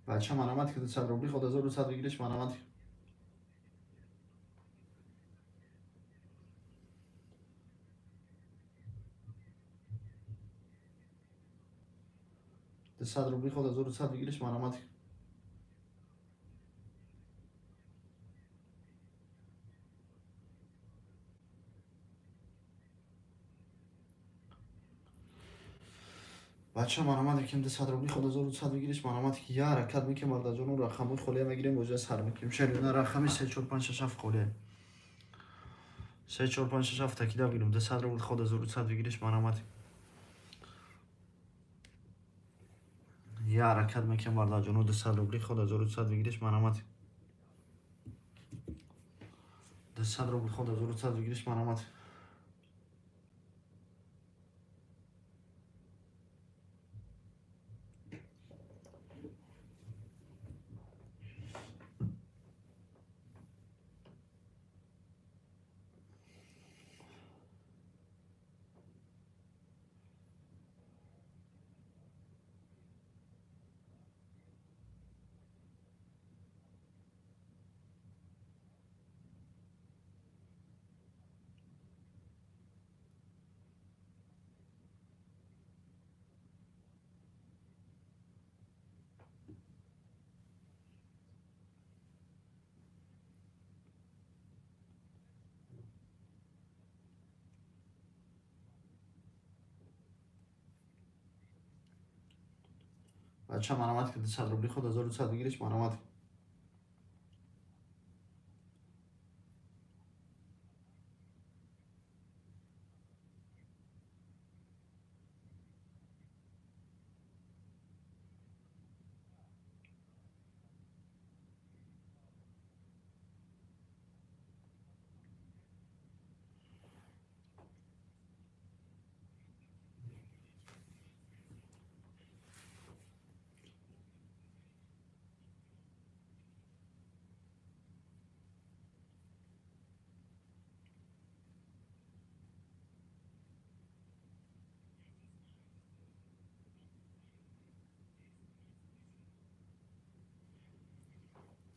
Бача, марҳамат, ки 200 рубли ход 1200 выигрыш, марҳамат. 200 рубли ход 1200 выигрыш, марҳамат. Бача, марҳамат, якем 200 рубли ход 1200 выигрыш, марҳамат. Я ҳаракат мекунем, бародарҷоно, рақамҳои холия мегирем, бозиро сар мекунем. Шериёна рақами 3 4 5 6 7 холия. 3 4 5 6 7 такида бигирем. 200 рубл ход 1200 выигрыш, марҳамат. Я ҳаракат мекунем, бародарҷоно, 200 рубли ход 1200 выигрыш, марҳамат. 200 рубл ход 1200 выигрыш, марҳамат. Бача, марамат ки 200 рубли худ 1200 бигириш, марамат.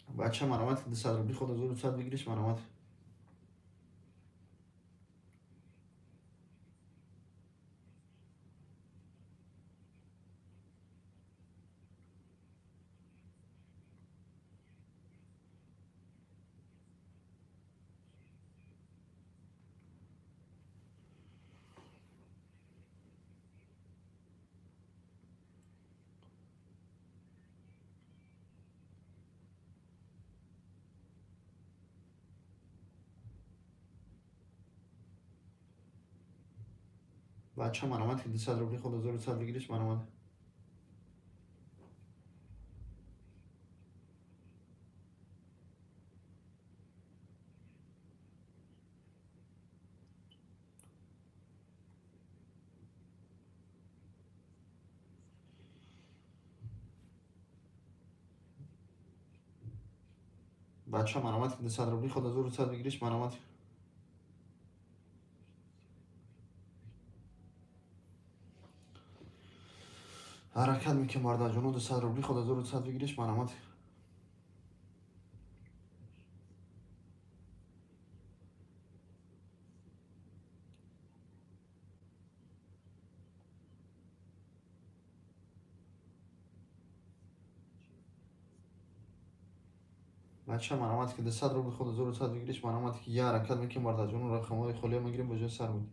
Бача, марамат ки 200 рубли худ 1200 бигириш, марамат. Бача, марамат ки 200 рубли худ 1200 бигириш, марамат. Бача, марамат ки 200 рубли худ 1200 бигириш, марамат. Ҳаракат мекунем, бародарҷоно, 200 рубли худ 1200 бигириш, марамат. Бача, марамат ки 200 рубли худ 1200 бигириш, марамат. Ки я ҳаракат мекунем, бародарҷоно, рақамҳои холия мегирем, бо ҷои сар мекунем.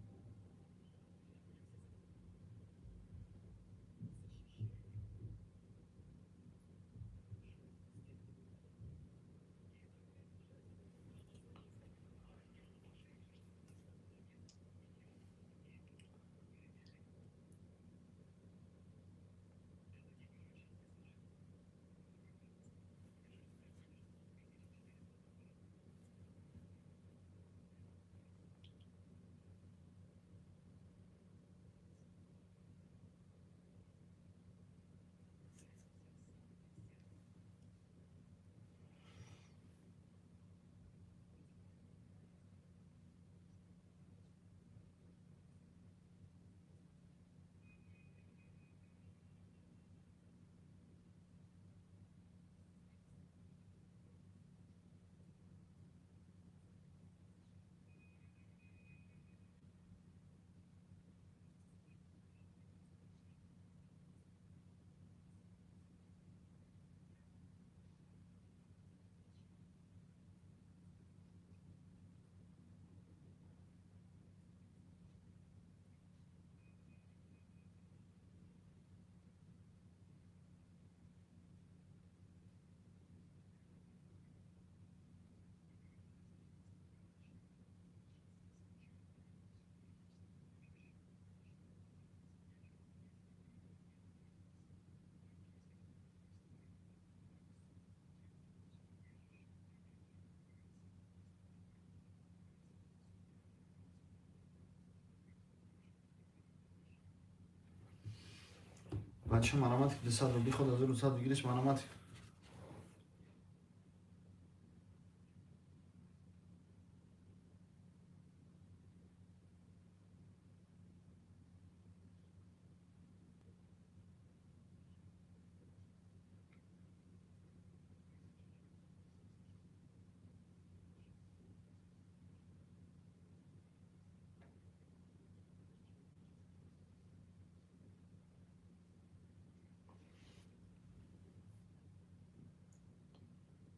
Бача, марамат ки 200 рубли худ 1200 бигириш, марамат.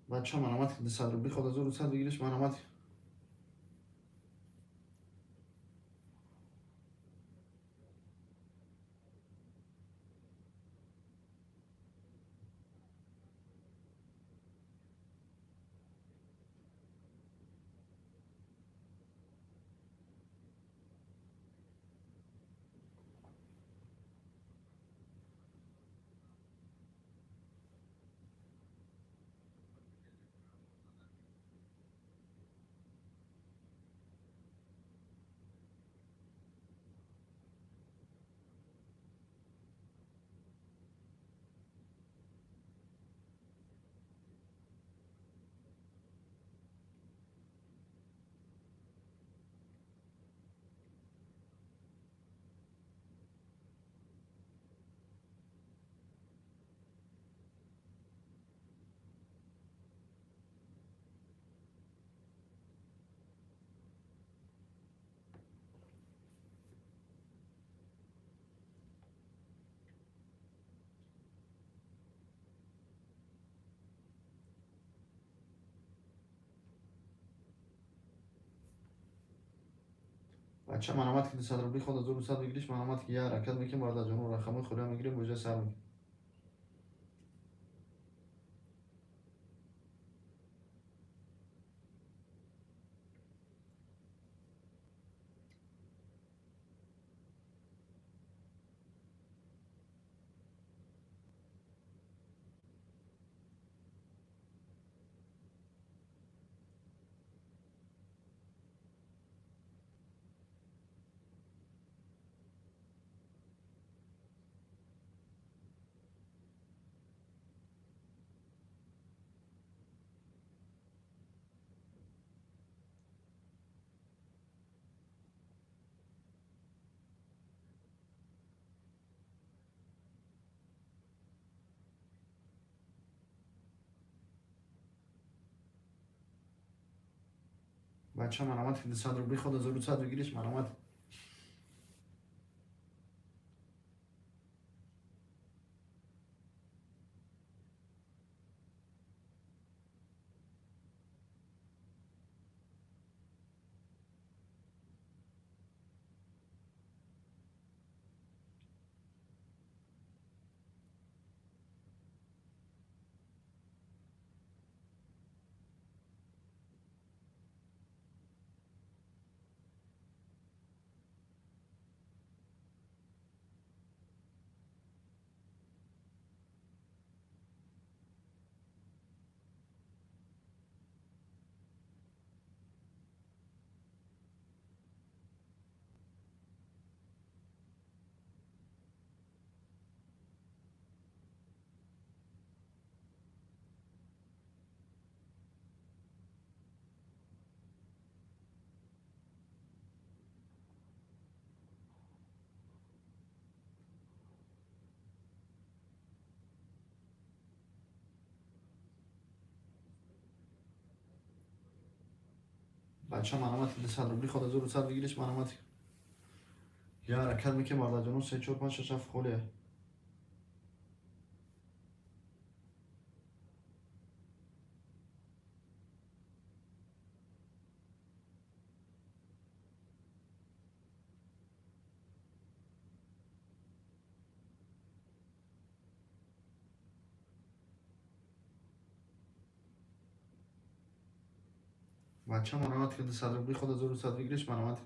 Бача, марамат ки 200 рубли худ 1200 бигириш, марамат. Бача, марамат ки 200 рубли ход 1200 выигрыш, марамат ки я ҳаракат мекунем, бародарҷоно, рақамҳои холия мегирем, бозия сар мекунем. Бача, марамат ки 200 рубли ход 1200 выигрыш, марамат. Бача, марамат ки 200 рубли ход 1200 выигрыш, марамат. Я ҳаракат мекунем, бародарҷоно, 3 4 5 6 7 холия. Бача, марамат ки 200 рубли ход 1200 выигрыш, марамат.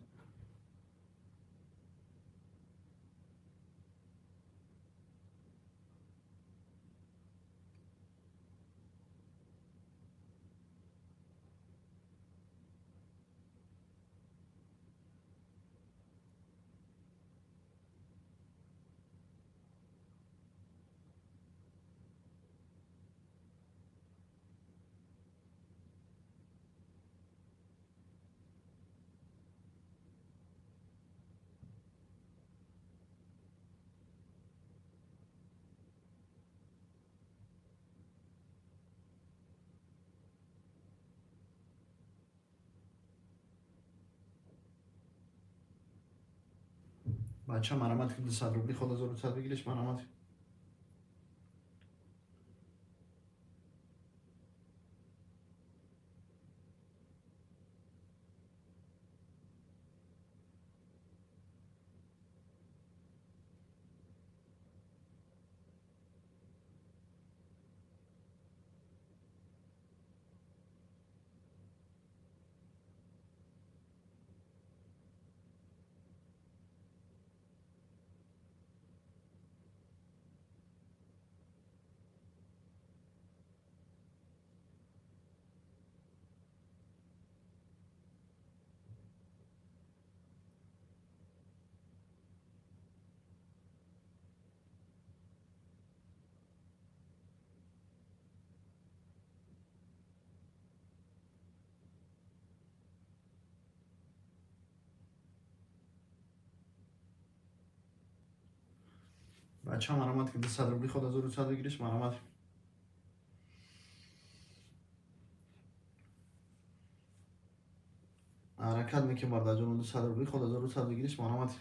Бача, марамат ки 200 рубли ход 1200 выигрыш, марамат. Бача, марамат ки 200 рубли ход 1200 выигрыш, марамат. Ҳаракат мекунем, бародарҷоно, 200 рубли ход 1200 выигрыш, марамат.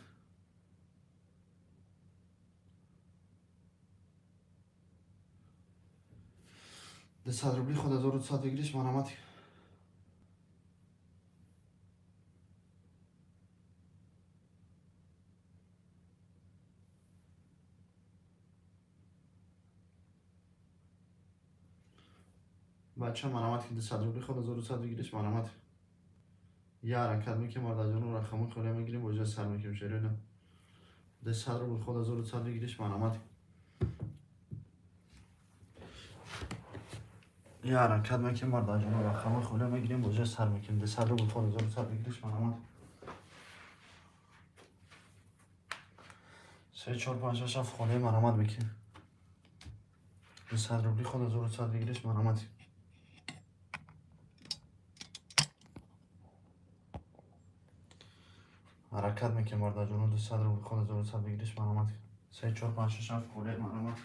200 рубли ход 1200 выигрыш, марамат. Бача, марамат ки 200 рубли ход 1100 выигрыш, марамат. Я ҳаракат мекунем, бародарҷоно, рақамҳои холия мегирем, бозиа сар мекунем, шероина. 200 рубл ход 1100 выигрыш, марамат. Я ҳаракат мекунем, бародарҷоно, рақамҳои холия мегирем, бозиа сар мекунем. 200 рубл ход 1100 выигрыш, марамат. 3, 4, 5, 6, 7 холия марамат мекунем. 200 рубли ход 1100 выигрыш, марамат. Ҳаракат мекунем, бародарҷоно, 200 рубл ход 1100 выигрыш, марамат. 3, 4, 5, 6, 7 холия марамат.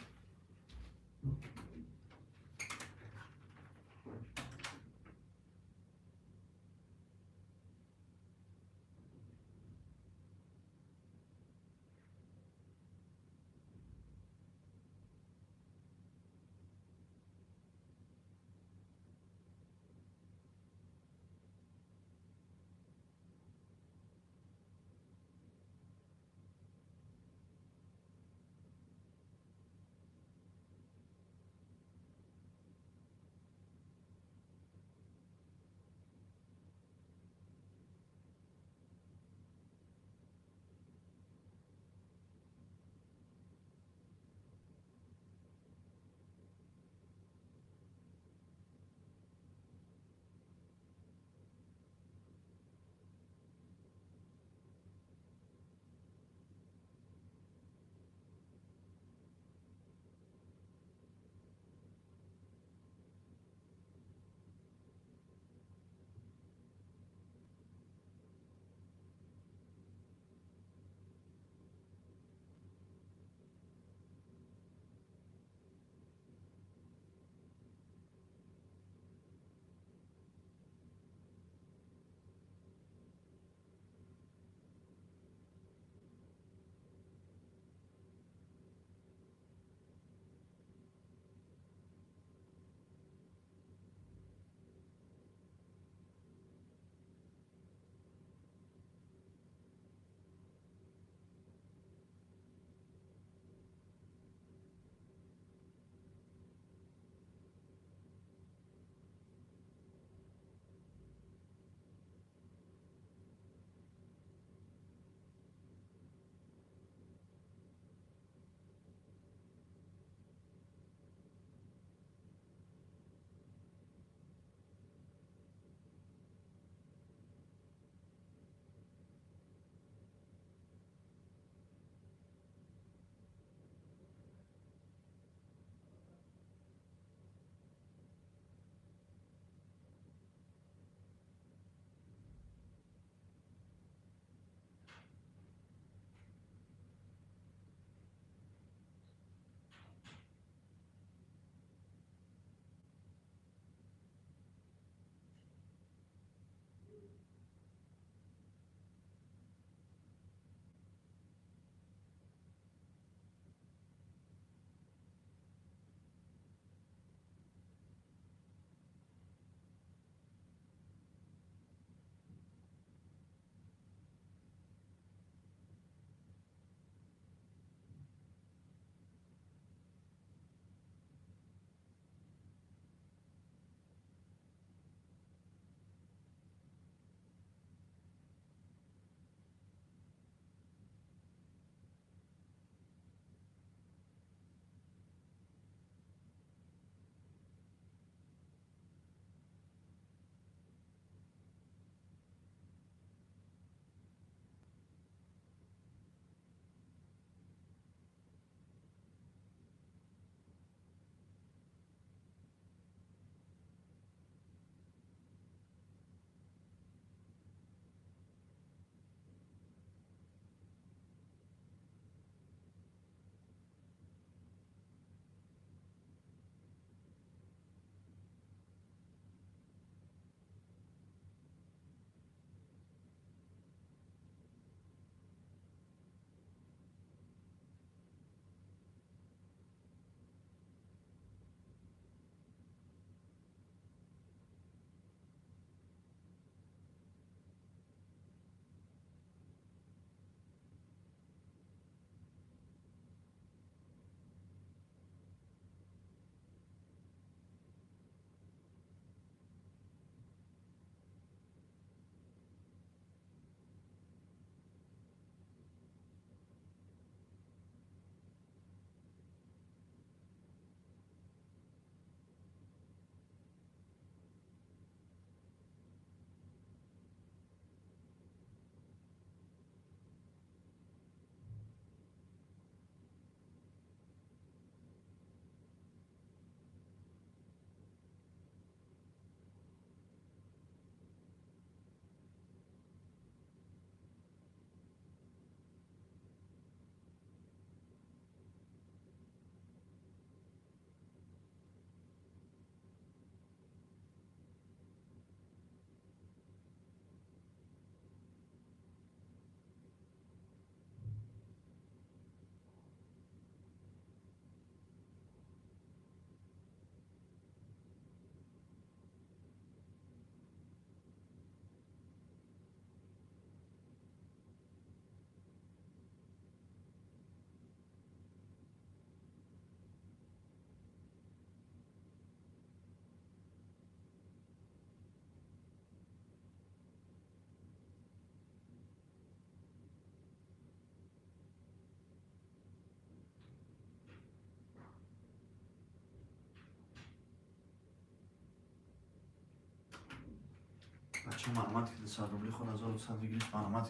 Бача, марҳамат, ки 200 рубли худ 1200 выигрыш, марҳамат.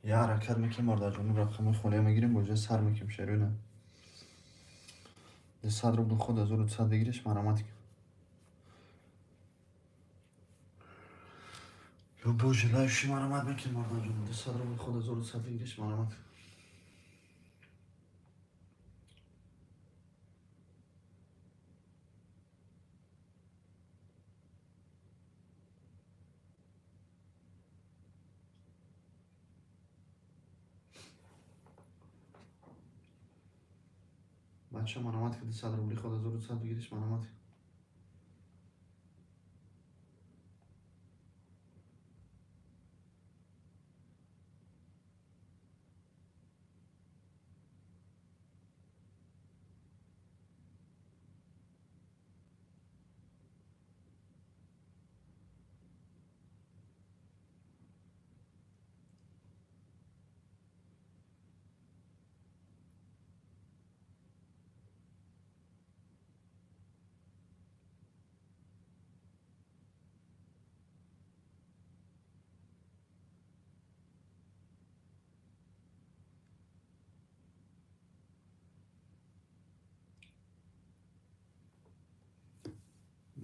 Я ҳаракат мекунем, бародарҷону, рақамҳои холия мегирем, боҷа сар мекунем шеруина. 200 рубл худ 1200 выигрыш, марҳамат. Любой желающий, марҳамат мекунем, бародарҷону. 200 рубл худ 1200 выигрыш, марҳамат. Бача, марҳамат, ки 200 рубли худ 1200 выигрыш, марҳамат.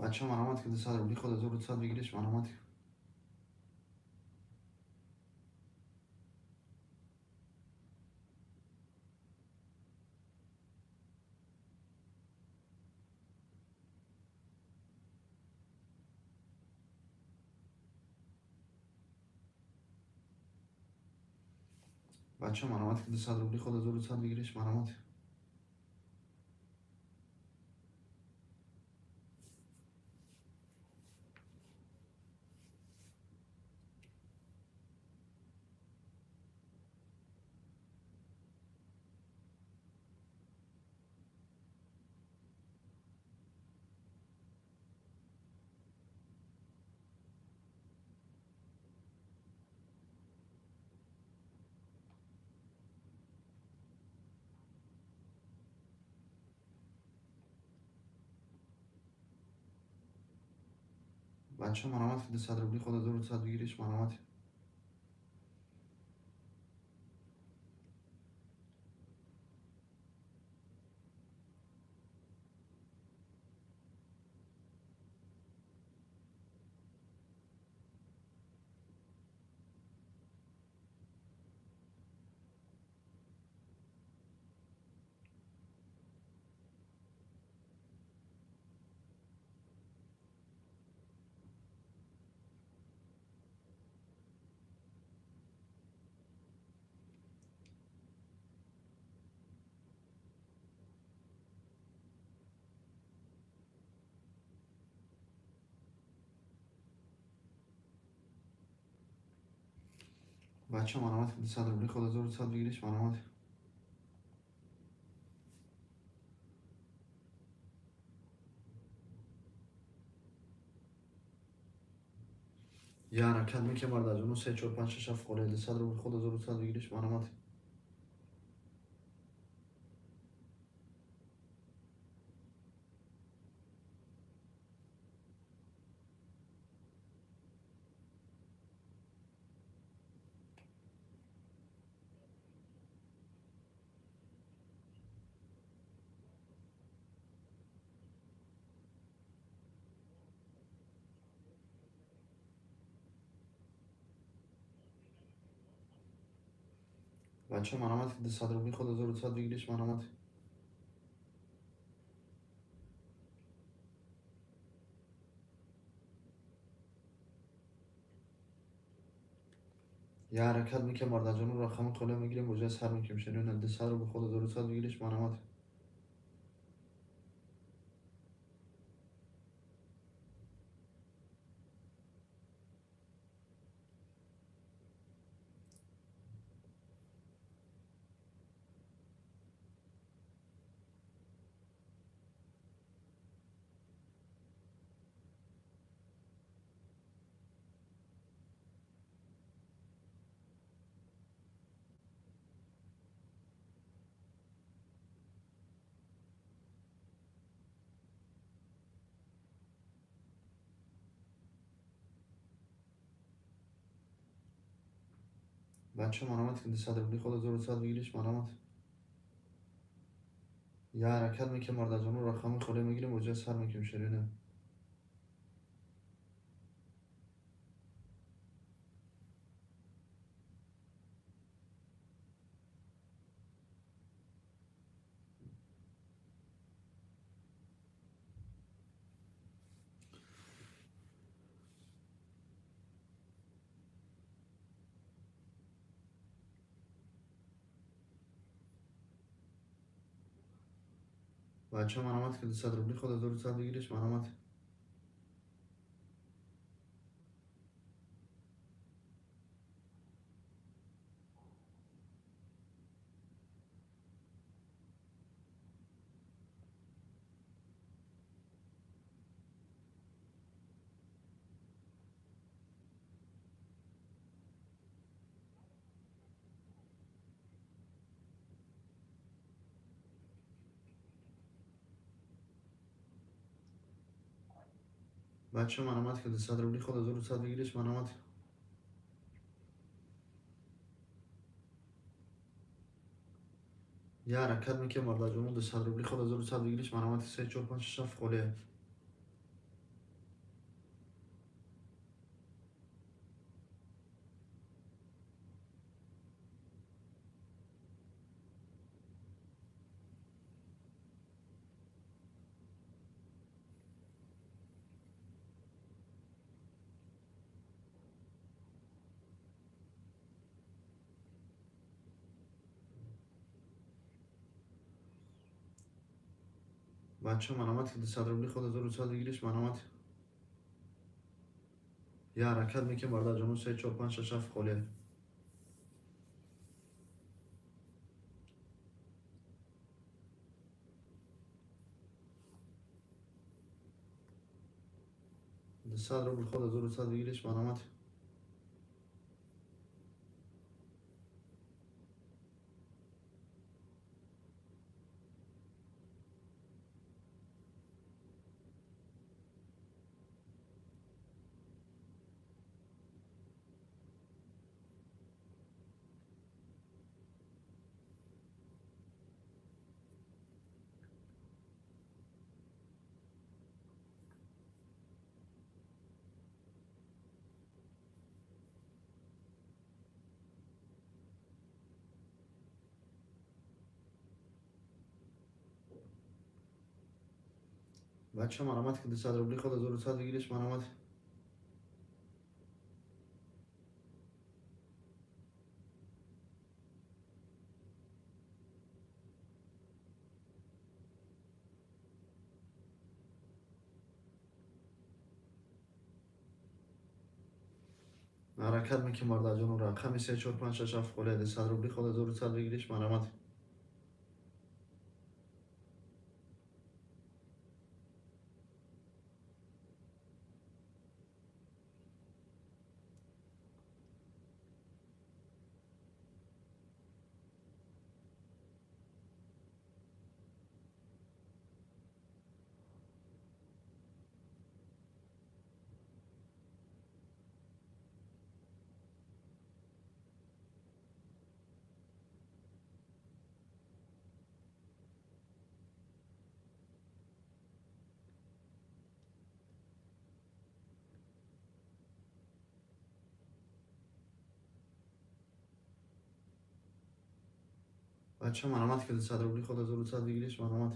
Бача, марҳамат, ки 200 рубли худ 1200 выигрыш, марҳамат. Бача, марҳамат, ки 200 рубли худ 1200 выигрыш, марҳамат. Бача, марҳамат, ки 200 рубли худ 1200 выигрыш, марҳамат. Бача, марҳамат, ки 200 рубли худ 1200 выигрыш, марҳамат. Я ҳаракат мекунем, бародарҷону, 3, 4, 5, 6, 7 холия, 200 рубл худ 1200 выигрыш, марҳамат. Бача, марҳамат, ки 200 рубли худ 1200 выигрыш, марҳамат. Я ҳаракат мекунем, бародарҷону, рақами холия мегирем, боҷа сар мекунем шеруина. 200 рубл худ 1200 выигрыш, марҳамат. Бача, маромад ки 200 рубли ход 1100 бигириш, маромад. Я ҳаракат мекунем, бародарҷоно, рақами холӣ мегирем, оҷа сар мекунем ширина. Бача, маромад ки 200 рубли ход 1100 бигириш, маромад. Бача, маромад ки 200 рубли ход 1100 бигириш, маромад. Я ҳаракат мекунем, бародарҷоно, 200 рубли ход 1100 бигириш, маромад. 3 4 5 6 7 холия. Бача, маромад ки 200 рубли ход 1100 бигириш, маромад. Я ҳаракат мекунем, бародарҷоно, 3 4 5 6 7 холия. 200 рубл ход 1100 бигириш, маромад. Бача, маромад ки 200 рубли ход 1100 бигириш, маромад. Ҳаракат мекунем, бародарҷоно, рақами 3 4 5 6 7 холия. 200 рубли ход 1100 бигириш, маромад. Бача, маромад ки 200 рубли ход 1100 бигириш, маромад.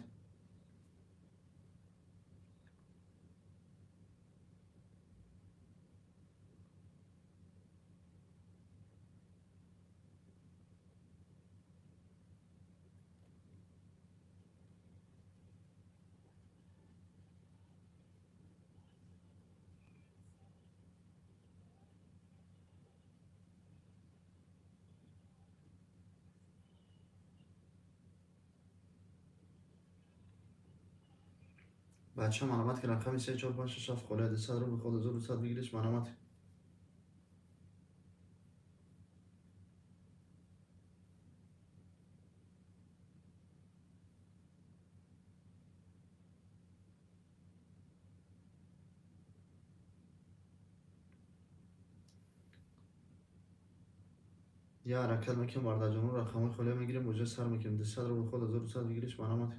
Бача, маромад ки рақами 3 4 5 6 7 холия. 200 рубл ход 1100 бигириш, маромад. Я ҳаракат мекунем, бародарҷонон, рақамҳои холия мегирем, боҷа сар мекунем. 200 рубл ход 1200 выигрыш, марҳамат.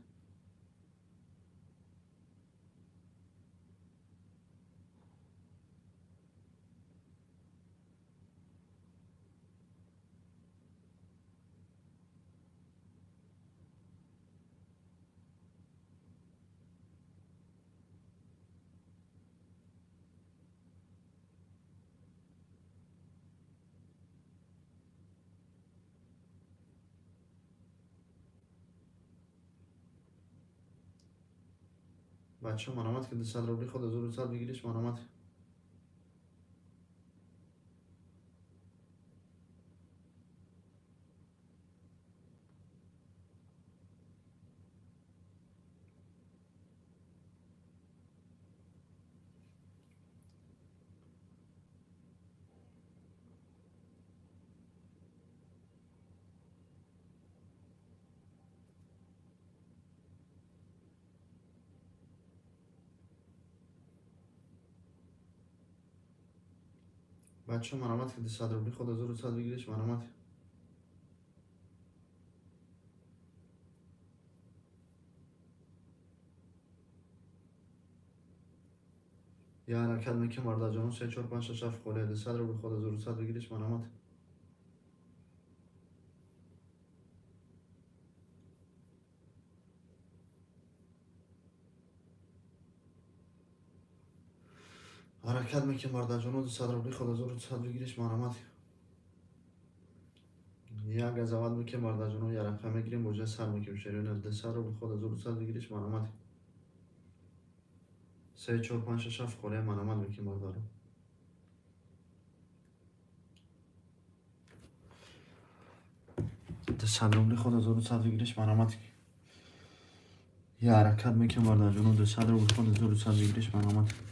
Бачаҳо, марҳамат, ки 200 рубли ход 1200 выигрыш, марҳамат. Бачаҳо, марҳамат, ки 200 рубли ход 1200 выигрыш, марҳамат. Я ҳаракат мекунем, бародарҷонон, се, чор, панҷ, шаш, ҳафт холия. 200 рубл ход 1200 выигрыш, марҳамат. Ҳаракат мекунем, бародарҷонон, 200 рубли ход 1200 выигрыш, марҳамат. Як газават мекунем, бародарҷонон, як рақам мегирем, боҷа сар мекунем. Шериёна, 200 рубл ход 1200 выигрыш, марҳамат. Се, чор, панҷ, шаш, ҳафт холия, марҳамат мекунем, бародарон. 200 рубли ход 1200 выигрыш, марҳамат. Я ҳаракат мекунем, бародарҷонон, 200 рубл ход 1200 выигрыш, марҳамат.